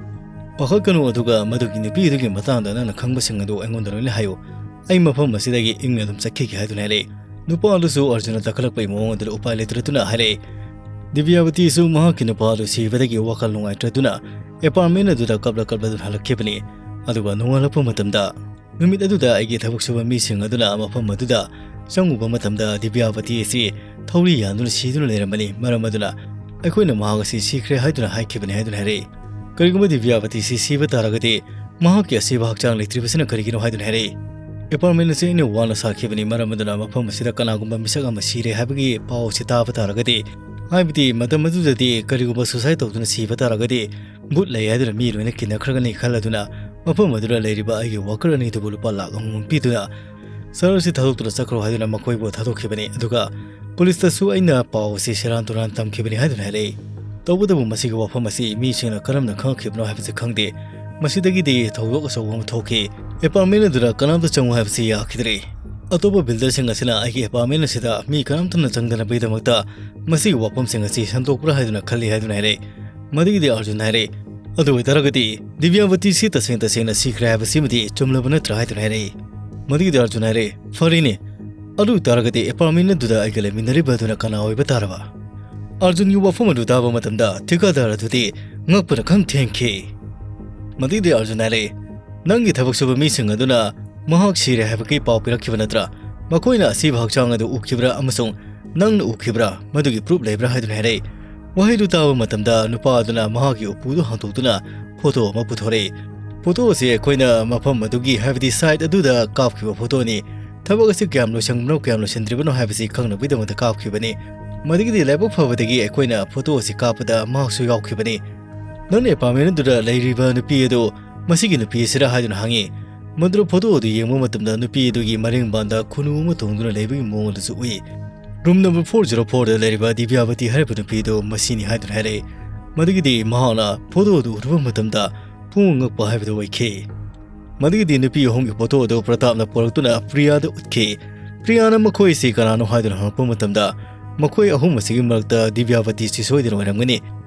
ꯄꯥꯈꯠꯀꯅꯨ, ꯑꯗꯨꯒ ꯃꯗꯨꯒꯤ ꯅꯨꯄꯤ ꯑꯗꯨꯒꯤ ꯃꯇꯥꯡꯗ ꯅꯪꯅ ꯈꯪꯕꯁꯤꯡ ꯑꯗꯨ ꯑꯩꯉꯣꯟꯗ ꯂꯣꯏꯅ ꯍꯥꯏꯌꯨ꯫ ꯑꯩ ꯃꯐꯝ ꯑꯁꯤꯗꯒꯤ ꯏꯪꯅ ꯑꯗꯨꯝ ꯆꯠꯈꯤꯒꯦ" ꯍꯥꯏꯗꯨꯅ ꯍꯥꯏꯔꯛꯏ꯫ ꯅꯨꯄꯥ ꯑꯗꯨꯁꯨ ꯑꯔꯖꯨꯟꯅ ꯇꯛꯈꯠꯂꯛꯄꯒꯤ ꯃꯑꯣꯡ ꯑꯗꯨꯗ ꯎꯄꯥꯏ ꯂꯩꯇ꯭ꯔꯗꯨꯅ ꯍꯥꯏꯔꯛꯏ꯫ ꯗꯤꯕ꯭ꯌꯥꯕꯇꯤꯁꯨ ꯃꯍꯥꯛꯀꯤ ꯅꯨꯄꯥ ꯑꯗꯨ ꯁꯤꯕꯗꯒꯤ ꯋꯥꯈꯜ ꯅꯨꯡꯉꯥꯏꯇ꯭ꯔꯗꯨꯅ ꯑꯦꯄꯥꯔꯠꯃꯦꯟ ꯑꯗꯨꯗ ꯀꯞꯂ ꯀꯞꯂꯗꯨꯅ ꯍꯜꯂꯛꯈꯤꯕꯅꯤ꯫ ꯑꯗꯨꯒ ꯅꯣꯡꯉꯥꯜꯂꯛꯄ ꯃꯇꯝꯗ ꯅꯨꯃꯤꯠ ꯑꯗꯨꯗ ꯑꯩꯒꯤ ꯊꯕꯛ ꯁꯨꯕ ꯃꯤꯁꯤꯡ ꯑꯗꯨꯅ ꯃꯐꯝ ꯑꯗꯨꯗ ꯆꯪꯉꯨꯕ ꯃꯇꯝꯗ ꯗꯤꯕ꯭ꯌꯥꯕꯇꯤ ꯑꯁꯤ ꯊꯧꯔꯤ ꯌꯥꯟꯗꯨꯅ ꯁꯤꯗꯨꯅ ꯂꯩꯔꯝꯕꯅꯤ꯫ ꯃꯔꯝ ꯑꯗꯨꯅ ꯑꯩꯈꯣꯏꯅ ꯃꯍꯥꯛ ꯑꯁꯤ ꯁꯤꯈ꯭ꯔꯦ ꯍꯥꯏꯗꯨꯅ ꯍꯥꯏꯈꯤꯕꯅꯤ ꯍꯥꯏꯗꯨꯅ ꯍꯥꯏꯔꯛꯏ꯫ ꯀꯔꯤꯒꯨꯝꯕ ꯗꯤꯕ꯭ꯌꯥꯕꯇꯤ ꯑꯁꯤ ꯁꯤꯕ ꯇꯥꯔꯒꯗꯤ ꯃꯍꯥꯛꯀꯤ ꯑꯁꯤꯕ ꯍꯛꯆꯥꯡ ꯂꯩꯇ꯭ꯔꯤꯕꯁꯤꯅ ꯀꯔꯤꯒꯤꯅꯣ ꯍꯥꯏꯗꯨꯅ ꯍꯥꯏꯔꯛꯏ꯫ ꯑꯦꯄꯥꯔꯠꯃꯦꯟ ꯑꯁꯤ ꯑꯩꯅ ꯋꯥꯅ ꯁꯥꯈꯤꯕꯅꯤ, ꯃꯔꯝ ꯑꯗꯨꯅ ꯃꯐꯝ ꯑꯁꯤꯗ ꯀꯅꯥꯒꯨꯝꯕ ꯃꯤꯁꯛ ꯑꯃ ꯁꯤꯔꯦ ꯍꯥꯏꯕꯒꯤ ꯄꯥꯎ ꯑꯁꯤ ꯇꯥꯕ ꯇꯥꯔꯒꯗꯤ, ꯍꯥꯏꯕꯗꯤ ꯃꯇꯝ ꯑꯗꯨꯗꯗꯤ ꯀꯔꯤꯒꯨꯝꯕ ꯁꯨꯁꯥꯏꯗ ꯇꯧꯗꯨꯅ ꯁꯤꯕ ꯇꯥꯔꯒꯗꯤ ꯚꯨꯠ ꯂꯩ ꯍꯥꯏꯗꯨꯅ ꯃꯤ ꯂꯣꯏꯅ ꯀꯤꯅꯈ꯭ꯔꯒꯅꯤ ꯈꯜꯂꯗꯨꯅ ꯃꯐꯝ ꯑꯗꯨꯗ ꯂꯩꯔꯤꯕ ꯑꯩꯒꯤ ꯋꯥꯀꯔ ꯑꯅꯤꯗꯨꯕꯨ ꯂꯨꯄꯥ ꯂꯥꯈ ꯑꯃꯃꯝ ꯄꯤꯗꯨꯅ ꯁꯍꯔ ꯑꯁꯤ ꯊꯥꯗꯣꯛꯇꯨꯅ ꯆꯠꯈ꯭ꯔꯣ ꯍꯥꯏꯗꯨꯅ ꯃꯈꯣꯏꯕꯨ ꯊꯥꯗꯣꯛꯈꯤꯕꯅꯤ꯫ ꯑꯗꯨꯒ ꯄꯨꯂꯤꯁꯇꯁꯨ ꯑꯩꯅ ꯄꯥꯎ ꯑꯁꯤ ꯁꯦꯔꯥꯟ ꯇꯨꯔꯥꯟ ꯇꯝꯈꯤꯕꯅꯤ ꯍꯥꯏꯗꯨꯅ ꯍꯥꯏꯔꯛꯏ꯫ ꯇꯧꯕꯇꯕꯨ ꯃꯁꯤꯒꯤ ꯋꯥꯐꯝ ꯑꯁꯤ ꯃꯤꯁꯤꯡꯅ ꯀꯔꯝꯅ ꯈꯪꯉꯛꯈꯤꯕꯅꯣ ꯍꯥꯏꯕꯁꯤ ꯈꯪꯗꯦ꯫ ꯃꯁꯤꯗꯒꯤꯗꯤ ꯊꯧꯗꯣꯛ ꯑꯆꯧꯕ ꯑꯃ ꯊꯣꯛꯈꯤ꯫ ꯑꯦꯄꯥꯔꯠꯃꯦꯟ ꯑꯗꯨꯗ ꯀꯅꯥꯝꯇ ꯆꯪꯉꯨ ꯍꯥꯏꯕꯁꯤ ꯌꯥꯈꯤꯗ꯭ꯔꯦ꯫ ꯑꯇꯣꯞꯄ ꯕꯤꯜꯗꯔꯁꯤꯡ ꯑꯁꯤꯅ ꯑꯩꯒꯤ ꯑꯦꯄꯥꯔꯠꯃꯦꯟ ꯑꯁꯤꯗ ꯃꯤ ꯀꯅꯥꯝꯇꯅ ꯆꯪꯗꯅꯕꯒꯤꯗꯃꯛꯇ ꯃꯁꯤꯒꯤ ꯋꯥꯐꯝꯁꯤꯡ ꯑꯁꯤ ꯁꯟꯗꯣꯛꯄ꯭ꯔꯥ ꯍꯥꯏꯗꯨꯅ ꯈꯜꯂꯤ ꯍꯥꯏꯗꯨꯅ ꯍꯥꯏꯔꯛꯏ꯫ ꯃꯗꯨꯒꯤꯗꯤ ꯑꯥꯔꯖꯨꯟ ꯍꯥꯏꯔꯦ, "ꯑꯗꯨ ꯑꯣꯏꯇꯥꯔꯒꯗꯤ ꯗꯤꯕ꯭ꯌꯥꯕꯇꯤꯁꯤ ꯇꯁꯦꯡ ꯇꯁꯦꯡꯅ ꯁꯤꯈ꯭ꯔꯦ ꯍꯥꯏꯕꯁꯤꯃꯗꯤ ꯆꯨꯝꯂꯕ ꯅꯠꯇ꯭ꯔꯥ?" ꯍꯥꯏꯗꯨꯅ ꯍꯥꯏꯔꯛꯏ꯫ ꯃꯗꯨꯒꯤꯗꯤ ꯑꯥꯔꯖꯨꯟ ꯍꯥꯏꯔꯦ, "ꯐꯔꯦꯅꯦ, ꯑꯗꯨ ꯑꯣꯏꯇꯥꯔꯒꯗꯤ ꯑꯦꯄꯥꯔꯠꯃꯦꯟ ꯑꯗꯨꯗ ꯑꯩꯒ ꯂꯩꯃꯤꯟꯅꯔꯤꯕ ꯑꯗꯨꯅ ꯀꯅꯥ ꯑꯣꯏꯕ ꯇꯥꯔꯕ?" ꯑꯥꯔꯖꯨꯟꯒꯤ ꯋꯥꯐꯝ ꯑꯗꯨ ꯇꯥꯕ ꯃꯇꯝꯗ ꯊꯤꯀꯥꯗꯥꯔ ꯑꯗꯨꯗꯤ ꯉꯛꯄꯅ ꯈꯝ ꯊꯦꯡꯈꯤ꯫ ꯃꯗꯨꯒꯤꯗꯤ ꯑꯥꯔꯖꯨꯟ ꯍꯥꯏꯔꯦ, "ꯅꯪꯒꯤ ꯊꯕꯛ ꯁꯨꯕ ꯃꯤꯁꯤꯡ ꯑꯗꯨꯅ ꯃꯍꯥꯛ ꯁꯤꯔꯦ ꯍꯥꯏꯕꯒꯤ ꯄꯥꯎ ꯄꯤꯔꯛꯈꯤꯕ ꯅꯠꯇ꯭ꯔꯥ? ꯃꯈꯣꯏꯅ ꯑꯁꯤꯕ ꯍꯛꯆꯥꯡ ꯑꯗꯨ ꯎꯈꯤꯕ꯭ꯔꯥ ꯑꯃꯁꯨꯡ ꯅꯪꯅ ꯎꯈꯤꯕ꯭ꯔꯥ? ꯃꯗꯨꯒꯤ ꯄ꯭ꯔꯨꯞ ꯂꯩꯕ꯭ꯔꯥ?" ꯍꯥꯏꯗꯨꯅ ꯍꯥꯏꯔꯛꯏ꯫ ꯋꯥꯍꯩꯗꯨ ꯇꯥꯕ ꯃꯇꯝꯗ ꯅꯨꯄꯥ ꯑꯗꯨꯅ ꯃꯍꯥꯛꯀꯤ ꯎꯄꯨꯗꯨ ꯍꯥꯡꯗꯣꯛꯇꯨꯅ ꯐꯣꯇꯣ ꯑꯃ ꯄꯨꯊꯣꯔꯛꯏ꯫ ꯐꯣꯇꯣ ꯑꯁꯤ ꯑꯩꯈꯣꯏꯅ ꯃꯐꯝ ꯑꯗꯨꯒꯤ, ꯍꯥꯏꯕꯗꯤ ꯁꯥꯏꯠ ꯑꯗꯨꯗ ꯀꯥꯞꯈꯤꯕ ꯐꯣꯇꯣꯅꯤ꯫ ꯊꯕꯛ ꯑꯁꯤ ꯀꯌꯥꯝ ꯂꯣꯏꯁꯤꯟꯕꯅꯣ, ꯀꯌꯥꯝ ꯂꯣꯏꯁꯤꯟꯗ꯭ꯔꯤꯕꯅꯣ ꯍꯥꯏꯕꯁꯤ ꯈꯪꯅꯕꯒꯤꯗꯃꯛꯇ ꯀꯥꯞꯈꯤꯕꯅꯤ꯫ ꯃꯗꯨꯒꯤꯗꯤ ꯂꯥꯏꯕꯛ ꯐꯕꯗꯒꯤ ꯑꯩꯈꯣꯏꯅ ꯐꯣꯇꯣ ꯑꯁꯤ ꯀꯥꯞꯄꯗ ꯃꯍꯥꯛꯁꯨ ꯌꯥꯎꯈꯤꯕꯅꯤ꯫ ꯅꯪꯅ ꯑꯦꯄꯥꯔꯠꯃꯦꯟ ꯑꯗꯨꯗ ꯂꯩꯔꯤꯕ ꯅꯨꯄꯤ ꯑꯗꯨ ꯃꯁꯤꯒꯤ ꯅꯨꯄꯤ ꯑꯁꯤꯔ ꯍꯥꯏꯗꯨꯅ ꯍꯪꯉꯤ꯫ ꯃꯗꯨꯗ ꯐꯣꯇꯣ ꯑꯗꯨ ꯌꯦꯡꯕ ꯃꯇꯝꯗ ꯅꯨꯄꯤ ꯑꯗꯨꯒꯤ ꯃꯔꯤꯡ ꯃꯄꯥꯟꯗ ꯈꯨꯅꯨ ꯑꯃ ꯇꯣꯡꯗꯨꯅ ꯂꯩꯕꯒꯤ ꯃꯑꯣꯡ ꯑꯗꯨꯁꯨ ꯎꯏ꯫ ꯔꯨꯝ ꯅꯝꯕꯔ ꯐꯣꯔ ꯖꯤꯔꯣ ꯐꯣꯔꯗ ꯂꯩꯔꯤꯕ ꯗꯤꯕ꯭ꯌꯥꯕꯇꯤ ꯍꯥꯏꯔꯤꯕ ꯅꯨꯄꯤ ꯑꯗꯨ ꯃꯁꯤꯅꯤ ꯍꯥꯏꯗꯨꯅ ꯍꯥꯏꯔꯛꯏ꯫ ꯃꯗꯨꯒꯤꯗꯤ ꯃꯍꯥꯛꯅ ꯐꯣꯇꯣ ꯑꯗꯨ ꯎꯔꯨꯕ ꯃꯇꯝꯗ ꯄꯨꯡꯉꯛ ꯉꯛꯄ ꯍꯥꯏꯕꯗꯨ ꯑꯣꯏꯈꯤ꯫ ꯃꯗꯨꯒꯤꯗꯤ ꯅꯨꯄꯤ ꯑꯍꯨꯝꯒꯤ ꯐꯣꯇꯣ ꯑꯗꯨ ꯄ꯭ꯔꯇꯥꯞꯅ ꯄꯨꯔꯛꯇꯨꯅ ꯄ꯭ꯔꯤꯌꯥꯗ ꯎꯠꯈꯤ꯫ ꯄ꯭ꯔꯤꯌꯥꯅ ꯃꯈꯣꯏ ꯑꯁꯤ ꯀꯅꯥꯅꯣ ꯍꯥꯏꯗꯨꯅ ꯍꯪꯂꯛꯄ ꯃꯇꯝꯗ ꯃꯈꯣꯏ ꯑꯍꯨꯝ ꯑꯁꯤꯒꯤ ꯃꯔꯛꯇ ꯗꯤꯕ꯭ꯌꯥꯕꯇꯤꯁꯤ ꯁꯣꯏꯗꯅ ꯑꯣꯏꯔꯝꯒꯅꯤ꯫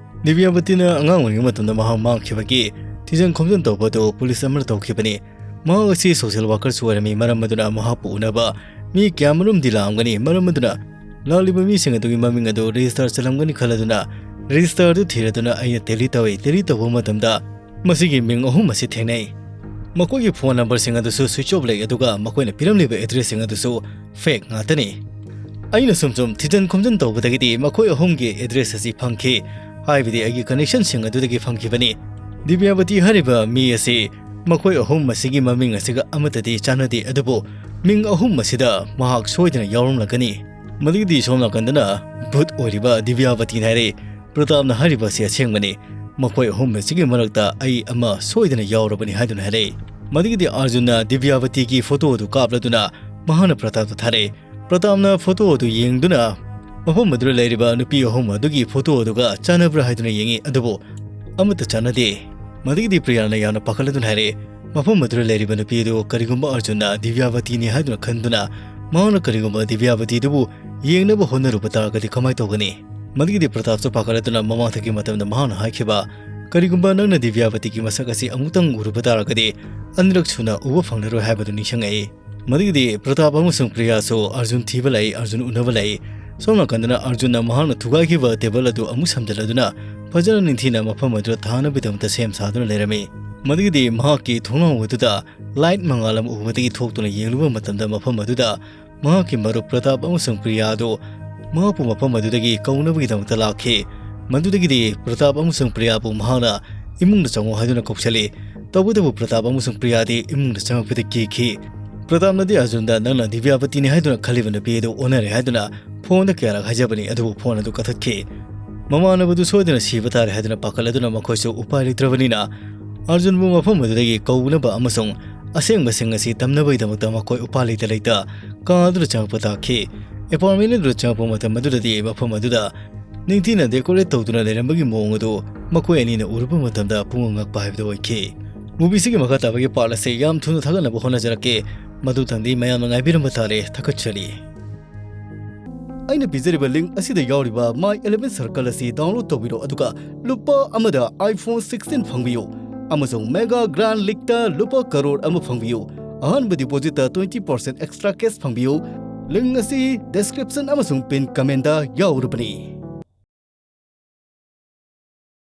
ꯗꯤꯕ꯭ꯌꯥꯕꯇꯤꯅ ꯑꯉꯥꯡ ꯑꯣꯏꯔꯤꯉꯩ ꯃꯇꯝꯗ ꯃꯍꯥꯛ ꯃꯥꯡꯈꯤꯕꯒꯤ ꯊꯤꯖꯤꯟ ꯈꯣꯝꯖꯤꯟ ꯇꯧꯕ ꯑꯗꯨ ꯄꯨꯂꯤꯁ ꯑꯃꯅ ꯇꯧꯈꯤꯕꯅꯤ꯫ ꯃꯍꯥꯛ ꯑꯁꯤ ꯁꯣꯁꯤꯌꯦꯜ ꯋꯥꯔꯀꯔꯁꯨ ꯑꯣꯏꯔꯝꯃꯤ, ꯃꯔꯝ ꯑꯗꯨꯅ ꯃꯍꯥꯛꯄꯨ ꯎꯅꯕ ꯃꯤ ꯀꯌꯥꯃꯔꯨꯝꯗꯤ ꯂꯥꯛꯂꯝꯒꯅꯤ꯫ ꯃꯔꯝ ꯑꯗꯨꯅ ꯂꯥꯛꯂꯤꯕ ꯃꯤꯁꯤꯡ ꯑꯗꯨꯒꯤ ꯃꯃꯤꯡ ꯑꯗꯨ ꯔꯦꯖꯤꯁꯇꯔ ꯆꯠꯂꯝꯒꯅꯤ ꯈꯜꯂꯗꯨꯅ ꯔꯦꯖꯤꯁꯇꯔ ꯑꯗꯨ ꯊꯤꯔꯗꯨꯅ ꯑꯩꯅ ꯇꯦꯂꯤ ꯇꯧꯏ꯫ ꯇꯦꯂꯤ ꯇꯧꯕ ꯃꯇꯝꯗ ꯃꯁꯤꯒꯤ ꯃꯤꯡ ꯑꯍꯨꯝ ꯑꯁꯤ ꯊꯦꯡꯅꯩ꯫ ꯃꯈꯣꯏꯒꯤ ꯐꯣꯟ ꯅꯝꯕꯔꯁꯤꯡ ꯑꯗꯨꯁꯨ ꯁ꯭ꯋꯤꯆ ꯑꯣꯐ ꯂꯩ, ꯑꯗꯨꯒ ꯃꯈꯣꯏꯅ ꯄꯤꯔꯝꯂꯤꯕ ꯑꯦꯗ꯭ꯔꯦꯁꯁꯤꯡ ꯑꯗꯨꯁꯨ ꯐꯦꯛ ꯉꯥꯛꯇꯅꯤ꯫ ꯑꯩꯅ ꯁꯨꯝ ꯁꯨꯝ ꯊꯤꯖꯤꯟ ꯈꯣꯝꯖꯤꯟ ꯇꯧꯕꯗꯒꯤꯗꯤ ꯃꯈꯣꯏ ꯑꯍꯨꯝꯒꯤ ꯑꯦꯗ꯭ꯔꯦꯁ ꯑꯁꯤ ꯐꯪꯈꯤ, ꯍꯥꯏꯕꯗꯤ ꯑꯩꯒꯤ ꯀꯅꯦꯛꯁꯟꯁꯤꯡ ꯑꯗꯨꯗꯒꯤ ꯐꯪꯈꯤꯕꯅꯤ꯫ ꯗꯤꯕ꯭ꯌꯥꯕꯇꯤ ꯍꯥꯏꯔꯤꯕ ꯃꯤ ꯑꯁꯤ ꯃꯈꯣꯏ ꯑꯍꯨꯝ ꯑꯁꯤꯒꯤ ꯃꯃꯤꯡ ꯑꯁꯤꯒ ꯑꯃꯠꯇꯗꯤ ꯆꯥꯟꯅꯗꯦ, ꯑꯗꯨꯕꯨ ꯃꯤꯡ ꯑꯍꯨꯝ ꯑꯁꯤꯗ ꯃꯍꯥꯛ ꯁꯣꯏꯗꯅ ꯌꯥꯎꯔꯝꯂꯒꯅꯤ꯫ ꯃꯗꯨꯒꯤꯗꯤ ꯁꯣꯝ ꯅꯥꯀꯟꯗꯅ ꯚꯨꯠ ꯑꯣꯏꯔꯤꯕ ꯗꯤꯕ꯭ꯌꯥꯕꯇꯤꯅ ꯍꯥꯏꯔꯛꯏ, "ꯄ꯭ꯔꯇꯥꯞꯅ ꯍꯥꯏꯔꯤꯕ ꯑꯁꯤ ꯑꯁꯦꯡꯕꯅꯤ꯫ ꯃꯈꯣꯏ ꯑꯍꯨꯝ ꯑꯁꯤꯒꯤ ꯃꯔꯛꯇ ꯑꯩ ꯑꯃ ꯁꯣꯏꯗꯅ ꯌꯥꯎꯔꯕꯅꯤ" ꯍꯥꯏꯗꯨꯅ ꯍꯥꯏꯔꯛꯏ꯫ ꯃꯗꯨꯒꯤꯗꯤ ꯑꯥꯔꯖꯨꯟꯅ ꯗꯤꯕ꯭ꯌꯥꯕꯇꯤꯒꯤ ꯐꯣꯇꯣ ꯑꯗꯨ ꯀꯥꯞꯂꯗꯨꯅ ꯃꯍꯥꯛꯅ ꯄ꯭ꯔꯇꯥꯞꯇ ꯊꯥꯔꯛꯏ꯫ ꯄ꯭ꯔꯇꯥꯞꯅ ꯐꯣꯇꯣ ꯑꯗꯨ ꯌꯦꯡꯗꯨꯅ ꯃꯐꯝ ꯑꯗꯨꯗ ꯂꯩꯔꯤꯕ ꯅꯨꯄꯤ ꯑꯍꯨꯝ ꯑꯗꯨꯒꯤ ꯐꯣꯇꯣ ꯑꯗꯨꯒ ꯆꯥꯟꯅꯕ꯭ꯔꯥ ꯍꯥꯏꯗꯨꯅ ꯌꯦꯡꯉꯤ, ꯑꯗꯨꯕꯨ ꯑꯃꯠꯇ ꯆꯥꯟꯅꯗꯦ꯫ ꯃꯗꯨꯒꯤꯗꯤ ꯄ꯭ꯔꯤꯌꯥꯅ ꯌꯥꯝꯅ ꯄꯥꯈꯠꯂꯗꯨꯅ ꯍꯥꯏꯔꯛꯑꯦ, ꯃꯐꯝ ꯑꯗꯨꯗ ꯂꯩꯔꯤꯕ ꯅꯨꯄꯤ ꯑꯗꯨ ꯀꯔꯤꯒꯨꯝꯕ ꯑꯔꯖꯨꯟꯅ ꯗꯤꯕ꯭ꯌꯥꯕꯇꯤꯅꯤ ꯍꯥꯏꯗꯨꯅ ꯈꯟꯗꯨꯅ ꯃꯍꯥꯛꯅ ꯀꯔꯤꯒꯨꯝꯕ ꯗꯤꯕ꯭ꯌꯥꯕꯇꯤꯗꯨꯕꯨ ꯌꯦꯡꯅꯕ ꯍꯣꯠꯅꯔꯨꯕ ꯇꯥꯔꯒꯗꯤ ꯀꯃꯥꯏ ꯇꯧꯒꯅꯤ? ꯃꯗꯨꯒꯤꯗꯤ ꯄ꯭ꯔꯇꯥꯞꯁꯨ ꯄꯥꯈꯠꯂꯗꯨꯅ ꯃꯃꯥꯡꯊꯛꯀꯤ ꯃꯇꯝꯗ ꯃꯍꯥꯛꯅ ꯍꯥꯏꯈꯤꯕ, "ꯀꯔꯤꯒꯨꯝꯕ ꯅꯪꯅ ꯗꯤꯕ꯭ꯌꯥꯕꯇꯤꯒꯤ ꯃꯁꯛ ꯑꯁꯤ ꯑꯃꯨꯛꯇꯪ ꯎꯔꯨꯕ ꯇꯥꯔꯒꯗꯤ ꯑꯅꯤꯔꯛ ꯁꯨꯅ ꯎꯕ ꯐꯪꯂꯔꯣꯏ" ꯍꯥꯏꯕꯗꯨ ꯅꯤꯡꯁꯤꯡꯉꯛꯏ꯫ ꯃꯗꯨꯒꯤꯗꯤ ꯄ꯭ꯔꯇꯥꯞ ꯑꯃꯁꯨꯡ ꯄ꯭ꯔꯤꯌꯥꯁꯨ ꯑꯔꯖꯨꯟ ꯊꯤꯕ ꯂꯥꯛꯏ, ꯑꯔꯖꯨꯟ ꯎꯅꯕ ꯂꯥꯛꯏ꯫ ꯁꯣꯝ ꯅꯥꯀꯟꯗꯅ ꯑꯔꯖꯨꯟꯅ ꯃꯍꯥꯛꯅ ꯊꯨꯒꯥꯏꯈꯤꯕ ꯇꯦꯕꯜ ꯑꯗꯨ ꯑꯃꯨꯛ ꯁꯝꯖꯤꯜꯂꯗꯨꯅ ꯐꯖꯅ ꯅꯤꯡꯊꯤꯅ ꯃꯐꯝ ꯑꯗꯨꯗ ꯊꯥꯅꯕꯒꯤꯗꯃꯛꯇ ꯁꯦꯝ ꯁꯥꯗꯨꯅ ꯂꯩꯔꯝꯃꯤ꯫ ꯃꯗꯨꯒꯤꯗꯤ ꯃꯍꯥꯛꯀꯤ ꯊꯣꯡꯅꯥꯎ ꯑꯗꯨꯗ ꯂꯥꯏꯠ ꯃꯉꯥꯜ ꯑꯃ ꯎꯕꯗꯒꯤ ꯊꯣꯛꯇꯨꯅ ꯌꯦꯡꯂꯨꯕ ꯃꯇꯝꯗ ꯃꯐꯝ ꯑꯗꯨꯗ ꯃꯍꯥꯛꯀꯤ ꯃꯔꯨꯞ ꯄ꯭ꯔꯇꯥꯞ ꯑꯃꯁꯨꯡ ꯄ꯭ꯔꯤꯌꯥ ꯑꯗꯨ ꯃꯍꯥꯛꯄꯨ ꯃꯐꯝ ꯑꯗꯨꯗꯒꯤ ꯀꯧꯅꯕꯒꯤꯗꯃꯛꯇ ꯂꯥꯛꯈꯤ꯫ ꯃꯗꯨꯗꯒꯤꯗꯤ ꯄ꯭ꯔꯇꯥꯞ ꯑꯃꯁꯨꯡ ꯄ꯭ꯔꯤꯌꯥꯕꯨ ꯃꯍꯥꯛꯅ ꯏꯃꯨꯡꯗ ꯆꯪꯉꯨ ꯍꯥꯏꯗꯨꯅ ꯀꯧꯁꯤꯜꯂꯤ꯫ ꯇꯧꯕꯇꯕꯨ ꯄ꯭ꯔꯇꯥꯞ ꯑꯃꯁꯨꯡ ꯄ꯭ꯔꯤꯌꯥꯗꯤ ꯏꯃꯨꯡꯗ ꯆꯪꯉꯛꯄꯗ ꯀꯤꯈꯤ꯫ ꯄ꯭ꯔꯇꯥꯞꯅꯗꯤ ꯑꯔꯖꯨꯟꯗ "ꯅꯪꯅ ꯗꯤꯕ꯭ꯌꯥꯕꯇꯤꯅꯤ ꯍꯥꯏꯗꯨꯅ ꯈꯜꯂꯤꯕ ꯅꯨꯄꯤ ꯑꯗꯨ ꯑꯣꯟꯅꯔꯦ" ꯍꯥꯏꯗꯨꯅ ꯐꯣꯟꯗ ꯀꯌꯥꯔꯛ ꯍꯥꯏꯖꯕꯅꯤ, ꯑꯗꯨꯕꯨ ꯐꯣꯟ ꯑꯗꯨ ꯀꯛꯊꯠꯈꯤ꯫ ꯃꯃꯥꯟꯅꯕꯗꯨ ꯁꯣꯏꯗꯅ ꯁꯤꯕ ꯇꯥꯔꯦ ꯍꯥꯏꯗꯨꯅ ꯄꯥꯈꯠꯂꯗꯨꯅ ꯃꯈꯣꯏꯁꯨ ꯎꯄꯥꯏ ꯂꯩꯇ꯭ꯔꯕꯅꯤꯅ ꯑꯔꯖꯨꯟꯕꯨ ꯃꯐꯝ ꯑꯗꯨꯗꯒꯤ ꯀꯧꯅꯕ ꯑꯃꯁꯨꯡ ꯑꯁꯦꯡꯕꯁꯤꯡ ꯑꯁꯤ ꯇꯝꯅꯕꯒꯤꯗꯃꯛꯇ ꯃꯈꯣꯏ ꯎꯄꯥꯏ ꯂꯩꯇ ꯂꯩꯇ ꯀꯥ ꯑꯗꯨꯗ ꯆꯪꯉꯛꯄ ꯇꯥꯈꯤ꯫ ꯑꯦꯄꯥꯔꯠꯃꯦꯟ ꯑꯗꯨꯗ ꯆꯪꯉꯛꯄ ꯃꯇꯝ ꯑꯗꯨꯗꯗꯤ ꯃꯐꯝ ꯑꯗꯨꯗ ꯅꯤꯡꯊꯤꯅ ꯗꯦꯀꯣꯔꯦꯠ ꯇꯧꯗꯨꯅ ꯂꯩꯔꯝꯕꯒꯤ ꯃꯑꯣꯡ ꯑꯗꯨ ꯃꯈꯣꯏ ꯑꯅꯤꯅ ꯎꯔꯨꯕ ꯃꯇꯝꯗ ꯄꯨꯡꯉꯛ ꯉꯛꯄ ꯍꯥꯏꯕꯗꯨ ꯑꯣꯏꯈꯤ꯫ ꯃꯨꯚꯤꯁꯤꯒꯤ ꯃꯈꯥ ꯇꯥꯕꯒꯤ ꯄꯥꯔꯠ ꯑꯁꯤ ꯌꯥꯝ ꯊꯨꯅ ꯊꯥꯒꯠꯅꯕ ꯍꯣꯠꯅꯖꯔꯛꯀꯦ꯫ ꯃꯗꯨꯇꯪꯗꯤ ꯃꯌꯥꯝꯅ ꯉꯥꯏꯕꯤꯔꯝꯕ ꯇꯥꯔꯦ꯫ ꯊꯥꯒꯠꯆꯔꯤ꯫ ꯑꯩꯅ ꯄꯤꯖꯔꯤꯕ ꯂꯤꯡꯛ ꯑꯁꯤꯗ ꯌꯥꯎꯔꯤꯕ My eleven Circle ꯑꯁꯤ ꯗꯥꯎꯟꯂꯣꯗ ꯇꯧꯕꯤꯔꯣ, ꯑꯗꯨꯒ ꯂꯨꯄꯥ ꯑꯃꯗ iPhone sixteen ꯐꯪꯕꯤꯌꯨ ꯑꯃꯁꯨꯡ Mega Grand Leagueꯇ ꯂꯨꯄꯥ ꯀꯔꯣꯔ ꯑꯃ ꯐꯪꯕꯤꯌꯨ꯫ ꯑꯍꯥꯟꯕ ꯗꯤꯄꯣꯖꯤꯠꯇ twenty percent extra cash ꯐꯪꯕꯤꯌꯨ꯫ ꯂꯤꯡꯛ ꯑꯁꯤ ꯗꯤꯁꯀ꯭ꯔꯤꯞꯁꯟ ꯑꯃꯁꯨꯡ ꯄꯤꯟ ꯀꯃꯦꯟꯗ ꯌꯥꯎꯔꯕꯅꯤ꯫